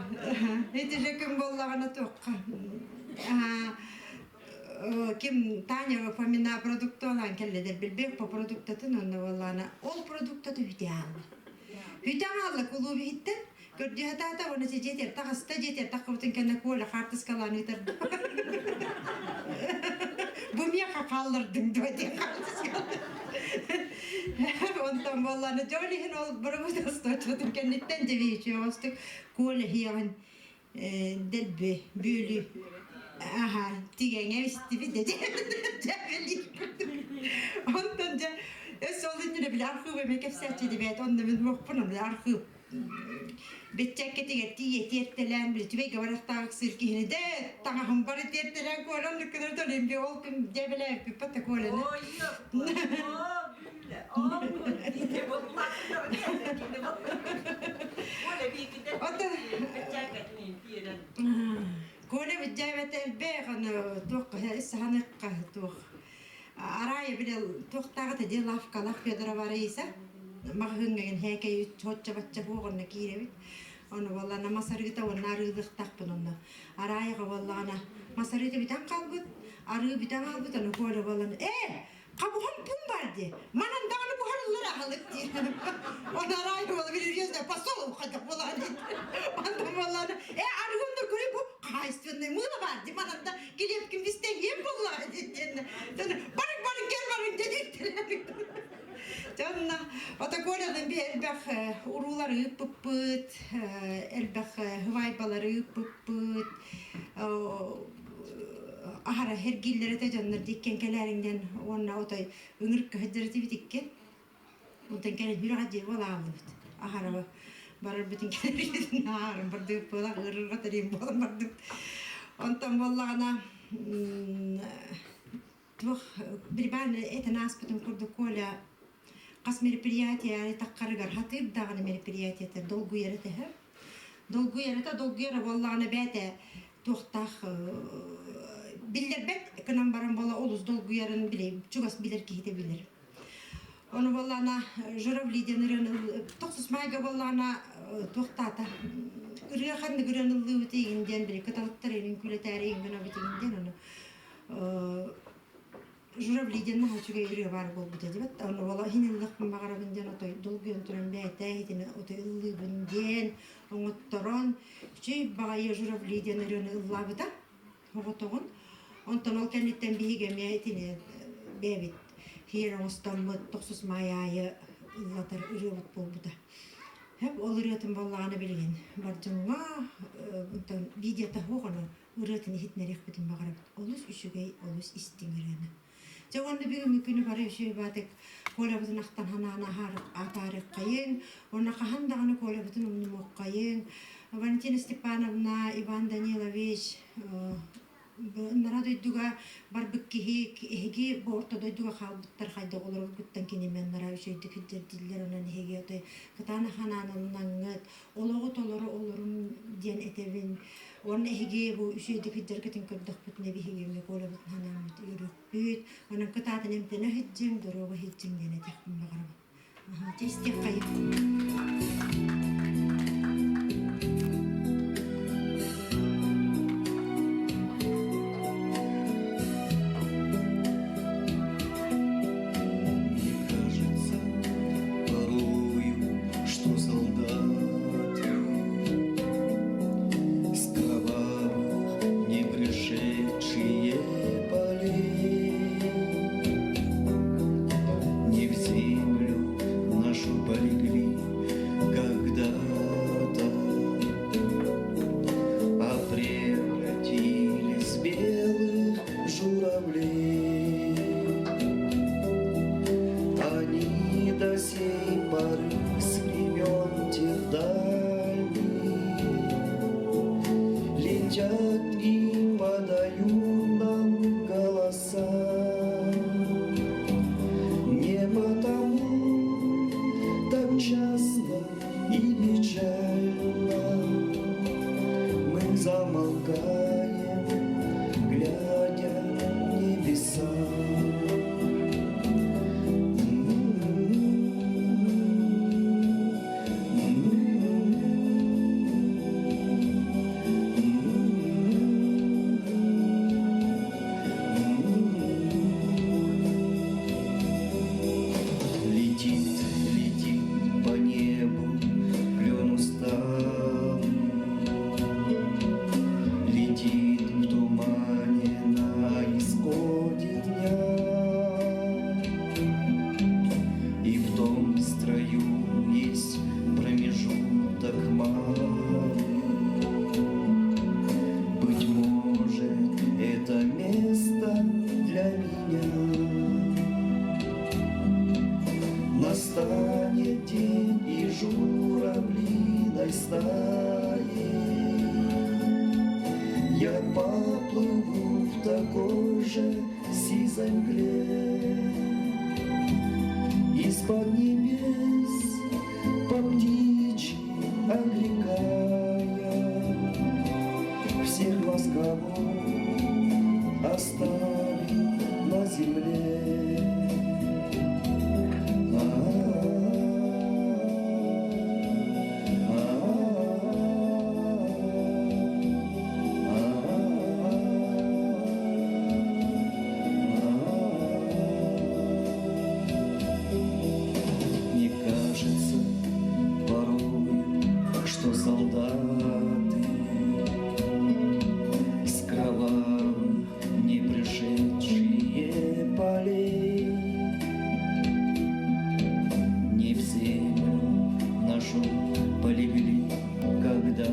ити же күн буоллаҕына туохха ким Таня Фомина продукталаан кэллэдэр билбиэх по продуктатын онно буоллаҕына ол продуктаты үтэ аалла Үтэ аалла кулууп иһиттэн көрдүһэтаата уонна дьиэтигэр таҕыста дьиэтигэр таххыбытын кэннэ Коля хаартыскалаан ыытар бу миэхэ хааллардыҥ дуо диэн хаартыскалаан онтон буоллаҕына дьэ ол иһин ол бырабыыталыстыбатын кэнниттэн дьэбиэчи оҕостук Коля иһиэҕин дэлби бүөлүү аха тигэҥэ истибит онтон дьэ өссө ол иннинэ били архыып эмиэ кэпсээччи дибээт онно мин мохпун архыып. Бэччээккэтигэр тиийэ тиэртэлээн, били түбэйгэ барыахтаах сыр киһини дэ таҥаһым бары тиэртэлээн Колян ныккынар төлөм би ол күн дьэбэлээбиппит та Коляны. Коля бүддьээбэтэ элбэх, аны туох саһаныхха туох Арай били туохтааҕыта дии лавкалаах Федорова Раиса маҕаһыыҥҥа һээкэй чоччо-бачча буох онно киирэбит. Ону буоллаҕына мас арыыта уонна арыылыахтаахпын онно. Араайаҕа буоллаҕына мас арыыта бүтэн хаалбыт, арыы бүтэн хаалбыт, ону Коля буоллаҕына ээ хабыһым пун бар дии, манан даҕаны буһарыллар аһылык диир. Оны араайа буола билириэс посол хайдах буолаҕын диир. Онтон буоллаҕына ээ арыгыннар көрүй бу хозяйственный мыло бар дии манан да килиэпкин бистэниэм буоллаҕа диэн барыҥ барыҥ кэл барыҥ диэн Дьонно Отоколянын би элбэх уруулары ыыппыппыт, элбэх хывайбалары ыыппыппыт, аһара хергиллэрэтэ дьоннор диккен кэлээриҥден уонна отой ыҥырык көһөддөрөтүбүт икки. Онтон кэлин хүрэх дьиэ буолааллыбыт. Аһара барарбытын кэлэрбитин аарым бардыбыт буола ыарырҕа тэрийим буолан бардыбыт. Онтон буоллаҕына туох бирибаан этэн ааспытым курдук Коля хас мероприятие таххарыгар хатыыр даҕаны мероприятиета долгуйар этэ долгуйар этэ долгуйара буоллаҕына бээтэ туохтаах биллэрбэт гынан баран буола олус долгуйарын билэ чугас билэр киһитэ билэр Ону буоллаана Журавли диэн ырыаны тохсус маайга буоллаана туохтаата ырыа ханнык ырыаны ыллыыбыт игин диэн били кыталыктар илин күлэтээри игин гынабыт игин диэн ону Журавли диэн наһаа үчүгэй ырыа баар буолбута дибэт ону буола иһин ыллахпын баҕарабын диэн отой долгуйан туран бэйэтэ итини отой ыллыыбын диэн оҥотторон үчүгэй баҕайы Журавли диэн ырыаны ыллаабыта оҕотоҕун. Онтон ол кэнниттэн биһиги эмиэ итини бэйэбит хиэр оҥостоммут тохсус маай аайы ыллатар ырыабыт буолбута. Хэп ол ырыатын буоллаҕына билигин бар дьоҥҥо онтон видеота суох ону ырыатын иһитинэриэхпитин баҕарабыт. Олус үчүгэй, олус истиҥ ырыаны. Дьэ уонна бүгүҥҥү күнү бары үчүгэй баатык Колябытын ахтан ханаан атаарыаххайыҥ, уонна хаһан даҕаны Колябытын умнумуоххайыҥ. Валентина Степановна, Иван Данилович, Нара дойдуга барбыт киһи эһиги бу орто дойдуга хаалбыттар хайдах олороргуттан кинимен нара үчүгэйдик илдьэрдиллэр онон эһиги отой кытаанах ханааныллаҥҥыт олоҕу толору олорун диэн этэбин уонна эһиги бу үчүгэйдик илдьэргитин көрдөхпүтүнэ биһиги эмиэ Колябытын ханааммыт үөрүөхпүт онон кытаатан эмтэнэ сылдьыҥ доруоба сылдьыҥ диэн этиэхпин баҕарабын Чэ истиэххэйиҥ. Мне кажется порою, что солдаты С кровавых не пришедшие полей Не в землю нашу полегли когда-то, А превратились в белых журавлей. Они до сей поры с времен тех дальних Летят и подают нам голоса. Не потому так часто и печально Мы замолкаем, глядя в небеса. Летит, летит по небу клен усталый, Летит в тумане на исходе дня. И в том строю есть промежуток малый. Быть может, это место для меня. Настанет день, и журавли дружной стаей я поплыву в такой же сизой мгле. Из-под небес по птичьи окликая всех вас, кого оставил на земле. Мне кажется порою, что солдаты с кровавых не пришедшие полей не в землю нашу полегли когда-то,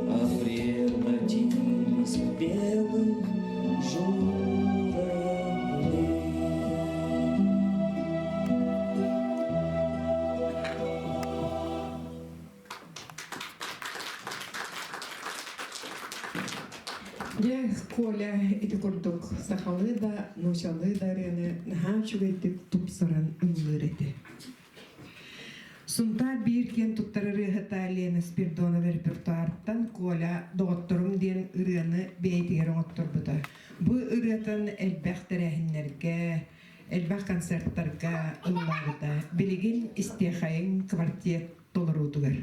а превратились в белых журавлей. Дьэ, Коля ити курдук сахалыы да, нуучалыы да ырыаны наһаа үчүгэйдик тупсаран ыллыыр этэ. Сунтаар биир киэн туттар ырыаһыта Лена Спиридонова репертуартан Коля «Доҕотторум» диэн ырыаны бэйэтигэр оҥотторбута. Бу ырыатын элбэх тэрээһиннэргэ, элбэх концерттарга ыллаабыта. Билигин истиэхэйиҥ квартет толоруутугар.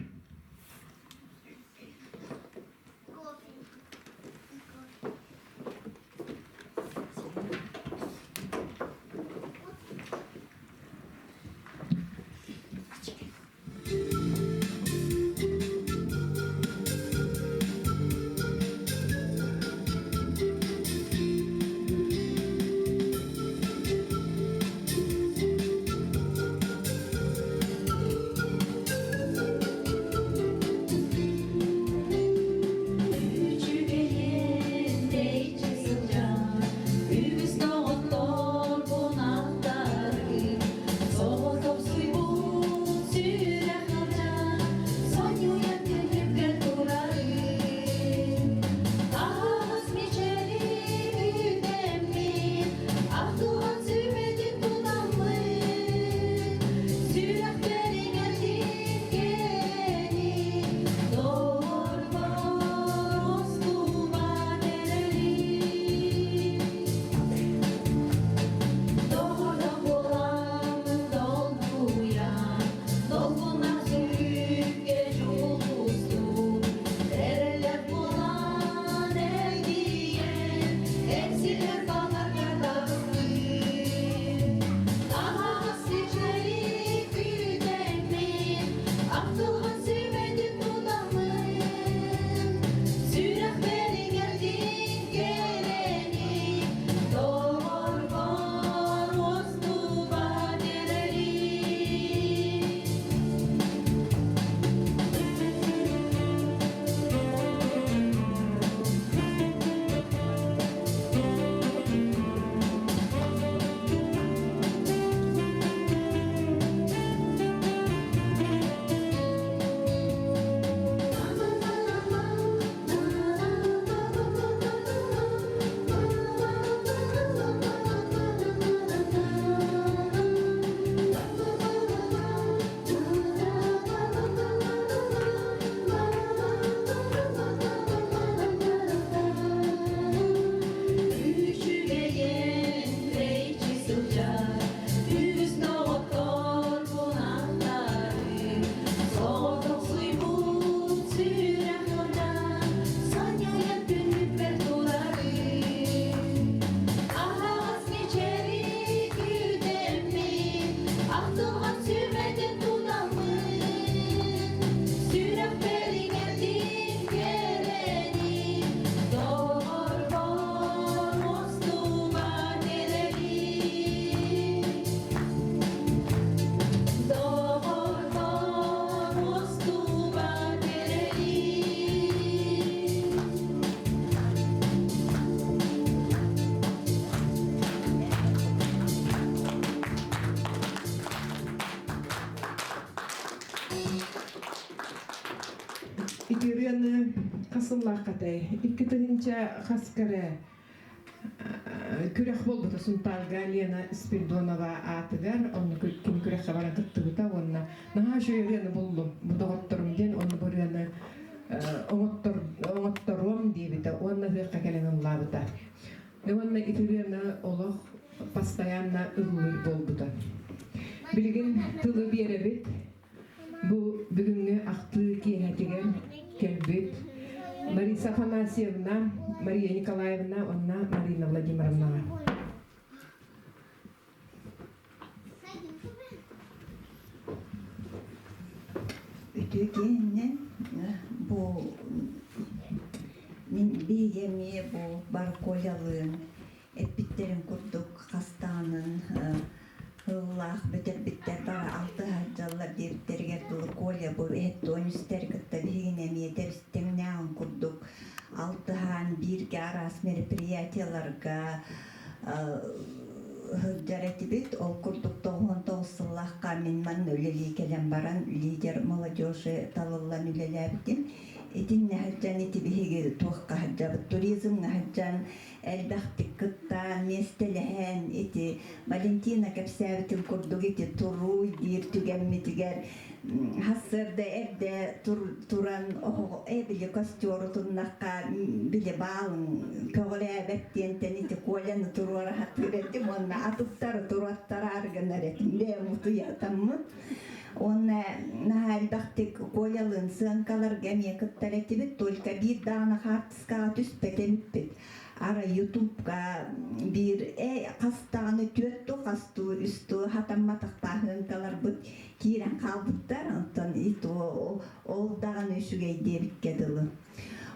Хас сыллааххатай? 2000 хас кэрэ күрэх буолбута Сунтаарга Лена Спиридонова аатыгар онно ким күрэххэ баран кыттыбыта уонна наһаа үчүгэй ырыаны буллум бу доҕотторум диэн уонна бу ырыаны оҥотторуом диэбитэ уонна ыһыахха кэлэн ыллаабыта. Уонна ити ырыаны олох постоянно ыллыыр буолбута. Билигин тылы биэрэбит Бу бүгүҥҥү ахтыы киэһэтигэр кэлбит Лариса Афанасьевна, Мария Николаевна уонна Марина Владимировнаҕа. Үтүө киэһэннэн бу мин биһиги эмиэ бу бар Колялыын эппиттэрин курдук хастаанын Ыллаах бүтэрбиттэр бары алтыһардьаллар диэбиттэригэр дылы Коля бу эһэттуонүстэр кытта биһигини эмиэ тэбис-тэҥнээҕин курдук алтыһан бииргэ араас мероприятиеларга сылдьар этибит. Ол курдук 99 сыллаахха мин манна үлэлии кэлэн баран лидер молодежи талыллан үлэлээбитим. Итиннэ сылдьан ити биһиги туохха сылдьабыт туризмҥа сылдьан элбэхтик кыттаан, миэстэлэһэн ити Валентина кэпсээбитин курдук ити турууй диир түгэммитигэр сарсыарда эрдэ туран били костер утуннахха били баалын көҕүлээбэт диэнтэн ити Коляны туруора сатыыр этим уонна атыттары туруоттараар гынар этим бэйэм утуйатаммын уонна наһаа элбэхтик Колялыын сыаҥкаларга эмиэ кыттар этибит только биир даҕаны хаартыскаҕа түспэт эбиппит Арай Ютубка биир хас даҕаны түөрт туу, хас туу, үс туу хатамматах бааһыҥкаларбыт киирэн хаалбыттар. Онтон ито ол даҕаны үчүгэй диэбиккэ дылы.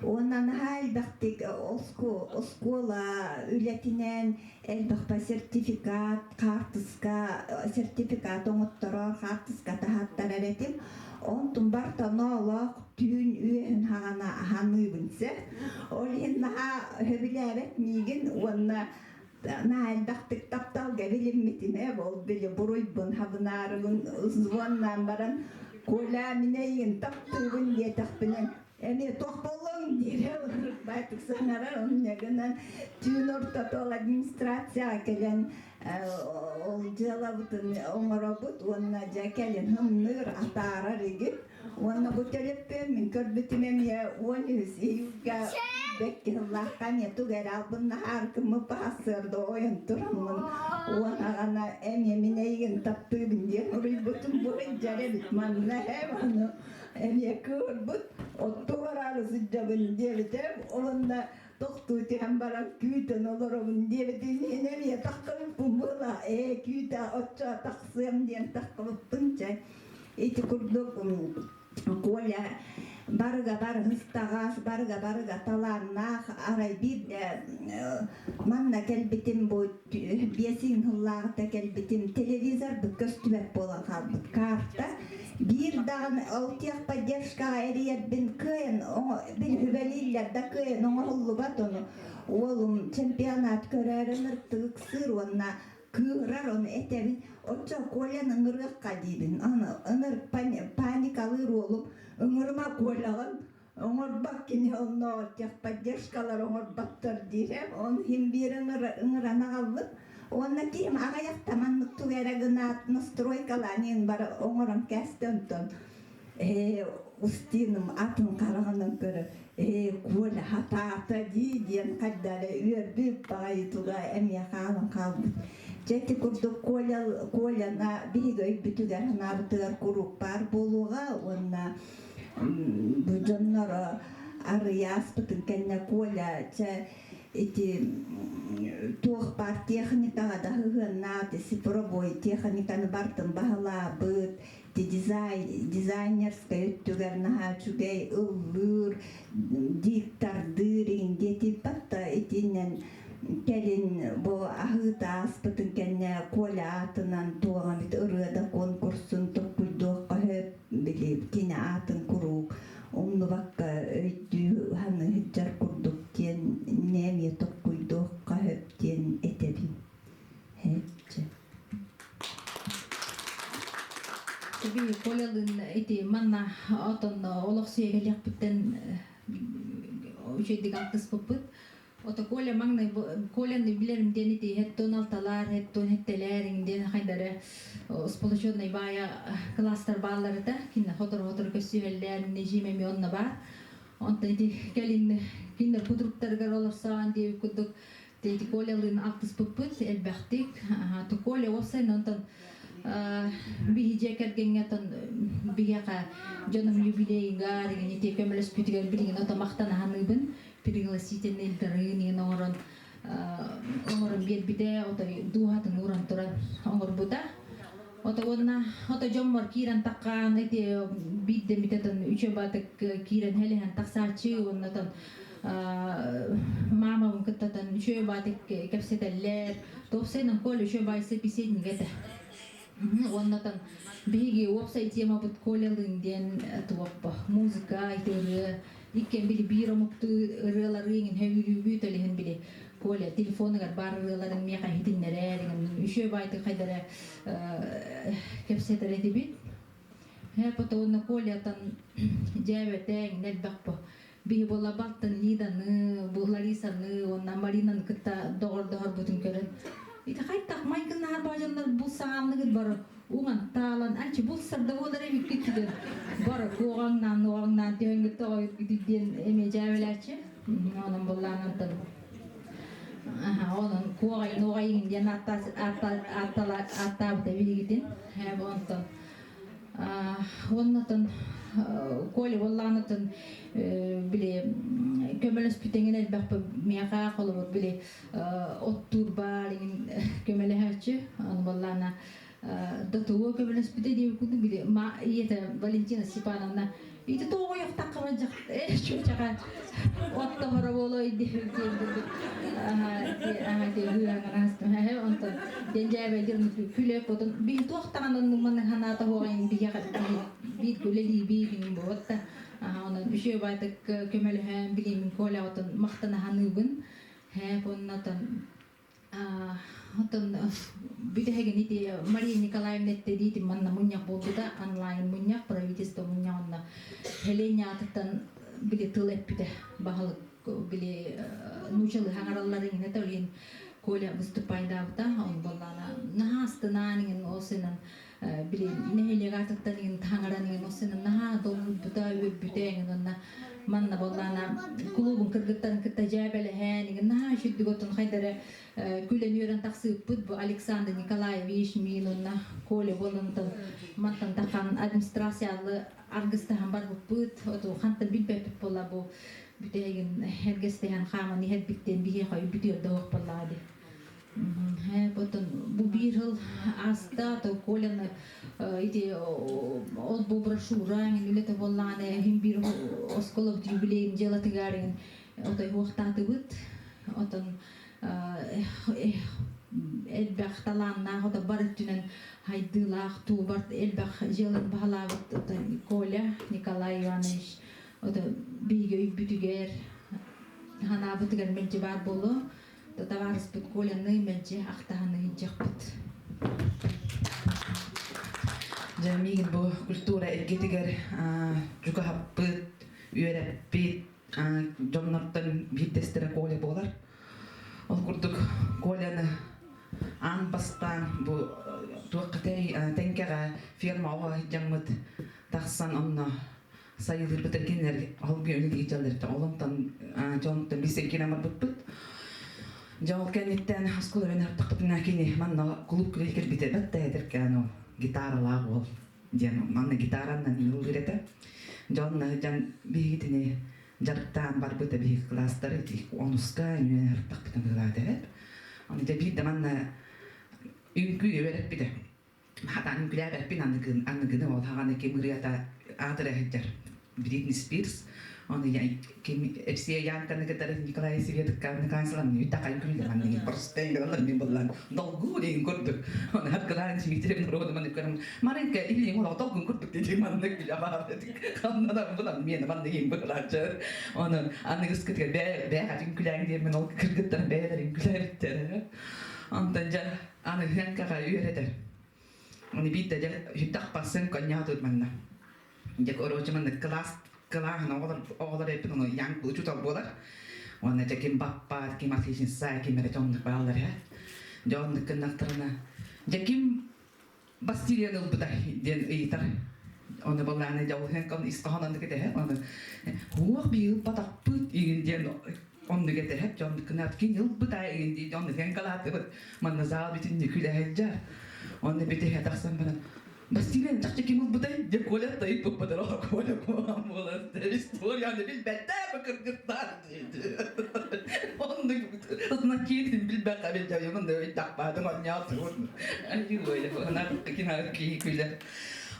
Уонна наһаа элбэхтик оскуола үлэтинэн элбэхпэ сертификат, хаартыска, сертификат оҥотторор, хаартыска таһааттарар этим. Онтун барта ноолоох түүн үөһүн хаҕана аһаныыбын сэ. Ол иһин наһаа сөбүлээбэт миигин уонна наһаа элбэхтик тапталга билиммитим ээ ол били буруйбун хабынаарыбын звоннаан баран Коля мин эйигин таптыыбын диэтэхпинэ эмиэ туох буоллуҥ диирэ баайтык саҥарар онньа гынан түүн ортото ол администрацияҕа кэлэн ол дьыалабытын оҥоробут уонна дьэ кэлин һымныыр атаарар игин Уонна бу төлөппүөн мин көрбүтүм эмиэ 13 июльга бэкки сыллаахха эмиэ тугу эрэ албыннаһаар кыммыт баһассыарда ойон тураммын уонаҕана эмиэ мин эйигин таптыыбын диэн уруйбутум бу сылдьар эбит манна эм ону эмиэ кыырбыт отту бараары сылдьабын диэбитэ уонна тохтуу түһэн баран күүтэн олоробун диэбитин иһин эмиэ таххыбыппын буола ээ күүтэ оччо тахсыам диэн таххыбыппын чэ Ити курдук Коля барыга бары ыстаҕас, барыга барыга талааннаах, арай биирдэ манна кэлбитим бу биэсиҥ сыллааҕыта кэлбитим телевизорбыт көстүбэт буолан хаалбыт карта биир даҕаны ол техподдержкаҕа эрийэрбин кыайан били үбэлииллэр да кыайан оҥоһуллубат ону уолум чемпионат көрөөрү ынырыктык ыксыыр уонна кыыһырар ону этэбин оччо Коляны ыҥырыахха диибин аны ыныр паникалыыр уолум ыҥырыма Коляҕын оҥорбот кини оннооҕор техподдержкалар оҥорботтор диирэ он иһин биир ыҥыран аҕаллым уонна киһим аҕыйахта маннык тугу эрэ гынаат настройкалаан иһин бары оҥорон кээстэ онтон ээ Устиным атын хараҕынан көрө ээ Коля хатаата дии диэн хайда эрэ үөрбүт баҕайы туга эмиэ хаалан хаалбыт. Дьэ ити курдук Коля Коляна биһиги өйбүтүгэр санаабытыгар куруук баар буолуоҕа уонна бу дьонноро арыйааспытын кэннэ Коля чэ ити туох баар техникаҕа да сыһыаннаах цифровой техниканы бартын баһылаабыт дизайнерскай өттүгэр наһаа үчүгэй ыллыыр, диктордыыр иҥ диэтиппат да итинэн кэлин бу аһыыта ааспытын кэннэ Коля аатынан туох эмит ырыа да конкурсун толкуйдуохха сөп били кини аатын куруук умнубакка өйдүү саныы сылдьар курдук диэн эмиэ толкуйдуохха сөп диэн этэбин. Би Колялыын ити манна отон олох сиэгэлиэхпиттэн. үчүгэйдик алтыспыппыт. Ото Коля маҥнай Коляны билэрим диэн ити хеттон алталаар, хеттон хеттэлээр диэн хайдары сполученный баайа класстар баалларыта кинне хотору-хотору көссүһэллэр, нежим эми онно баар. Онтон ити кэлин кинилэр кутуруктарыгар олорсоон диэбит курдук ити Колялыын алтыспыппыт элбэхтик. То Коля уопсайынан онтон биһи дьиэ кэргэҥҥэ отон биһиэхэ дьонум юбилейыгар ити көмөлөспүтүгэр билигин ото махтана саныыбын пригласительный дары иһин оҥорон оҥорон биэрбитэ отой дууһатын ууран туран оҥорбута ото уонна ото дьоммор киирэн таххаан ити биирдэ митэтин үчү батык киирэн хэлиһэн тахсааччы уонна отон маамабын кыттатан үчүгэй баатык кэпсэтэллэр топсайынан Коля үчүгэй баай собеседник этэ уоннатан биһиги уопсай темабыт Колялыын диэн туоппа музыка ити ырыа иккиэн били биир омуктуу ырыалары иҥин һөйүүрүүбүт олиһин били Коля телефоныгар баар ырыаларын миэхэ иһитиннэрэр иҥин үчүгэй баайдык хайдара кэпсэтэр этибит Потом Колятан дьээбэтэ иҥин элбэх бу биһи буолла балтын Лиданы, бу Ларисаны уонна Маринаны кытта доҕордоһорбутун көрөн ити хайтах майгыннаһар баажаннар бу саҥаанныгыт бары уҥан таалан анчы булсарда буолар эбиккит диэн бары куоҕаҥнаан уоҕаҥнаан түһэҥҥит тоҕойут диэн эмиэ дьээбэлээччи онон буллаанантан онон куоҕай нуоҕайыҥ диэн ааттаабыта биһигитин онтон Уоннатын Коля буоллаҕынатын били көмөлөспүтэҥин элбэх миэхэ холобур били оттуур баар иҥин көмөлөһөөччү ону буоллаҕына да тугу көмөлөспүтэ диэбит курдук били ма ийэтэ Валентина Степановна ити тоҕойохтахха э чучаха оттоһоро буолуой диэн курдук онтон дьээбэлдир күлэ потон биһи туох даҕаны маны ханаата хуоҕайын биһиэхэ биир үлэлиибиин буолта онон үчүгэй баайтык көмөлөһөн билиимин Коля отон махтана ханыыбын һээ оннотон Оттон бүтэһигин ити Мария Николаевна эттэдиитин манна мунньах буолбута, онлайн мунньах, правительство мунньах онно Хеленя аатыттан били тыл эппитэ баһылык били нуучалыы хаҥараллар иҥинэ толин Коля выступайдаабыта он буоллаана наһаа астынаан иҥин ол сынан били нэһилиэк аатыттан иҥин таҥаран иҥин ол сынан наһаа долгуйбута үөрбүтэ иҥин онно манна буоллаана кулуубун кыргыттарын кытта дьээбэлэһэн иҥин наһаа үчүгдүк оттон хайдары күлэн үөрэн тахсыыппыт бу Александр Николаевич миин онно Коля буолантан мантан тахан администрациялы аргыстаһан барбыппыт оту хантан билбэппит буолла бу бүтэһигин эргэстэһэн хааман иһэрбиттэн биһиэхэ бүтүөр да буоллаҕа дии Потом бу биир сыл ааста, то Коляны ити ол бу брошюра үлэтэ буоллаҕына иһин биир оскуолабыт юбилейын дьыалатыгар отой хуохтаатыбыт. Отон элбэх талааннаах ото бар өттүнэн хайдыылаах туубар элбэх дьыаланы баһылаабыт отон Коля Николай Иванович ото биһиги өйбүтүгэр ханаабытыгар мэлдьи баар буолуо. Табаарыспыт Коляны мэлдьи ахтаһан ыһыдьахпыт. Дьэ, миигин бу культура эйгэтигэр дьукаһаппыт, үөрэппит дьоннортон биирдэстэрэ Коля буолар. Ол курдук Коляны аан бастаан бу туохха тэҥкэҕэ ферма оҕо дьаммыт тахсан онно сайылыырбытын кинилэр холбуу үлэлии дьалларыттан олонтон дьонтон билсэн киирэн барбыппыт. Дьэ ол кэнниттэн оскуола мен артахпытына кини манна клуб күлэ кэлбитэ бэтта эдэркээн ол гитаралаах уол диэн манна гитаранан ыллыыр этэ. Дьон дьон биһигитини дьарыктаан барбыта биһиги класстары онуска үөн артахпытын ылаат эбэт. Оны дьэ биир да манна үҥкүү үөрэппитэ. Хатан үҥкүүлээбэппин аныгын аныгыны ол хаҕаны ким ырыата аатыра сылдьар Бритни Спирс оны ким Эпсия Янканы кытары Николай Светка Николай Саламны такай үҥкүүлэр манныгын просто ыҥыраллар мин буллан долгуу деген курдук оны хатгылаан Дмитрий народу маннык көрөм Маринка илиң олох долгун курдук дии маннык билэ баабыт ханнанан булан миэнэ манныгын быһылааччы оны аныгыскытыгар бээ бээ үҥкүүлээҥ диэммин ол кыргыттар бэйэлэр үҥкүүлээбиттэр онтон дьэ Аны Хэнкэҕэ үөрэтэр. Оны биирдэ дьэ сүрдэх барсан коньяатыт манна. Дьэ короче манна класс кылааһын оҕолор оҕолор эппин ону Ян учуутал буолар. Уонна дьэ ким баппаат, ким отличница, ким эрэ дьоннук бааллар ээ. Дьэ оннук гыннахтарына дьэ ким Бастилияны ылбыта диэн ыйытар. Оны балааны дьэ ол ис хоһоон оннук этэһэ. Оны хуох би ылбатахпыт игин диэн оннук этэһэ. Дьон кынаат кин ылбыта игин дии оннук эн калаатыбыт. Манна зал бүтүннүү күлэһэлдьэр. Онно бүтүһэ тахсан баран Бастилияны чахчы ким ылбытай? Дьэ Коля тайыппыппытар Коля куһаҕан буолар. Историяны билбэттэр кыргыттар диэти. Оннук Тутуна киирдим билбэххэ билдьэйэмин да өйдөхпаатым онньоотугун. Айыы ынар кинаар киһи күлэр.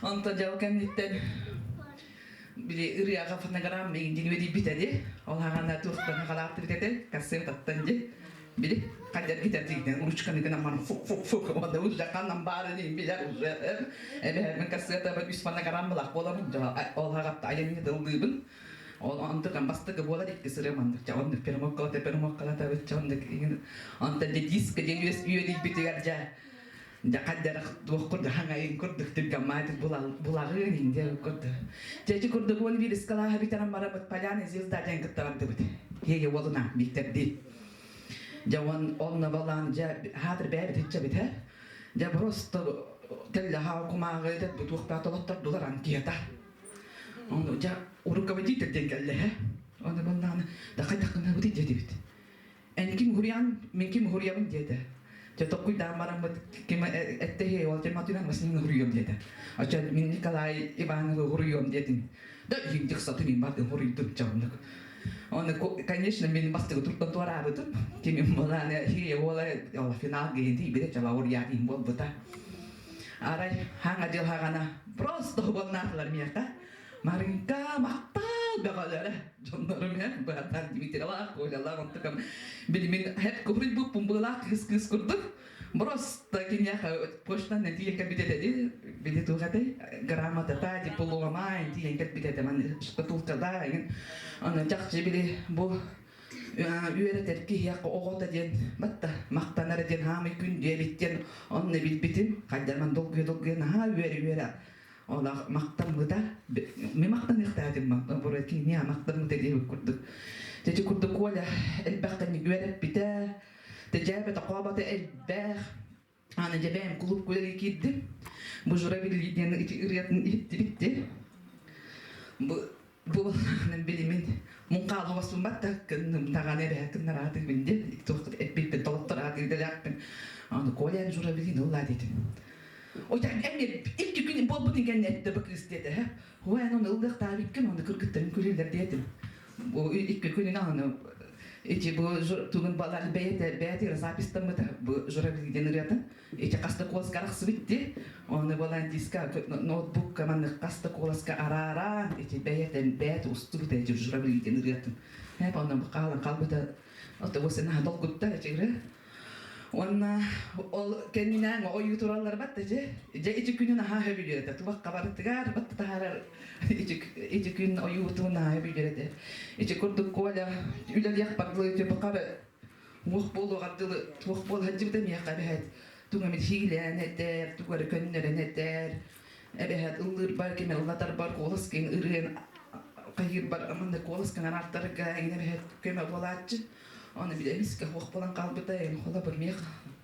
Онто дьол кэнниттэн били ырыаҕа фонограмма иҥдин үөдүйбүтэ ди. Ол хаҕана туохтан халааттыбыт этэ, кассетаттан ди. Били хадьар гитар ручканы гынан ман фук фук фук онда уже ханнан баарын билэр уже эбэһэрмин кассета үс фонограммалаах буолабын ол хаҕатта айанньы тыллыыбын. Ол онтукан бастакы буолар икки сырым оннук дьэ оннук перемоккалата перемоккалатабыт дьэ оннук онтон дьэ диско диэн үөс үөдүйбүтүгэр дьэ дьэ хаддарах туох курдук хаҥайын курдук түргэммаатык булаҕыын индия курдук дьэ ити курдук 11 кылааһы бүтэрэн бараммыт Поляна звезда диэн кытта бардыбыт Еге уолуна Виктордиин дьэ он онно балаан дьэ хаатыр бэйэбит иччэбит һэ дьэ просто тэллэхаа кумааҕы туохтаа толоттордулар анкета Ону дьэ руководитель диэн кэллэ һэ. Ону буоллаҕына да хайдах гынабытый диэтибит. Эн ким уһуруйаҕын, мин ким уһуруйабын диэтэ. Дьэ толкуйдаан бараммыт ким эттэһиэй ол дьэ матынан масыҥ уһуруйуом диэтэ. Оччо мин Николай Ивановы уһуруйуом диэтим. Да иһиндик сатын мин бардым уһуруйдум чабынык. Оны, конечно, мин бастыгы туртан туораабытым. Кимим буолааны хие уола финал гейнти бире чала урьяатин буолбута. Арай хаҥа дьылһаҕана просто уоннаатылар миэхэ. Маринка махтал бөҕөлөрө дьоннорум һэ быһатар Дмитриялаах, Колялаах онтукам билимин хэп куһуйбуппун быылаах кыыс кыыс курдук просто киниэхэ почтанан тиийэн кэлбит этэ дии били туох этэй грамотата диплома тиийэн кэлбит этэ маны шкатулкада игин аны чахчы били бу үөрэтэр киһиэхэ оҕото диэн батта махтанара диэн хаамый күн диэбит диэн онно билбитим хайдарман долгуйа долгуйа наһаа үөрэ үөрэ олох махтаммыта ми махтаныахтаатым бура киниэ махтаммыта диэбит курдук дьэ курдук Коля элбэхтэн үөрэппитэ тэдьээбэтэ хообото элбэх аны дьэ бэйэм клуб күлэргэ киирдим бу журавли диэн ити ырыатын иһиттибит бу бу билимин муҥхаалы баспын да кынным даҕаны эбэһэ кыннараатыыбын диэн туох эппиппин толоттораатыы дэлээхпин аны Коля журавлин ыллаа диэтим Отан эмиэ икки күн буолбутун кэннэ эттэ бу кыыс диэтэ һэ Хуэн оны ыллыахтаабыккын оны кыргыттарын күлүллэр диэтим бу икки күнүн аны ити бу тугун балар бэйэтэ бэйэтигэр запистаммыта бу журавли диэн ырыата ити хаста куоласка арахсыбыт ди оны болан диска ноутбукка маннык хаста куоласка арааран ити бэйэтэн бэйэтэ устубута ити журавли диэн ырыатын хэп онно хаалан хаалбыта отобус наһаа долгутта ити ырыа Уонна ол кэннинэн ойуу тураллар батта дьэ. Дьэ ити күнүн аһаа сөбүлүүр этэ. Тубах хабарытыгар батта таһаарар ити, ити күн ойуутун аһаа сөбүлүүр этэ. Ити курдук Коля үлэлиэх бардылы түбахар уох буолуоҕар дылы туох буола сылдьыбыта миэхэ эбэһээт тугу эмит хиилээн этэр, тугу эрэ көннөрөн этэр. Эбэһээт ыллыырбар, кими ыллатарбар куоласкын ырыан хайыырбар манна куоласкын араартарга эҥин эбэһээт көмө буолааччы. Аны били эмискэ суох буолан хаалбыта, эн холобур миэх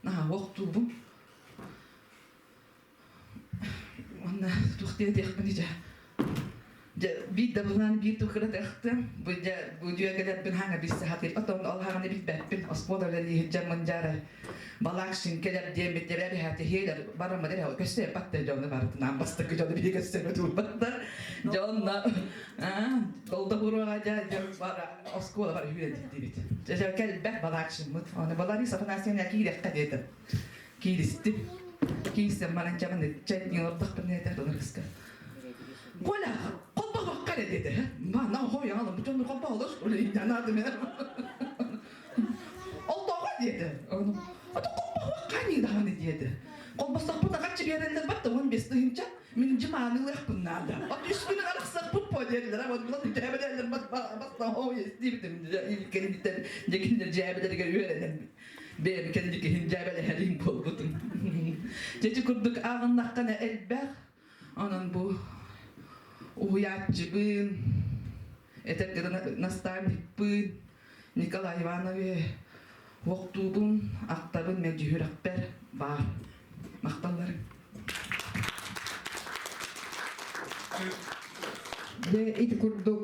наһаа уохтуубун. Уонна туох диэтиэхпин дьэ. Дьэ биир да былаан биир тукыратыахтым. Бу дьэ бу дьүөгэлэрбин хаҥа билсэ сатыыр. Отон ол хаҥаны билбэппин. Оскуола үлэлиир дьаммын дьаары балаакшин кэлэр диэммит дьэ эбэһээти хиэлэр бараммыт эрэ көстө батта дьону барытынан бастакы дьону биһиги көстө туурбаттар. Дьонно ол да буруоҕа дьэ бара оскуола бар үөрэтиттибит. Дьэ кэлбэт балаакшыммыт. Оны Лариса Афанасьевна киириэххэ диэтим. Кииристим. Киирсем баран чамын чэйдиин олордохпун этэ донорыска. Коля, холбоһуохха эрэ диэтэ. Манна хойаалым, бу дьонну холбоһолор, иннянадым Ол тоҕо диэтэ. Ото холбоһуохха даҕаны диэтэ. Холбостохпуна хаччы биэрэллэр батта 15 тыһыынча. Мин дьымаанылыахпын наада. От үс күнү арахсарбыт по диэллэр. Вот булан бүтээбэлэллэр бастаһоо диэбитим. Кэнниттэн дьэ кинилэр дьээбэлэригэр үөрэнэн бэйэм кэнникиһин дьээбэлэһэрим буолбутум. Дьэ курдук ааҕыннаххына элбэх. Онон бу уһуйааччыбын. Этэргэ наставникпын Николай Иванович уохтуубун, ахтабын мэлдьи сүрэхпэр баар. Махталларым. Дьэ ити курдук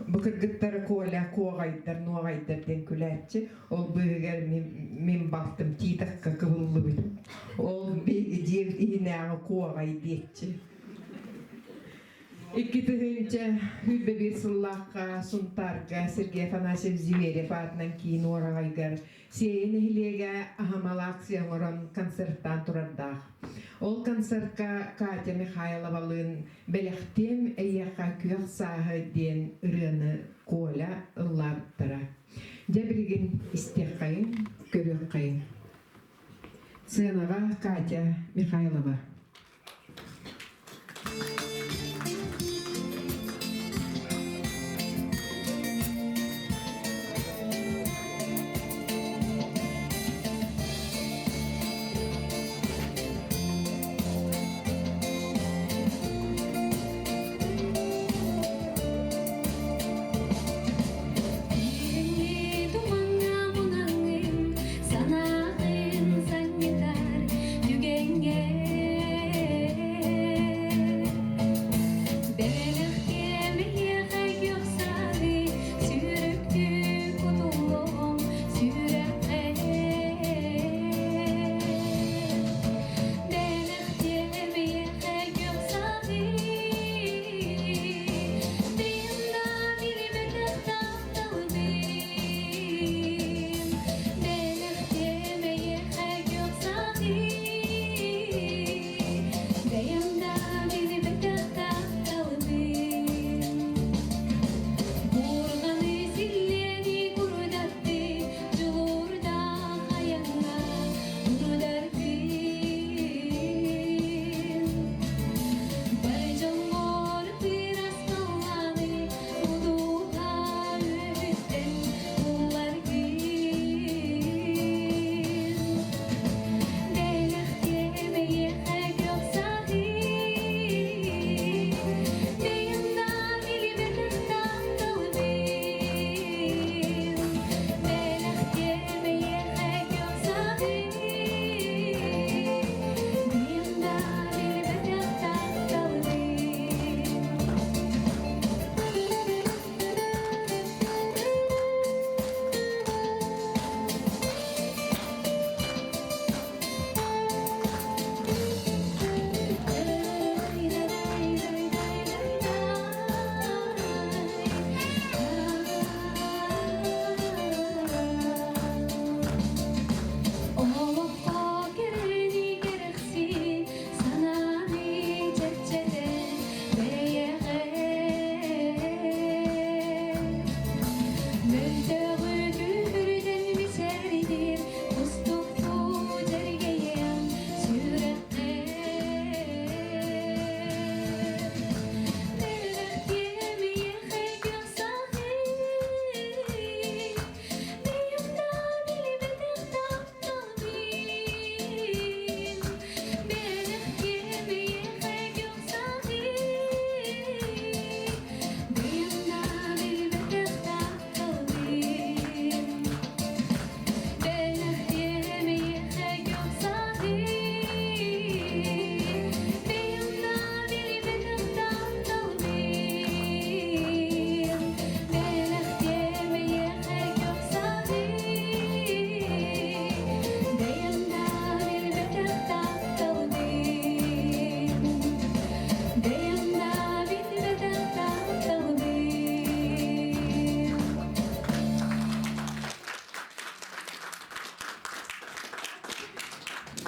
бу кыргыттар Коля куоҕайдар, нуоҕайдар диэн күлээччи. Ол быыһыгар мин, мин балтым Титовка кыбыллыбыт. Ол биһиги дьиэбит иһинээҕи куоҕай диэччи. 2021 сыллаахха Сунтаарга Сергей Афанасьев Зверев аатынан киин уораҕайгар Сиэйэ нэһилиэгэ аһымал акция оҥорон концертаан турардаах. Ол концертка Катя Михайловалыын «Бэлэхтиэм эйиэхэ күөх сааһы» диэн ырыаны Коля ыллаабыттара. Дьэ билигин истиэххэйиҥ, көрүөххэйиҥ. Сценаҕа Катя Михайлова. Тумаҥҥа мунаҥҥын санаатын санньытар түгэҥҥэ Бэлэхтиэм эйиэхэ күөх саады сүүрүктүү кутуллуом сүрэххэ Бэлэхтиэм эйиэхэ күөх саады Тыында билбэтэх тапталбын Бэлэхтиэм эйиэхэ күөх саады Бэйэм да билбэтэх тапталбын Буурҕаны силлиэни курдатты Дьулуурдаах айаҥҥа урударгын Бар дьоҥҥор тыыраскаллааны Удууха үөһүттэн булларгын Бэлэхтиэм эйиэхэ күөх саһыы Бэйэм да билбэтэх тапталбын Бэлэхтиэм эйиэхэ күөх саһыы Бэйэм да билбэтэх тапталбын Олоххо кэрэни кэрэхсии, санааны чэпчэтэн бэйэҕэ. Мөлтөҕү күүһүрдэн мичээрдиир, кустуктуу дьэргэйэн сүрэххэ. Бэлэхтиэм эйиэхэ күөх саһыы, бэйэм да билбэтэх тапталбын. Бэлэхтиэм эйиэхэ күөх саһыы, бэйэм да билбэтэх тапталбын. Бэлэхтиэм эйиэхэ күөх саһыы, бэйэм да билбэтэх тапталбын. Бэлэхтиэм эйиэхэ күөх саһыы, бэйэм да билбэтэх тапталбын. Бэйэм да билбэтэх тапталбын.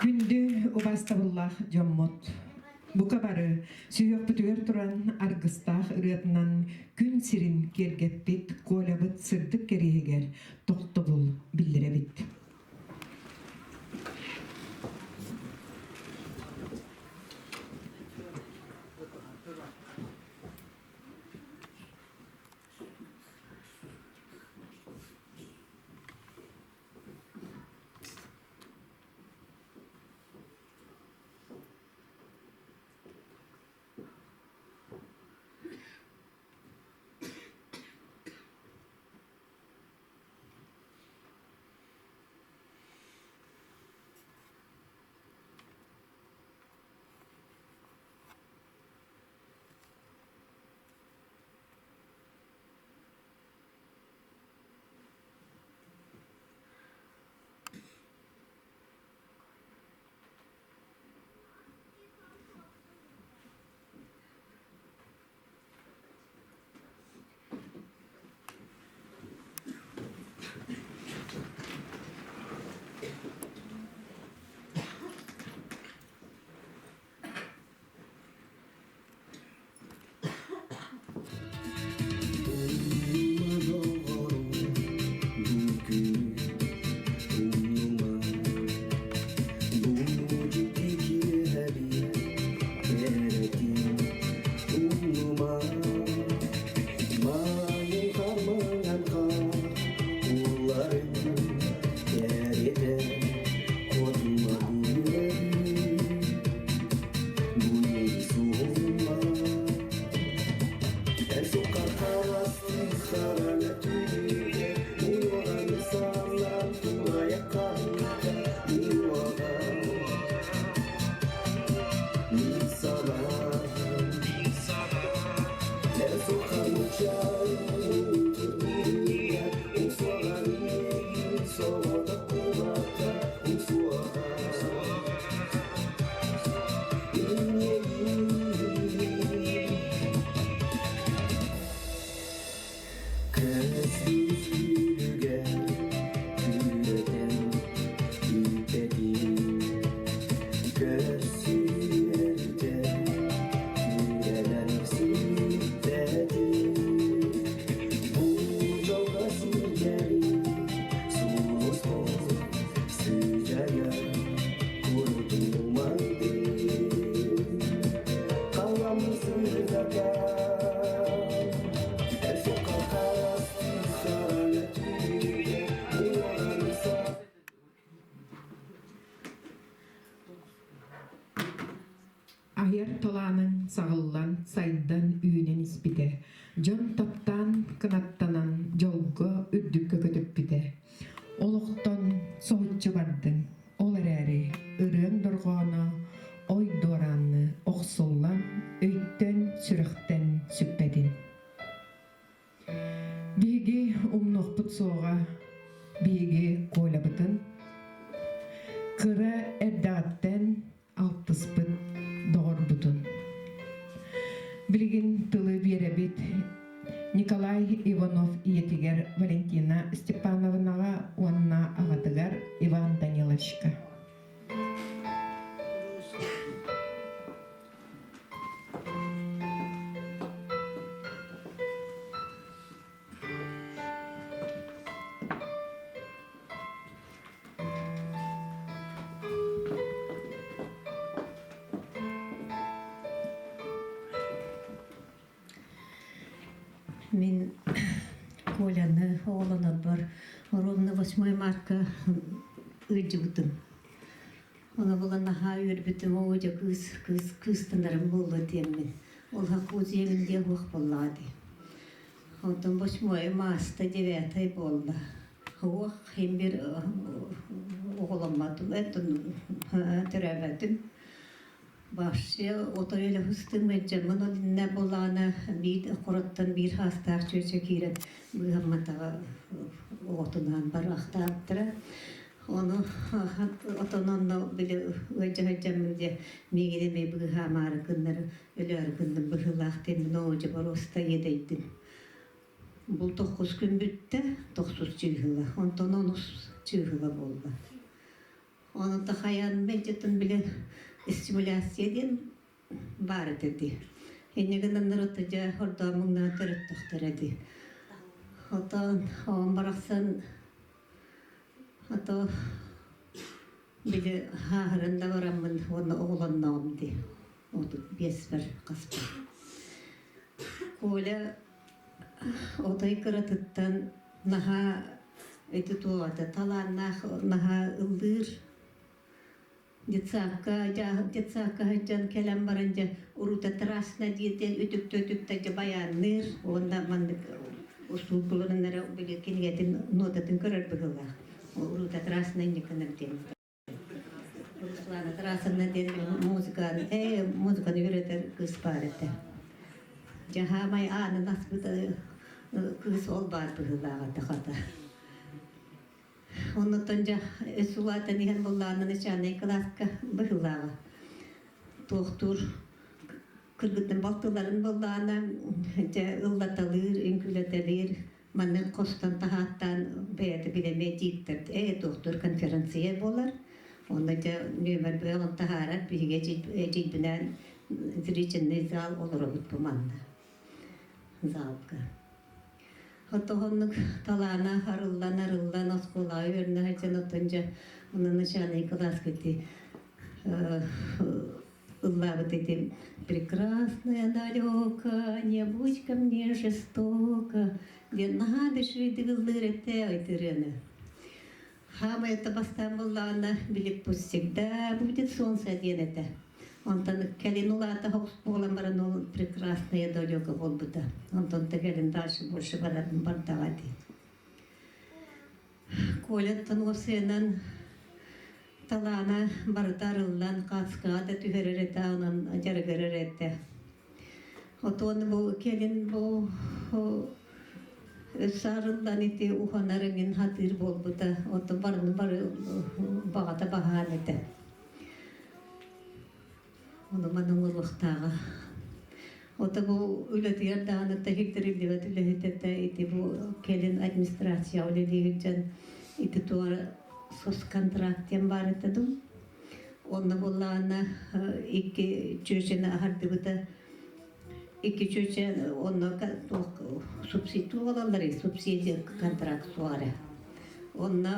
Күндү убаастабыллаах дьоммут! Бука бары сүһүөхпүтүгэр туран аргыстаах ырыатынан күн сирин киэргэппит Колябыт сырдык кэриэһигэр тохтобул биллэрэбит. Айар талааныҥ саҕыллан, сайдан, үүнэн испитэ, дьон таптаан, кынаттанан, дьолго, үрдүккэ көтүппүтэ. Олохтон соһуччу бардыҥ, ол эрээри ырыаҥ дорҕооно ой дуораанны охсуллан, өйтөн, сүрэхтэн сүппэтин. Биһиги умнуохпут суоҕа, биһиги Колябытын кыра эрдэҕиттэн алтыспыт доҕорбутун. Билигин тылы биэрэбит Николай Иванов ийэтигэр Валентина Степановнаҕа уонна аҕатыгар Иван Даниловичка. Мин Коляны оҕолонорбор ровно 8 марка ыалдьыбытым. Ону булан наһаа үөрбүтүм, оо дьэ кыыс, кыыс, кыыстанарым буолуо диэммин. Ол хакузиябын диэн уох буоллаҕа дии. Онтон восьмое мааста девятый буолла. Уох иһин бир оҕоломмотум, төрөөбөтүм. Вообще отой эле хыстыҥ мэлдьэммин ол иннэ буоллаҕына биир хороттон биир хаастаах чүөчэ киирэн быыһамматаҕа оҕотунаан бараахтаабыттара. Ону отон онно били ыалдьа сылдьаммын дьэ миигин эмиэ быыһаамаары гыннар өлөөрү гынным быһыылаах диэммин оо дьэ боруоста иэдэйдим. Бу тоххус күн бүттэ, тохсус чыыһыла, онтон онус чыыһыла буолла. Ону тахайан мэлдьитин билэн стимуляция диэн баар этэ дии. Инньэ гынан ырыта дьэ хордоомуҥнаан төрөттөхтөрө дии. Отон оҕом барахсан ото били хааһыран да бараммын уонна оҕолонноҕум дии. 35-пэр хаспар. Коля отой кыратыттан наһаа ити туоҕата талааннаах наһаа ыллыыр детсадка детсадка сылдьан кэлэн баран дьэ уруута трасна диэтэн үтүктэ үтүктэ дьэ байаанныыр уонна маннык устуулкуларын эрэ били кинигэтин нотатын көрөр быһыылаах уруута трасна инникинэр диэн Руслана Тарасовна диэн музыканы музыканы үөрэтэр кыыс баар этэ. Дьаһаамай аанын аспыт кыыс ол баар быһыылаах этэ хата. Оннуттан дьэ өс улаатан иһэн буллаанна начальнай кылааска быһыылааҕа. Туохтуур кыргыттан балтыларын буллаана дьэ ыллаталыыр, үҥкүүлэтэлиир Маннык хостон таһааттаан бэйэтэ билэмиэ дииктэр ээ туохтуур конференция буолар. Онно дьэ нүөмэр бөҕөн таһаарар биһиги эдьиийбинээн зрительный зал олоробут бу манна залга. Отоһоннук талаана арыллан арыллан оскуолаҕа үөрэнэ сылдьан оттон дьэ уна начальный кылааска ити ыллаабыт этим «Прекрасная далека, не будь ко мне жестока» диэн наһаа да үчүгэйдик ыллыыр этэ ырыаны. Хаамай это бастаан буоллаҕына били пусть всегда будет солнце диэн этэ. Онтон кэлин улаата буолан баран ол прекрасная далека буолбута. Онтон да кэлин дальше больше бардаҕа дии. Коляттан уопсайынан талаана барыта арыллан, хаацкаҕа да түһэрэр этэ, онон дьарыгырар этэ. Отон бу кэлин бу өссө арыллан ити уханар эҥин хатыыр буолбута. Отон барыны бары баҕата баһаан этэ. Ону маны оҥоруохтааҕа. Ото бу үлэтигэр даҕаны тэһиттэриллибэт үлэһит этэ. Ити бу кэлин администрация үлэлиир дьон ити туора соцконтракт диэн баар этэ дуу. Онно буоллаҕына икки чүөчэни аһардыбыта. Икки чүөчэ онно субсидия буолаллар субсидия контракт суоҕа Онно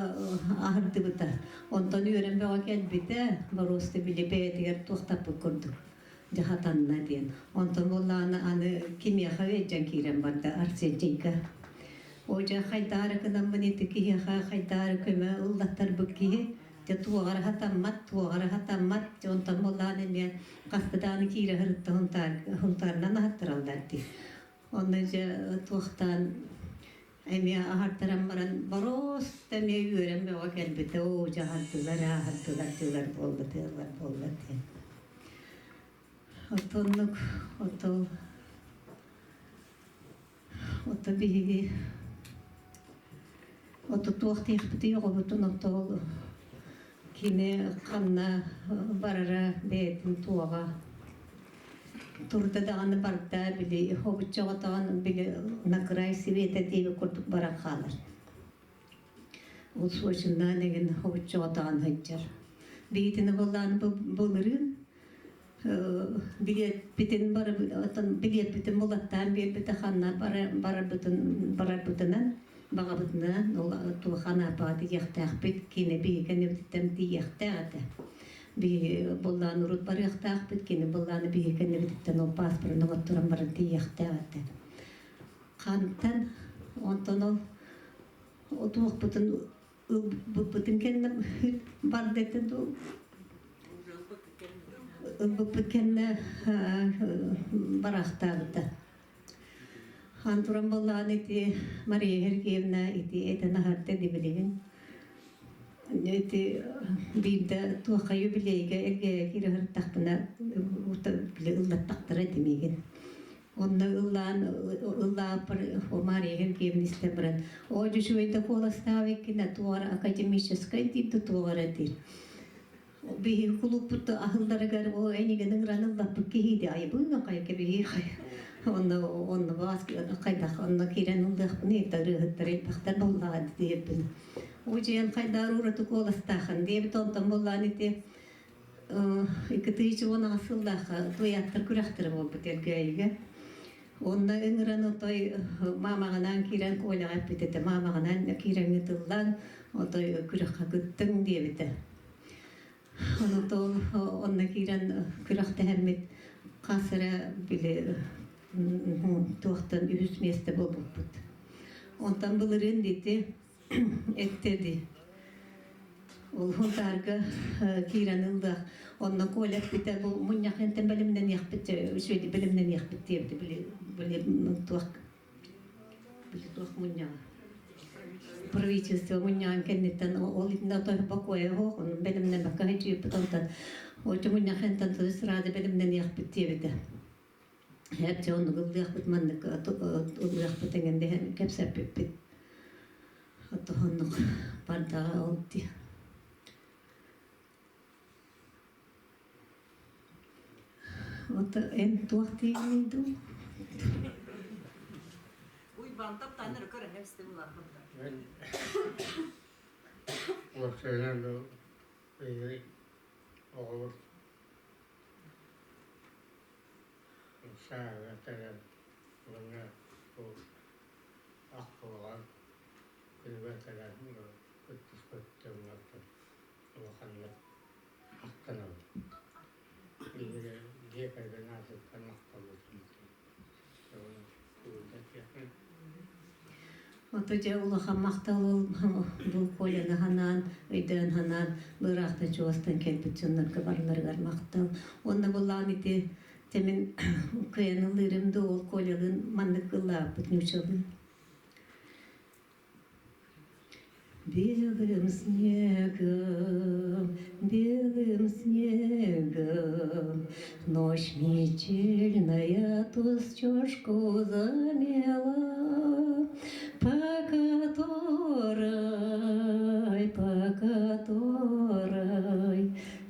аһардыбыта. Онтон үөрэн бөҕө кэлбитэ, боруоста били бэйэтигэр туохтаппыт курдук дьаһатанна диэн. Онтон буоллаҕына аны кимиэхэ ыалдьан киирэн барда Арсентийга. О дьэ хайдаары гынаммын ити киһиэхэ хайдаары көмө ыллаттарбыт киһи. Дьэ туоҕар хатаммат, туоҕар хатаммат, дьэ онтон буоллаҕына эмиэ хаста даҕаны киирэ сырытта Хунтаарынан аһаттараллар дии. Онно дьэ туохтаан эмиэ аһартаран баран боруоста эмиэ үөрэн бөҕө кэлбитэ оо дьэ аһардылар аһардылар дьылар буолла тыаллар буолла диэн. Отоннук отол ото биһиги ото туох диэхпитий оҕобутун отол кини ханна барара бэйэтин туоҕа турда даҕаны барда били хобуччоҕотоҕун били на край света диэби курдук баран хаалар. Ол Сочиннаан эҥин хобуччоҕотоҕун сылдьар. Биһитини буоллаан былырыын билиэппитин барыбытын билиэппитин булаттаан биэрбитэ ханна барарбытын барарбытынан баҕабытынан ол туох Анапаҕа тиийиэхтээхпит кини биһиги кэннибититтэн тиийиэхтээх этэ. Биһиги былаан урут барыахтаахпыт, кини былааны биһиги кэннибититтэн ол паспорын оҥотторон баран тиийиэхтээх этэ. Хантан онтон ол туохпутун ылбыппытын кэннэ барда этэ дуу ылбыппыт кэннэ бараахтаабыта. Хаан туран буоллаҕына ити Мария Сергеевна ити этэн аһарда ди билигин. Ити биирдэ туохха юбилейга эргэ киирэ сырыттахпына били ыллаттахтара ити миигин. Онно ыллаан ыллааппар Мария Сергеевна истэн баран оо дьүчүгэй да куоластаабыккына туора академическай диир да туоҕара диир. Биһиги кулууппут аһылларыгар оо эйигин ыҥыран ыллаппыт киһи айбыҥ хайа кэбиһии хайа онно онно баас хайдах онно киирэн ыллыахпын ырыаһыттар элбэхтэр буоллаҕа диэбин удьуйан хайдаар ураты куоластаахын диэбит онтон буоллаан ити 2010 сыллаахха туйааттар күрэхтэрэ буолбут Элгээйигэ. Онно ыҥыран отой маамаҕынаан киирэн Коляҕа эппит этэ маамаҕынаан киирэн ытыллан отой күрэххэ кыттыҥ диэбитэ. Онтон онно киирэн күрэхтэһэммит хас эрэ били туохтан үһүс миэстэ буолбуппут. Онтон былырыын дити эттэ дии. Ол Хунтаарга киирэн ыллах. Онно Коля эппитэ бу мунньах интэн бэлэмнэниэхпит үчүгэйдик бэлэмнэниэхпит диэбитэ били били туох били туох мунньаҕа правительство мунньаҕын кэнниттэн ол итиннэ той бокуойа суох ону бэлэмнэммэккэ сылдьыыппыт онтон оччо мунньах интэн сразу бэлэмнэниэхпит диэбитэ Һээп дьэ оннук ыллыахпыт маннык ыллыахпыт эҥин дэһэн кэпсэппиппит Оттоһоннук бардаҕа ол дии. Вот эн туох диигиний дуу? Уйбантап таныр көрөн эбистим уларбында. Уопсайынан оҕолор сааһыгар кэлэн уонна бу ахтылҕан күнүгэр кэлэн кыттыспыт дьоҥҥоттон улаханнык махтанабын. Биһиги дьиэ кэргэн аатыттан махталбытын Ото дьэ улахан махтал ол бу Коляны ханаан, өйдөөн ханаан быыраахтан чугастан кэлбит дьоннорго барыларыгар махтал. Уонна былаан ити дьэ мин кыайан ыллыырым дуу ол Колялыын маннык ыллаабыт нууччалыы. Белым снегом, белым снегом Ночь метельная тусчушку замела, По которой, по которой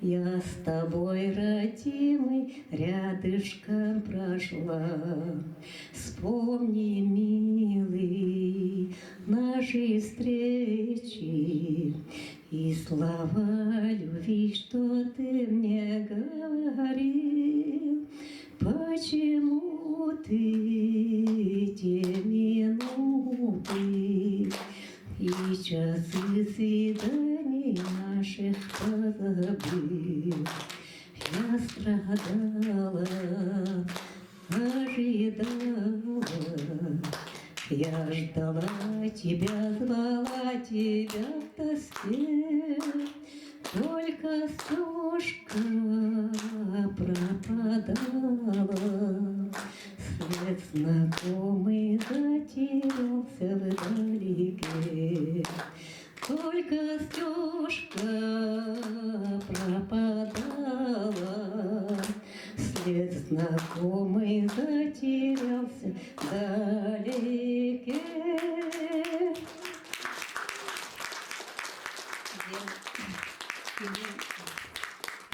Я с тобой, родимый, рядышком прошла. Вспомни, милый, наши встречи И слова любви, что ты мне говорил. Почему ты те минуты И часы свиданий наших позабыл? Я страдала, ожидала, я ждала тебя, звала тебя в тоске. Только стежка пропадала, Свет знакомый затерялся вдалеке. Только стежка пропадала, След знакомый затерялся вдалеке.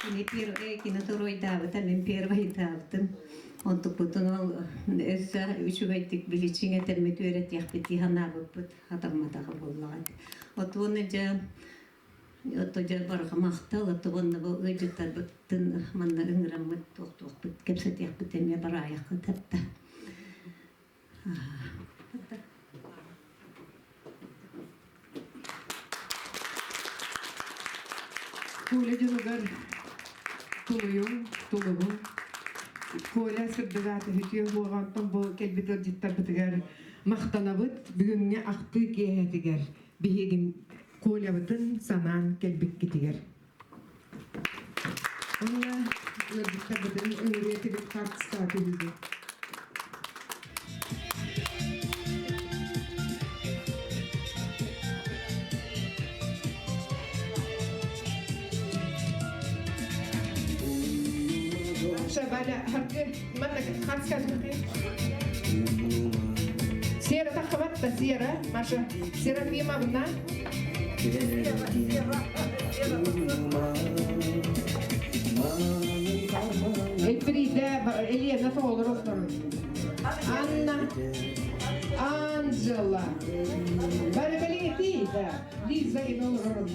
Кини первый кини туруйдаабыта, мин первыйдаабытым. Онтукпутун ол өссө үчүгэйдик биличиҥ этэммит үөрэтиэхпит дии санаабыппыт хатамматаҕа буоллаҕа. Отуону дьэ ото дьэ барҕа махтал, отуонна бу ыалдьыттарбытын манна ыҥыраммыт туохтуохпут кэпсэтиэхпит эмиэ бараайаххыт этта. Коля дьонугар тулуйуҥ, тулуһуҥ. Коля сырдыгаат үтүө буолҕантан бу кэлбит ыалдьыттарбытыгар махтанабыт. Бүгүҥҥү ахтыы киэһэтигэр биһигин Колябытын санаан кэлбиккитигэр. Онно ыалдьыттарбытын ыҥырыа этибит хаартыскаҕа түһүүгэ. Шабаля, харгы, манна хаартыска Сера таххабатта, Сера, Маша, Серафимовна. Эльфрида, Елена Федоровна, Анна, Анжела, Барабалети, да, Лиза Ивановна.